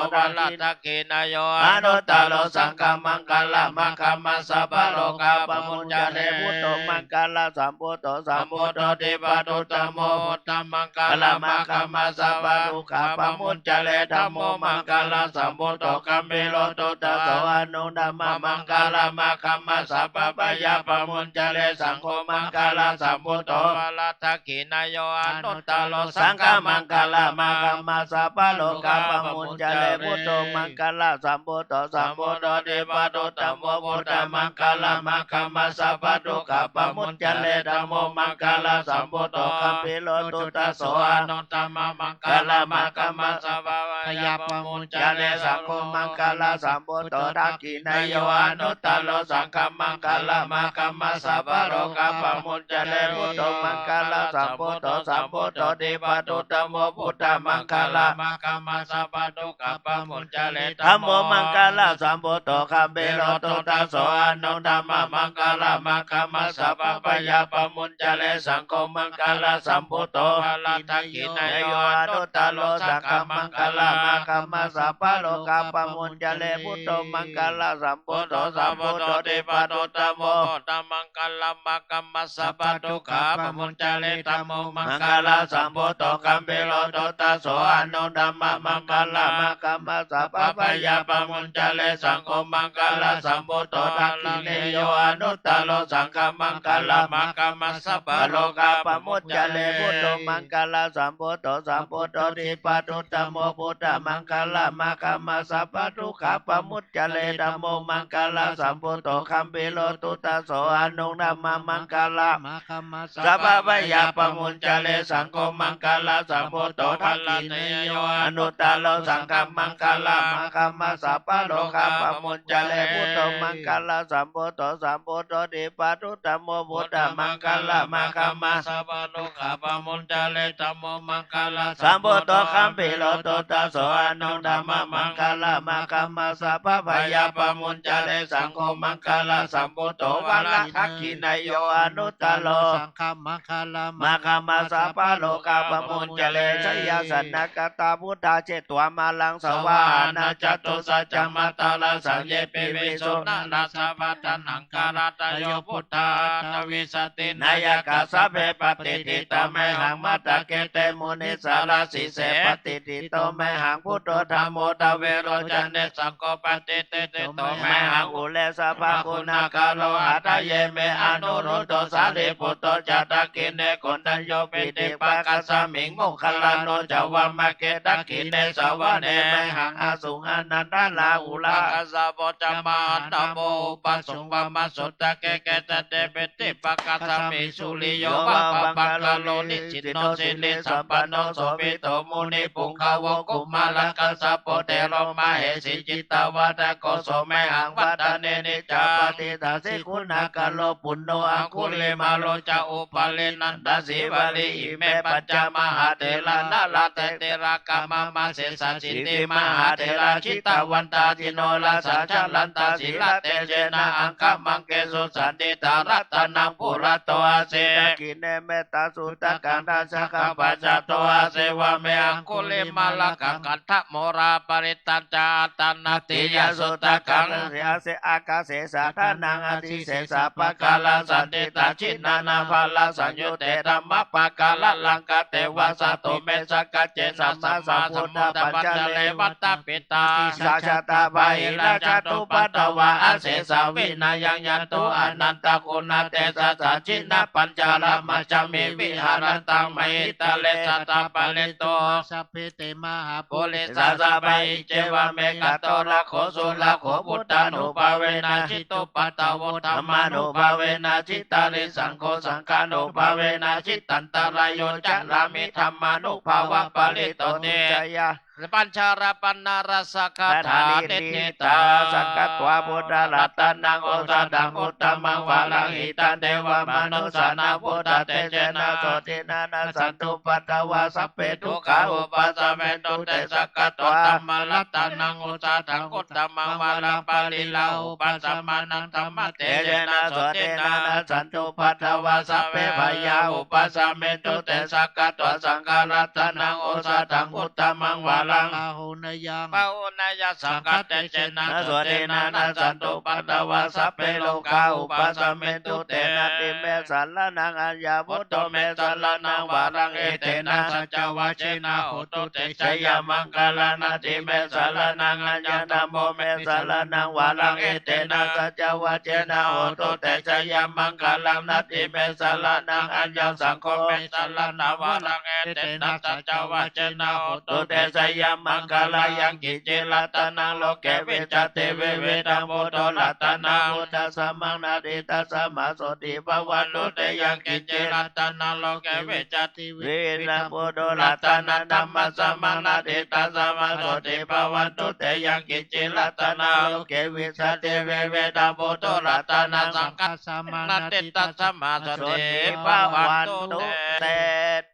ทักขิณาโย อนุตตโร สังฆมังคะลามะคะมัสสะ ปะโรคาปะมุจจะเร พุทโธมังคะละสัมพุทโธ สัมพุทโธ ทีปะทุตโม พุทธมังคะลามะคะมัสสะ ปะทุกขะปะมุจจะเร ธัมโมมังคะละสัมพุทโธ กัมภีโร ทุตโต อนุตตมะมังคะลามะคะมัสสะ ปะพะยาปะมุจจะเร สังโฆมังคะละสัมพุทโธ ปะระทักขิณาโย อนุตตโร สังฆมังคะลามะคะมัสสะ ปะโรคาปะมุจจะเร พุทโธมังคะละสัมพุทโธ สัมพุทโธ ทีปะทุตโม พุทธมังคะลามะคะมัสสะ ปะทุกขะปะมุจจะเร ธัมโมมังคะละสัมพุทโธ กัมภีโร ทุตโต อนุตตมะมังคะลามะคะมัสสะ ปะพะยาปะมุจจะเร สังโฆมังคะละสัมพุทโธ ทักขิณาโย อนุตตโร สังฆมังคะลามะคะมัสสะ ปะโรคาปะมุจจะเร พุทโธมังคะละสัมพุทโธ สัมพุทโธ ทีปะทุตโม พุทธมังคะลามะคะมัสสะ ปะทุกขะปะมุจจะเร ธัมโมมังคะละสัมพุทโธ กัมภีโร ทุตโต อนุตตมะมังคะลามะคะมัสสะ ปะพะยาปะมุจจะเร สังโฆมังคะละสัมพุทโธ ปะระทักขิณาโย อนุตตโร สังฆมังคะลามะคะมัสสะ ปะโรคาปะมุจจะเร พุทโธมังคะละสัมพุทโธ สัมพุทโธ ทีปะทุตโม พุทธมังคะลามะคะมัสสะ ปะทุกขะปะมุจจะเร ธัมโมมังคะละสัมพุทโธ กัมภีโร ทุตโต อนุตตมะมังคะลามะคะมัสสะ ปะพะยาปะมุจจะเร สังโฆมังคะละสัมพุทโธ ทักขิณาโย อนุตตโร สังฆมังคะลามะคะมัสสะ ปะโรคาปะมุจจะเร พุทโธมังคะละสัมพุทโธ สัมพุทโธ ทีปะทุตโม พุทธมังคะลามะคะมัสสะ ปะทุกขะปะมุจจะเร ธัมโมมังคะละสัมพุทโธ กัมภีโร ทุตโต อนุตตมะมังคะลามะคะมัสสะ ปะพะยาปะมุจจะเร สังโฆมังคะละสัมพุทโธ ทักขิณาโย อนุตตโร สังฆมังคะลามะคะมัสสะ ปะโรคาปะมุจจะเร พุทโธมังคะละสัมพุทโธ สัมพุทโธ ทีปะทุตโม พุทธมังคะลามะคะมัสสะ ปะโรคาปะมุจจะเร ธัมโมมังคะละสัมพุทโธ กัมภีโร ทุตโต อนุตตมะมังคะลามะคะมัสสะ ปะพะยาปะมุจจะเร สังโฆมังคะละสัมพุทโธ วะระทักขิณาโย อนุตตโร สังฆมังคะลามะคะมัสสะ ปะโรคาปะมุจจะเร ชยาสนะกะตา พุทธา เชตวา มารัง สวาหานะ จตุสัจจะมัตตาระสัง เย ปิ วิสุ นะ ราชา พัทธะ นังคารา ตะโย พุทธา อัตถะวิสะติ นายะกะ สัพเพ ปะติฏฐิตา เมหัง มัตตะ เก เต มุนิสสาระ สีเส ปะติฏฐิโต เมหัง พุทโธ ธัมโม ทะเวโร จะ เนสสังโฆ ปะติฏฐิโต เมหัง อุเร สัพพะกุณาการโณ หะฏะเย เม อนุรุดโธ สารีปุตโต จะ ทักขิเณ โกณฑัญโญ ปิติปะกัสสะมิง โมคคัลลานะ จะ วามะเก ทักขิเณ สะวะเณ เมหัง อสุง อานันทะ ลาหุลา กัสสะโป จะ มหานะโม อุปะสุง วามะโสตะเก เกสะเต ปิติปะกัสสะมิง สุริโย วะปะปังคะโล นิสสินโน สิริสัมปันโน โสภิโต มุนิปุงกะโว กุมารกัสสะโป เถโร มะเหสี จิตตะวัฏฏะโก โส เมหัง วัฏฏะเน นิจจาปะฏิฏฐาสิ ขุณากะโล ปุณโณ อังคุลิมาโล จะ อุปาลี นันทะ สีวะลี อิเม ปัญจ มหาเถระ นะระเต ติลกะ มะมะ เสสะสิติ มหาเถระ จิตตะวันตา จิโนรสา จะรันตา สีลเตเจนะ อังคะมังเกสุ สันทิฏฐา รัตตะนังปุระโต อาสี ทักขิเณ เมตตาสุตตะกัง ทัสสะกัง ปัจจัตโต อาสี วาเม อังคุลิมาละกัง คันธะโมรา ปริตตัญจะ อัตตะนาติยะสุตตะกัง ทัสสะอาคาเส สะทานัง อติเสสะ ปะกาละสันทิฏฐา จินนานาภะละสังยุตเต ธัมมะปะกาละลังกะเต วาสะตุเม สักกะเจ สัมมาสัมพุทธะ ปัจจาเร วัตตะปิ ตา สัจจตา บาหิรัจจตุปัทวา อเสสา วินายัง ยันตุ อนันตะกุณาเตสะสะ จินนะปัญจาระ มัชฌะมิ วิหารันตัง มหิตะเล สัตตะปะริตโต สัพเพ เต มหาปุริสา สะพะ อิจเจวะ เมขะโต รักโข สุรักโข พุทธานุภาเวนะ จิตตุปัททะโว ธัมมานุภาเวนะ จิตตาริสังโข สังฆานุภาเวนะ จิตตันตะราโย จะรามิ ธัมมานุภาเวนะ ปะริตโต ติ ชยา ปัญจาระปะนะรสคาถา นิฏฐิตา สักขะ วา พุทธะ รัตตะนัง โอสะถัง อุตตะมัง วะรัง หิตัง เตวะ มะนุสสานัง พุทธะ เตจะ โสตินะ นะ สันตุปัททวา สัพเพ ทุกขา อุปาสะเมนตุ เต สักขะ ธัมมะ รัตตะนัง โอสะถัง อุตตะมัง วะรัง ปะริลาหุปัสสะมานัง ธัมมะ เตจะ โสตินะ นะ สันตุปัททวา สัพเพ พยา อุปาสะเมนตุ เต สักขะ ธัมมะ สังฆะ รัตตะนัง โอสะถัง อุตตะมัง วะรัง ปะหูนยัง ปะหูนยัง สังฆะ เตจะ โสตินะ นะ สันตุปัททวา สัพเพ โรคา อุปาสะเมนตุ เต นัตถิเม สะระณัง อัญญา พุทโธ เม สะระณัง วะรัง เอเตนะ สัจจวะเชนะ โหตุ เต จะยะมังคะลัง นัตถิเม สะระณัง อัญญัง ธัมโม เม สะระณัง วะรัง เอเตนะ สัจจวะเชนะ โหตุ เต จะยะมังคะลัง นัตถิเม สะระณัง อัญญัง สังโฆ เม สะระณัง วะรัง เอเตนะ สัจจวะเชนะ โหตุ เต จะยะมังคะลัง ยังกิญจิ รัตตะนัง โลเก วิชชาติ วิวิธัง ปุโต รัตตะนัง พุทธัสสะมัง นัตถิตัสสะ มหาโสติ ภะวันตุ เต ยังกิญจิ รัตตะนัง โลเก วิชชาติ วิวิธัง ปุโต รัตตะนัง ธัมมัสสะมัง นัตถิตัสสะ มหาโสติ ภะวันตุ เต ยังกิญจิ รัตตะนัง โลเก วิชชาติ วิวิธัง ปุโต รัตตะนัง สังฆัสสะมัง นัตถิตัสสะ มหาโสติ ภะวันตุ เต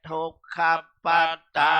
ทุกขะ ปัตตา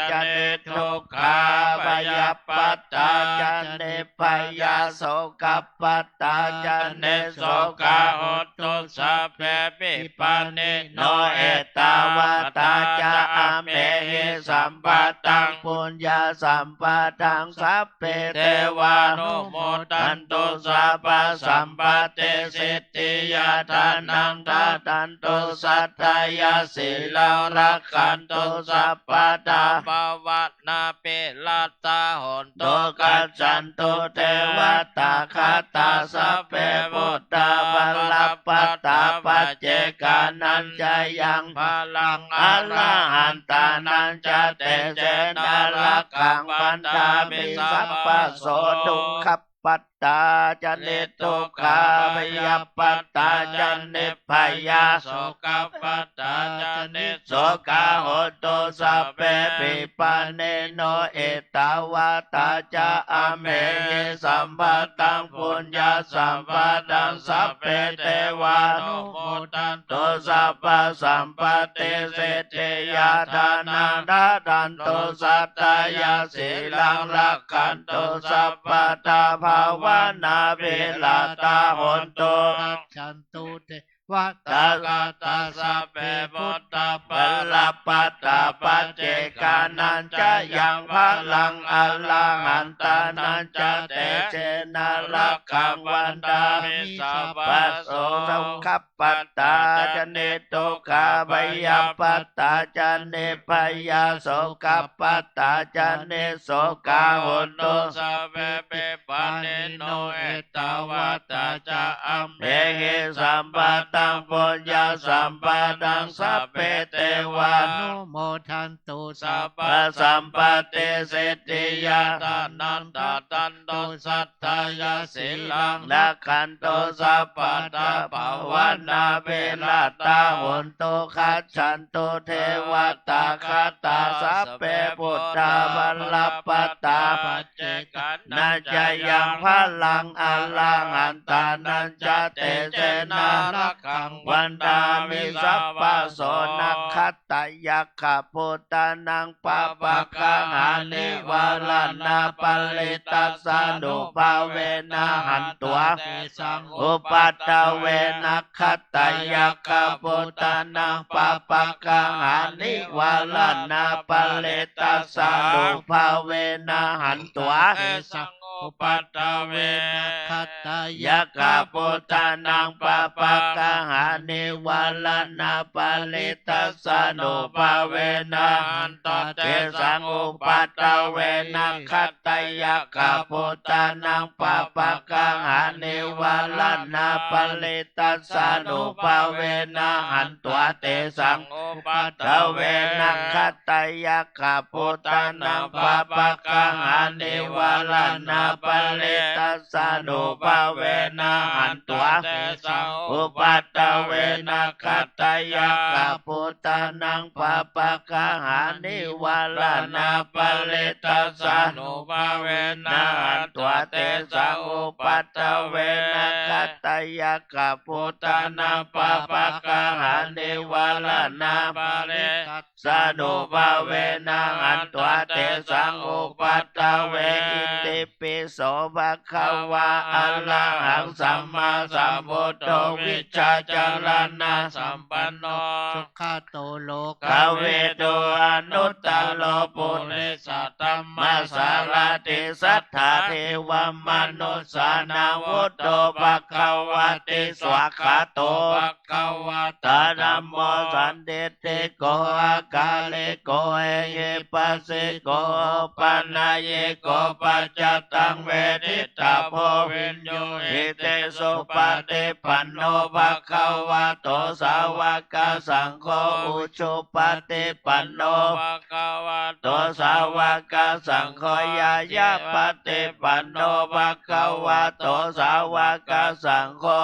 จะ นิทุกขา พยาปัตตา จะ นิพพยา โสกะปัตตา จะ นิโสกา โหตุ สัพเพ ปิปะเนโน เอตตาวาตา จะ อะเมหิ สัมปะตัง ปุญญะสัมปะตัง สัพเพ เทวานุโมทันตุ สัพพะสัมปะติ สิทธิยา ทานัง ดาดันตุ สัตตะยะ สีลัง รักขันตุ สัพพะทา ภะวะ นาเปรัตตาโหนตุ กัจฉันตุ เทวะตถาคาตา สัพเพ บุตตา บะละปัตตา ปัจเจกานัญจะยัง บะลัง อรหันตานัญจะ เตเจนะ รักขัง บัณฑามิ สัพพะโส ทุกขะ ปัตตา จะ นิทุกขา พยาปัตตา จะ นิพพยา โสกะปัตตา จะ นิโสกา โหตุ สัพเพ ปิปะเนโน เอตตาวาตา จะ อะเมหิ สัมปะตัง ปุญญะสัมปะตัง สัพเพ เทวานุโมทันตุ สัพพะสัมปะติ สิทธิยา ทานัง ดาดันตุ สัตตะยะ สีลัง รักขันตุ สัพพะทา ภะวะนาเปรัตตาโหนตุ กัจฉันตุ เทวะตถาคาตา สัพเพ บุตตา บะละปัตตา ปัจเจกานัญจะยัง บะลัง อรหันตานัญจะ เตเจนะ รักขัง บัณฑามิ สัพพะโส สุขะ ปัตตา จะ นิ ทุกขา พยาปัตตาจะนิพพยา โสกปัตตาจะนิสโสกา hontu sabbepi pāṇino. Ettāvatā ca amhehi sambhataṃ puññasampadaṃ sabbe devānumodan tu sabbasampattisiddhiyā. Dānaṃ dadantu saddhāya sīlaṃ rakkhantu sabbadā bhāvanābhiratā hontu gacchantu devatāgatā. Sabbe buddhā balappattā paccekānañca yaṃ balaṃ arahantānañca tejena rakkhaṃ bandhāmi sabbaso. Nakkhattayakkhabhūtānaṃ pāpaggahanivāraṇā parittassānubhāvena hantvā tesaṃ upaddave. Nakkhattayakkhabhūtānaṃ pāpaggahanivāraṇā parittassānubhāvena hantvā tesaṃ upaddave. Nakkhattayakkhabhūtānaṃ pāpaggahanivāraṇā parittassānubhāvena hantvā tesaṃ upaddave. Nakkhattayakkhabhūtānaṃ pāpaggahanivāraṇā parittassānubhāvena hantvā tesaṃ upaddave. Nakkhattayakkhabhūtānaṃ pāpaggahanivāraṇā parittassānubhāvena hantvā tesaṃ upaddave. Nakkhattayakkhabhūtānaṃ pāpaggahanivāraṇā parittassānubhāvena hantvā tesaṃ upaddave. Nakkhattayakkhabhūtānaṃ pāpaggahanivāraṇā parittassānubhāvena hantvā tesaṃ upaddave. Itipi so bhagavā arahaṃ sammāsambuddho vijjācaraṇasampanno sugato lokavidū anuttaro purisadammasārathi satthā devamanussānaṃ buddho bhagavāti. Svākkhāto bhagavatā dhammo sandiṭṭhiko akāliko ehipassiko opanayiko paccattaṃ veditabbo viññūhīti. Supaṭipanno bhagavato sāvakasaṅgho, ujupaṭipanno bhagavato sāvakasaṅgho, ñāyapaṭipanno bhagavato sāvakasaṅgho,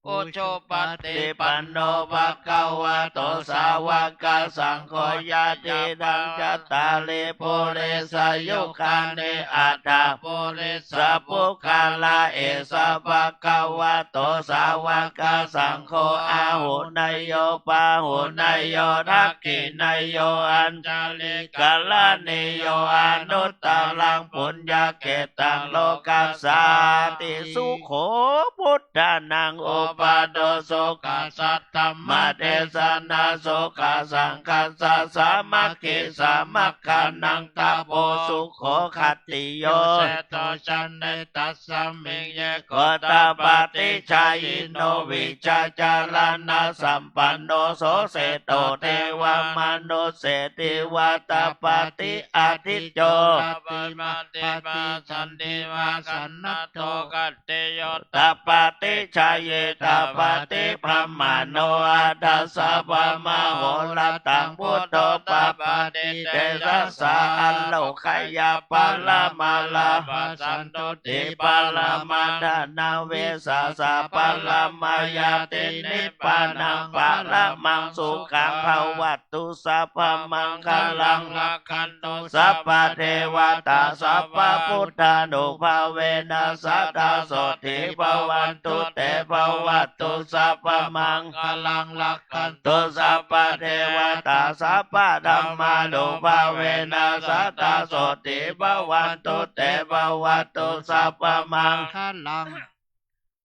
ujupaṭipanno bhagavato sāvakasaṅgho, yadidaṃ cattāri purisayugāni aṭṭha purisapuggalā, esa bhagavato sāvakasaṅgho āhuneyyo pāhuneyyo dakkhiṇeyyo añjalikaraṇīyo anuttaraṃ puññakkhettaṃ lokassāti. Sukho buddhānaṃ uppādo, sukhā saddhammadesanā, sukhā saṅghassa sāmaggī, samaggānaṃ tapo sukho. Khattiyo seṭṭho janetasmiṃ ye kho tapati jhāyino, vijjācaraṇasampanno so seṭṭho devamanusseshiva tapati ādicco, tapati mahāsati mahāsannadho. Khattiyo tapati jhāyī tapati brāhmaṇo, aṭṭhassa brahmā horattaṃ buddho tapati tejasā. Ālokeyya pāramā labhā santuṭṭhipāramaṃ dhanavijjhāsapāramaṃ ñātinibbānaṃ paramaṃ sukhaṃ. Bhavat tu sabbamaṅgalaṃ, rakkhantu sabbadevatā, sabbabuddhānubhāvena sadā sotthī bhavantu te. Bhavatu sabbamaṅgalaṃ, rakkhantu sabbadevatā, sabbadhammānubhāvena sadā sotthī bhavantu te. Bhavatu sabbamaṅgalaṃ,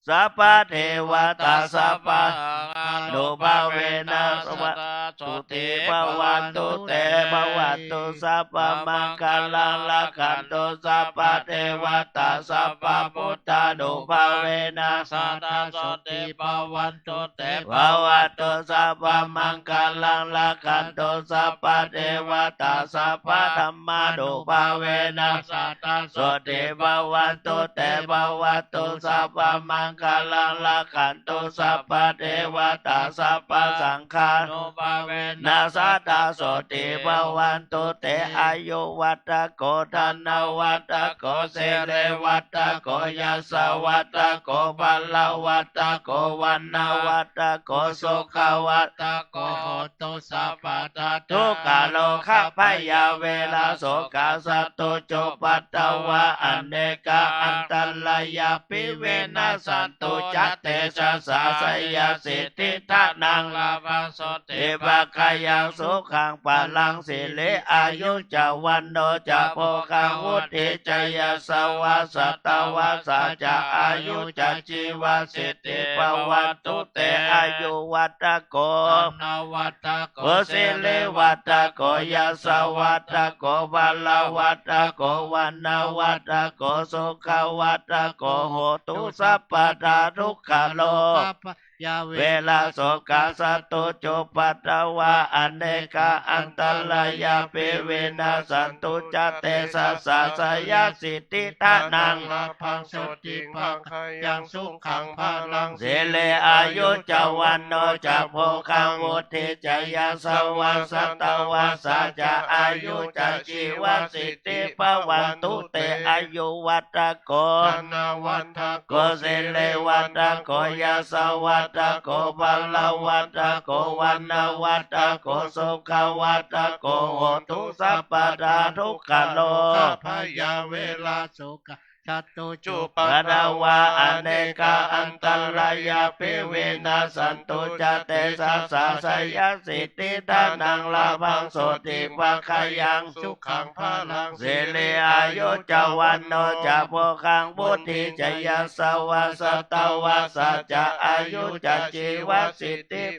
sabbadevatā, sabbadhammānubhāvena sadā sotthī bhavantu te. Bhavatu sabbamaṅgalaṃ, rakkhantu sabbadevatā, sabbabuddhānubhāvena sadā sotthī bhavantu te. Bhavatu sabbamaṅgalaṃ, rakkhantu sabbadevatā, sabbadhammānubhāvena sadā sotthī bhavantu te. Bhavatu sabbamaṅgalaṃ, rakkhantu sabbadevatā, sabbasaṅghānubhāvena sadā sotthī bhavantu te. Āyuvaḍḍhako dhanavaḍḍhako sirivaḍḍhako yasavaḍḍhako balavaḍḍhako vaṇṇavaḍḍhako sukhavaḍḍhako hotu sabbadā. Dukkharogabhayā verā sokā sattu cupaddavā anekā antarāyāpi vinassantu ca tejasā. Jayasiddhi dhanaṃ lābhaṃ sotthi bhāgyaṃ sukhaṃ balaṃ siri āyu ca vaṇṇo ca bhogaṃ vuḍḍhī ca yasavā satavassā ca āyū ca jīvasiddhī bhavantu te. Āyuvaḍḍhako dhanavaḍḍhako sirivaḍḍhako yasavaḍḍhako balavaḍḍhako vaṇṇavaḍḍhako sukhavaḍḍhako hotu sabbadā. Dukkharogabhayā verā sokā sattu cupaddavā anekā antarāyāpi vinassantu ca tejasā. Jayasiddhi dhanaṃ lābhaṃ sotthi bhāgyaṃ sukhaṃ balaṃ siri āyu ca vaṇṇo ca bhogaṃ vuḍḍhī ca yasavā satavassā ca āyū ca jīvasiddhī bhavantu te. Āyuvaḍḍhako dhanavaḍḍhako sirivaḍḍhako yasavaḍḍhako balavaḍḍhako vaṇṇavaḍḍhako sukhavaḍḍhako hotu sabbadā. Dukkharogabhayā verā sokā sattu cupaddavā anekā antarāyāpi vinassantu ca tejasā. Jayasiddhi dhanaṃ lābhaṃ sotthi bhāgyaṃ sukhaṃ balaṃ siri āyu ca vaṇṇo ca bhogaṃ vuḍḍhī ca yasavā satavassā ca āyū ca jīvasiddhī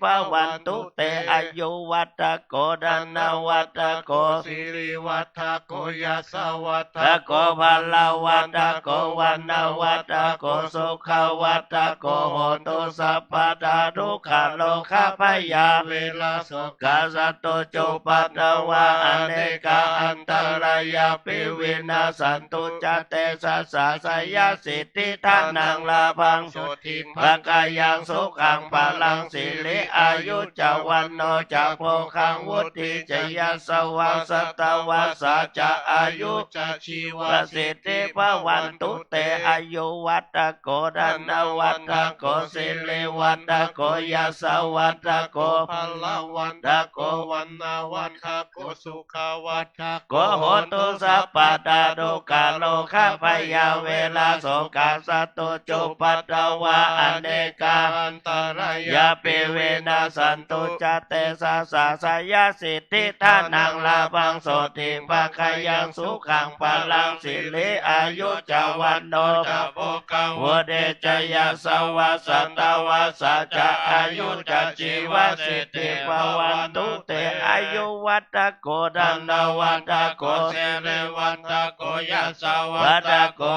bhavantu te. Āyuvaḍḍhako dhanavaḍḍhako sirivaḍḍhako yasavaḍḍhako balavaḍḍhako vaṇṇavaḍḍhako sukhavaḍḍhako hotu sabbadā. Dukkharogabhayā verā sokā sattu cupaddavā anekā antarāyāpi vinassantu ca tejasā. Jayasiddhi dhanaṃ lābhaṃ sotthi bhāgyaṃ sukhaṃ balaṃ siri āyu ca vaṇṇo ca bhogaṃ vuḍḍhī ca yasavā satavassā ca āyū ca jīvasiddhī bhavantu te. Āyuvaḍḍhako dhanavaḍḍhako sirivaḍḍhako yasavaḍḍhako balavaḍḍhako vaṇṇavaḍḍhako sukhavaḍḍhako hotu sabbadā. Dukkharogabhayā verā sokā sattu cupaddavā anekā antarāyāpi vinassantu ca tejasā. Jayasiddhi dhanaṃ lābhaṃ sotthi bhāgyaṃ sukhaṃ balaṃ siri āyu ca vaṇṇo ca bhogaṃ vuḍḍhī ca yasavā satavassā ca āyū ca jīvasiddhī bhavantu te. Āyuvaḍḍhako dhanavaḍḍhako sirivaḍḍhako yasavaḍḍhako balavaḍḍhako vaṇṇavaḍḍhako sukhavaḍḍhako hotu sabbadā. Dukkharogabhayā verā sokā sattu cupaddavā anekā antarāyāpi vinassantu ca tejasā. Jayasiddhi dhanaṃ lābhaṃ sotthi bhāgyaṃ sukhaṃ balaṃ siri āyu ca vaṇṇo ca bhogaṃ vuḍḍhī ca yasavā satavassā ca āyū ca jīvasiddhī bhavantu te. Āyuvaḍḍhako dhanavaḍḍhako sirivaḍḍhako yasavaḍḍhako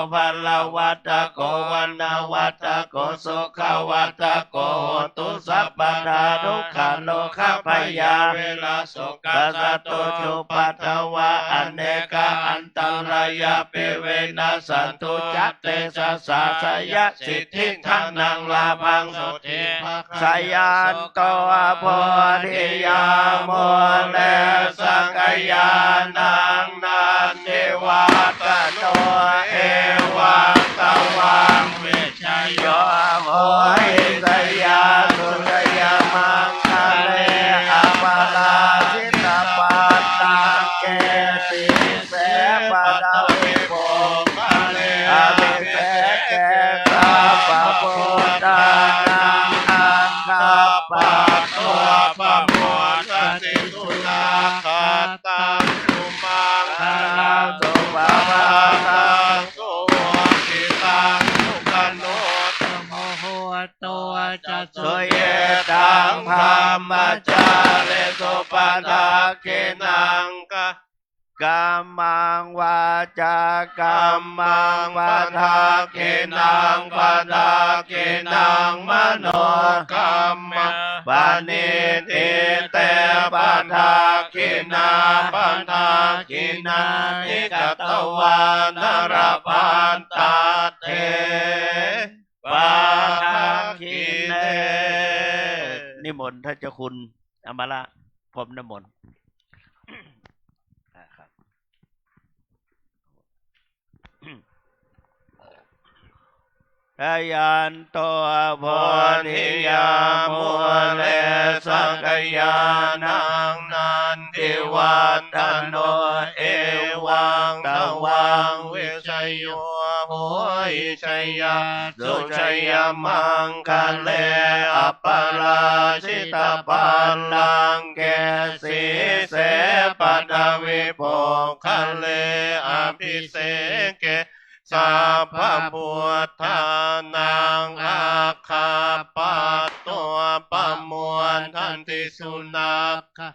vaṇṇavaḍḍhako sukhavaḍḍhako hotu sabbadā. Dukkharogabhayā verā sokā sattu cupaddavā anekā antarāyāpi vinassantu ca tejasā. Jayassu jayanto bodhiyā mūle sakyānaṃ nandivaḍḍhano, evaṃ tvaṃ vijayo hohi jayassu jayamaṅgale. Abhivādanasīlissa niccaṃ vuḍḍhāpacāyino, evaṃ tvaṃ vijayo hohi jayassu jayamaṅgale. Aparājitapallaṅke sīse paṭhavipokkhare, abhiseke sabbabuddhānaṃ aggappatto pamodati. Sunakkhattaṃ sumaṅgalaṃ supabhātaṃ suhuṭṭhitaṃ, sukhaṇo sumuhutto ca สุยิตถัง บรมจาริสุ ปะทักขิณัง กะ กัมมัง วาจากัมมัง ปะทักขิณัง ปะทักขิณัง มโนกัมมัง ปะณิทิ เต ปะทักขิณา ปะทักขิณานิ กัตตวานะ ละพันตัตเถ ปะทักขิเณ นิมนต์ท่านเจ้าคุณอมรพรหมนมนต์ อ่า ครับ จายันโต โพธิยา มูเล สักยานัง นันทิวัฏฐโน เอวัง ตวัง วิชโย โหติ จยาสสุ จยมังคะเล อัปปะราจิตะปัลลังเก สีเส ปัทวิโปคคะเล อะภิเสเก สัพพะพุทธานัง อักขะปะโต ปะโมทันติ สุนักขะ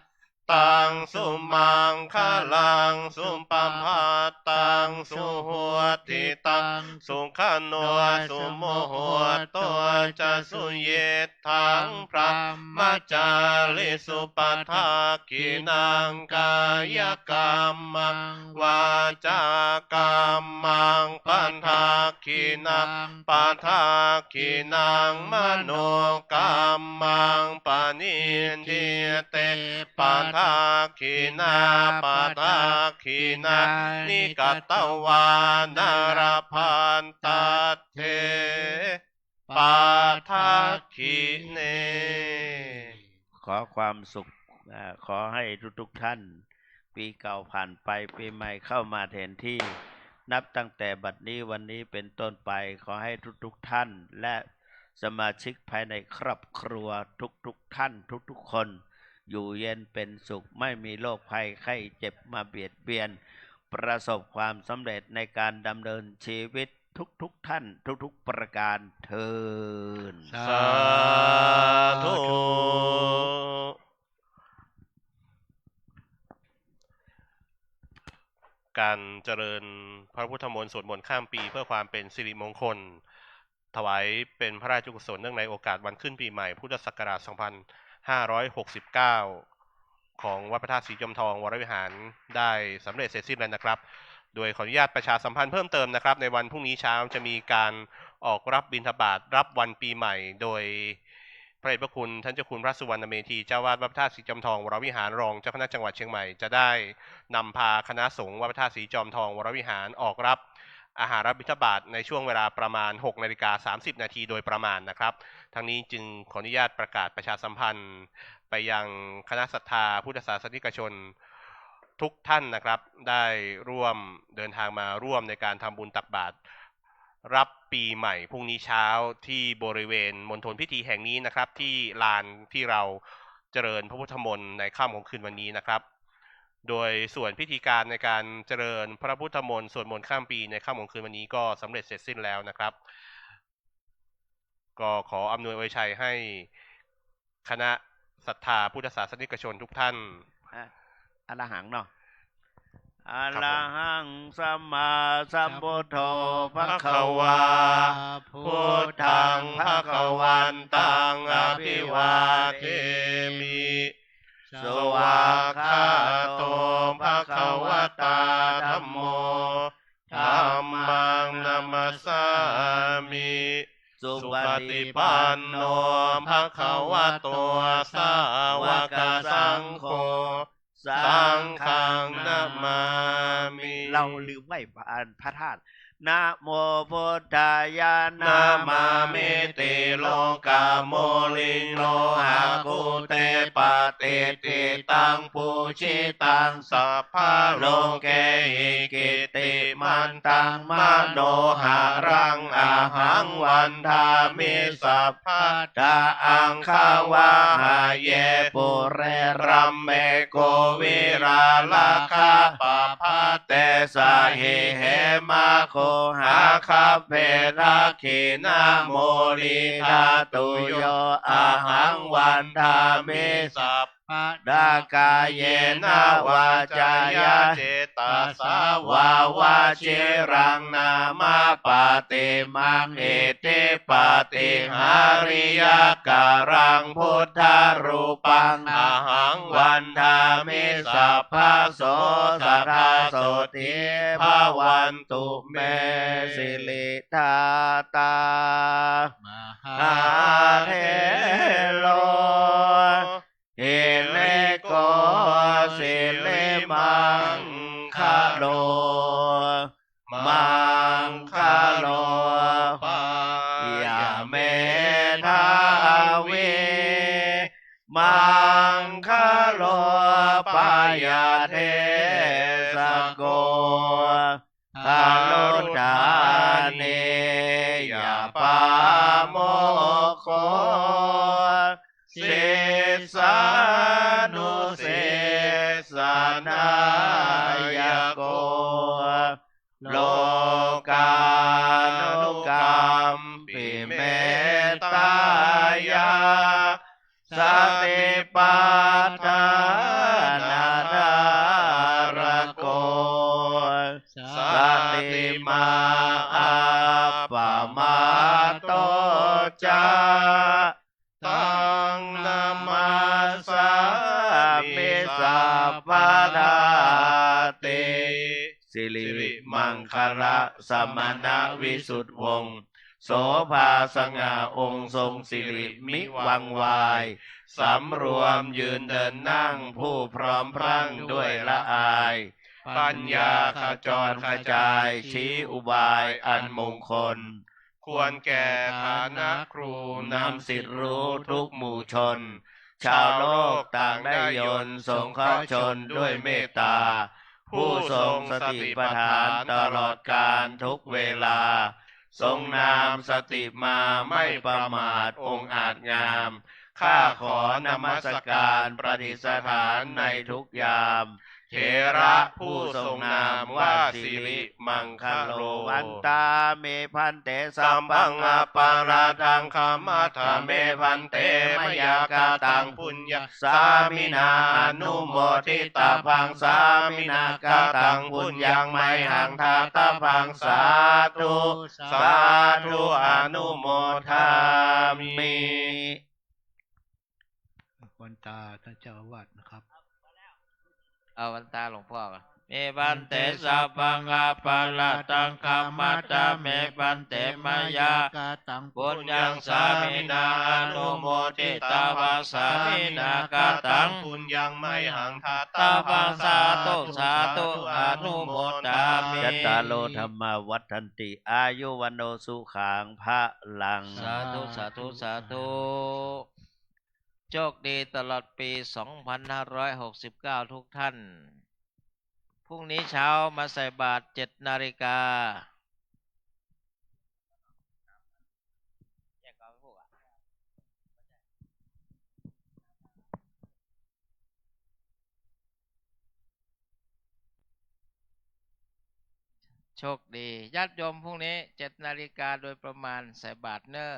ตัง สุมังคะลัง สุปะภาตัง สุหุตติตัง สุขะโน สุมุหุตโต จะ สุยิตถัง บรมจาริสุ ปะทักขิณัง กายกัมมัง วาจากัมมัง ปะทักขิณัง ปะทักขิณัง มโนกัมมัง ปะณิทิ เต ปะทักขิณา ปะทักขิณานิ กัตตวานะ ละพันตัตเถ ปะทักขิเณ ขอความสุข อ่า ขอให้ทุกๆท่าน ปีเก่าผ่านไป ปีใหม่เข้ามาแทนที่ นับตั้งแต่บัดนี้ วันนี้เป็นต้นไป ขอให้ทุกๆท่าน และสมาชิกภายในครอบครัวทุกๆท่าน ทุกๆคน อยู่เย็นเป็นสุข ไม่มีโรคภัยไข้เจ็บมาเบียดเบียน ประสบความสำเร็จในการดำเนินชีวิตทุกๆท่าน ทุกๆประการเทอญ สาธุ การเจริญพระพุทธมนต์สวดมนต์ข้ามปีเพื่อความเป็นสิริมงคล ถวายเป็นพระราชกุศลเนื่องในโอกาสวันขึ้นปีใหม่พุทธศักราชสองพันห้าร้อยหกสิบเก้า ของวัดพระธาตุศรีจอมทองวรวิหารได้สำเร็จเสร็จสิ้นแล้วนะครับ โดยขออนุญาตประชาสัมพันธ์เพิ่มเติมนะครับ ในวันพรุ่งนี้เช้าจะมีการออกรับบิณฑบาตรับวันปีใหม่ โดยพระเดชพระคุณท่านเจ้าคุณพระสุวรรณเมธี เจ้าอาวาสวัดพระธาตุศรีจอมทองวรวิหาร รองเจ้าคณะจังหวัดเชียงใหม่ จะได้นำพาคณะสงฆ์วัดพระธาตุศรีจอมทองวรวิหารออกรับ อาหารบิณฑบาตในช่วงเวลาประมาณหกนาฬิกาสามสิบนาทีโดยประมาณนะครับ ทั้งนี้จึงขออนุญาตประกาศประชาสัมพันธ์ไปยังคณะศรัทธาพุทธศาสนิกชนทุกท่านนะครับ ได้ร่วมเดินทางมาร่วมในการทำบุญตักบาตรรับปีใหม่พรุ่งนี้เช้าที่บริเวณมณฑลพิธีแห่งนี้นะครับ ที่ลานที่เราเจริญพระพุทธมนต์ในค่ำของคืนวันนี้นะครับ โดยส่วนพิธีการในการเจริญพระพุทธมนต์สวดมนต์ข้ามปีในค่ำของคืนวันนี้ก็สำเร็จเสร็จสิ้นแล้วนะครับ ก็ขออำนวยอวยชัยให้คณะศรัทธาพุทธศาสนิกชนทุกท่าน อ่ะ อรหังเนาะ ครับผม อะระหังสัมมาสัมพุทโธ ภะคะวา พุทธังภะคะวันตัง อะภิวาเทมิ สวากขาโต ภะคะวะตา ธัมโม ธัมมัง นะมัสสามิ สุปะฏิปันโน ภะคะวะโต สาวกสังโฆ สังฆัง นะมามิ เราลืมไหว้พระ อ่า พระธาตุ นะโมพุทธายะ นะมามิ ติโลกะมูลิง โลหะคูเต ปะติฏฐิตัง ปูจิตัง สัพพะโลเกหิ กิตติมันตัง มโนหะรัง อะหัง วันทามิ สัพพะ ทา อังคะวาหะเย ปุเร รัมเม โก วิรา ละคะ ปะพัท เตสะหิ เหมะ โคหะคะเป ทักขิณะโมลิ ทาตุโย อะหัง วันทามิ สัพพะ ดะ กาเยนะ วาจายะ เจตสะ วา วะ ชิรัง นามะ ปะติมัง อิทธิปาฏิหาริยะกะรัง พุทธะรูปัง อะหัง วันทามิ สัพพะโส สะทา โสตถี ภะวันตุเม สิริทาตา มหาเถโร หิริโก สิริมังคะโล มังคะโล ปะยะเมธาวิ มังคะโล ปะยะเทสะโก หฤทัณเณยะปาโมกโข ศิสสานุศิสสานายะโก โลกานุกัมปิ เมตตายะ สติปัฏฐานะทาระโก สันติมา อัปปะมาทโต จะ ตังนะมัสสามิ สัพพะทาติ สิริมังคะละ สมณวิสุทธิวงศ์ โสภาสง่าองค์ทรงสิริมิหวั่นไหว สำรวมยืนเดินนั่งผู้พร้อมพรั่งด้วยละอาย ปัญญาขจรขจายชี้อุบายอันมงคล ควรแก่ฐานะครูนำสิทธิ์รู้ทุกหมู่ชน ชาวโลกต่างได้ยนต์สงเคราะห์ชนด้วยเมตตา ผู้ทรงสติปัฏฐานตลอดกาลทุกเวลา ทรงนามสติมาไม่ประมาทองอาจงาม ข้าขอนมัสการประดิษฐานในทุกยาม เถระผู้ทรงนามว่าสิริมังคะโล วันทามิภันเต สัพพังอปาราธังขมัฏฐะเมภันเต มะยากะตังปุญญัง สามินาอนุโมทิตาภัง สามินากะตังปุญญัง มะหังทาตาภัง สาธุ สาธุ อนุโมทามิ วันตาท่านเจ้าอาวาสนะครับ เอาวันตาหลวงพ่อก่อน เมภันเต สัพพังอปาราธังขมัฏฐะเมภันเต มะยากะตังปุญญัง สามินาอนุโมทิตาภัง สามินากะตังปุญญัง มะหังทาตาภัง สาธุ สาธุ อนุโมทามิ จัตตาโร ธัมมา วัฑฒันติ อายุ วัณโณ สุขัง พะลัง สาธุ สาธุ สาธุ โชคดีตลอดปี สองพันห้าร้อยหกสิบเก้า ทุกท่าน พรุ่งนี้เช้ามาใส่บาตร เจ็ดนาฬิกา โชคดี ญาติโยม พรุ่งนี้ เจ็ดนาฬิกาโดยประมาณ ใส่บาตรเน้อ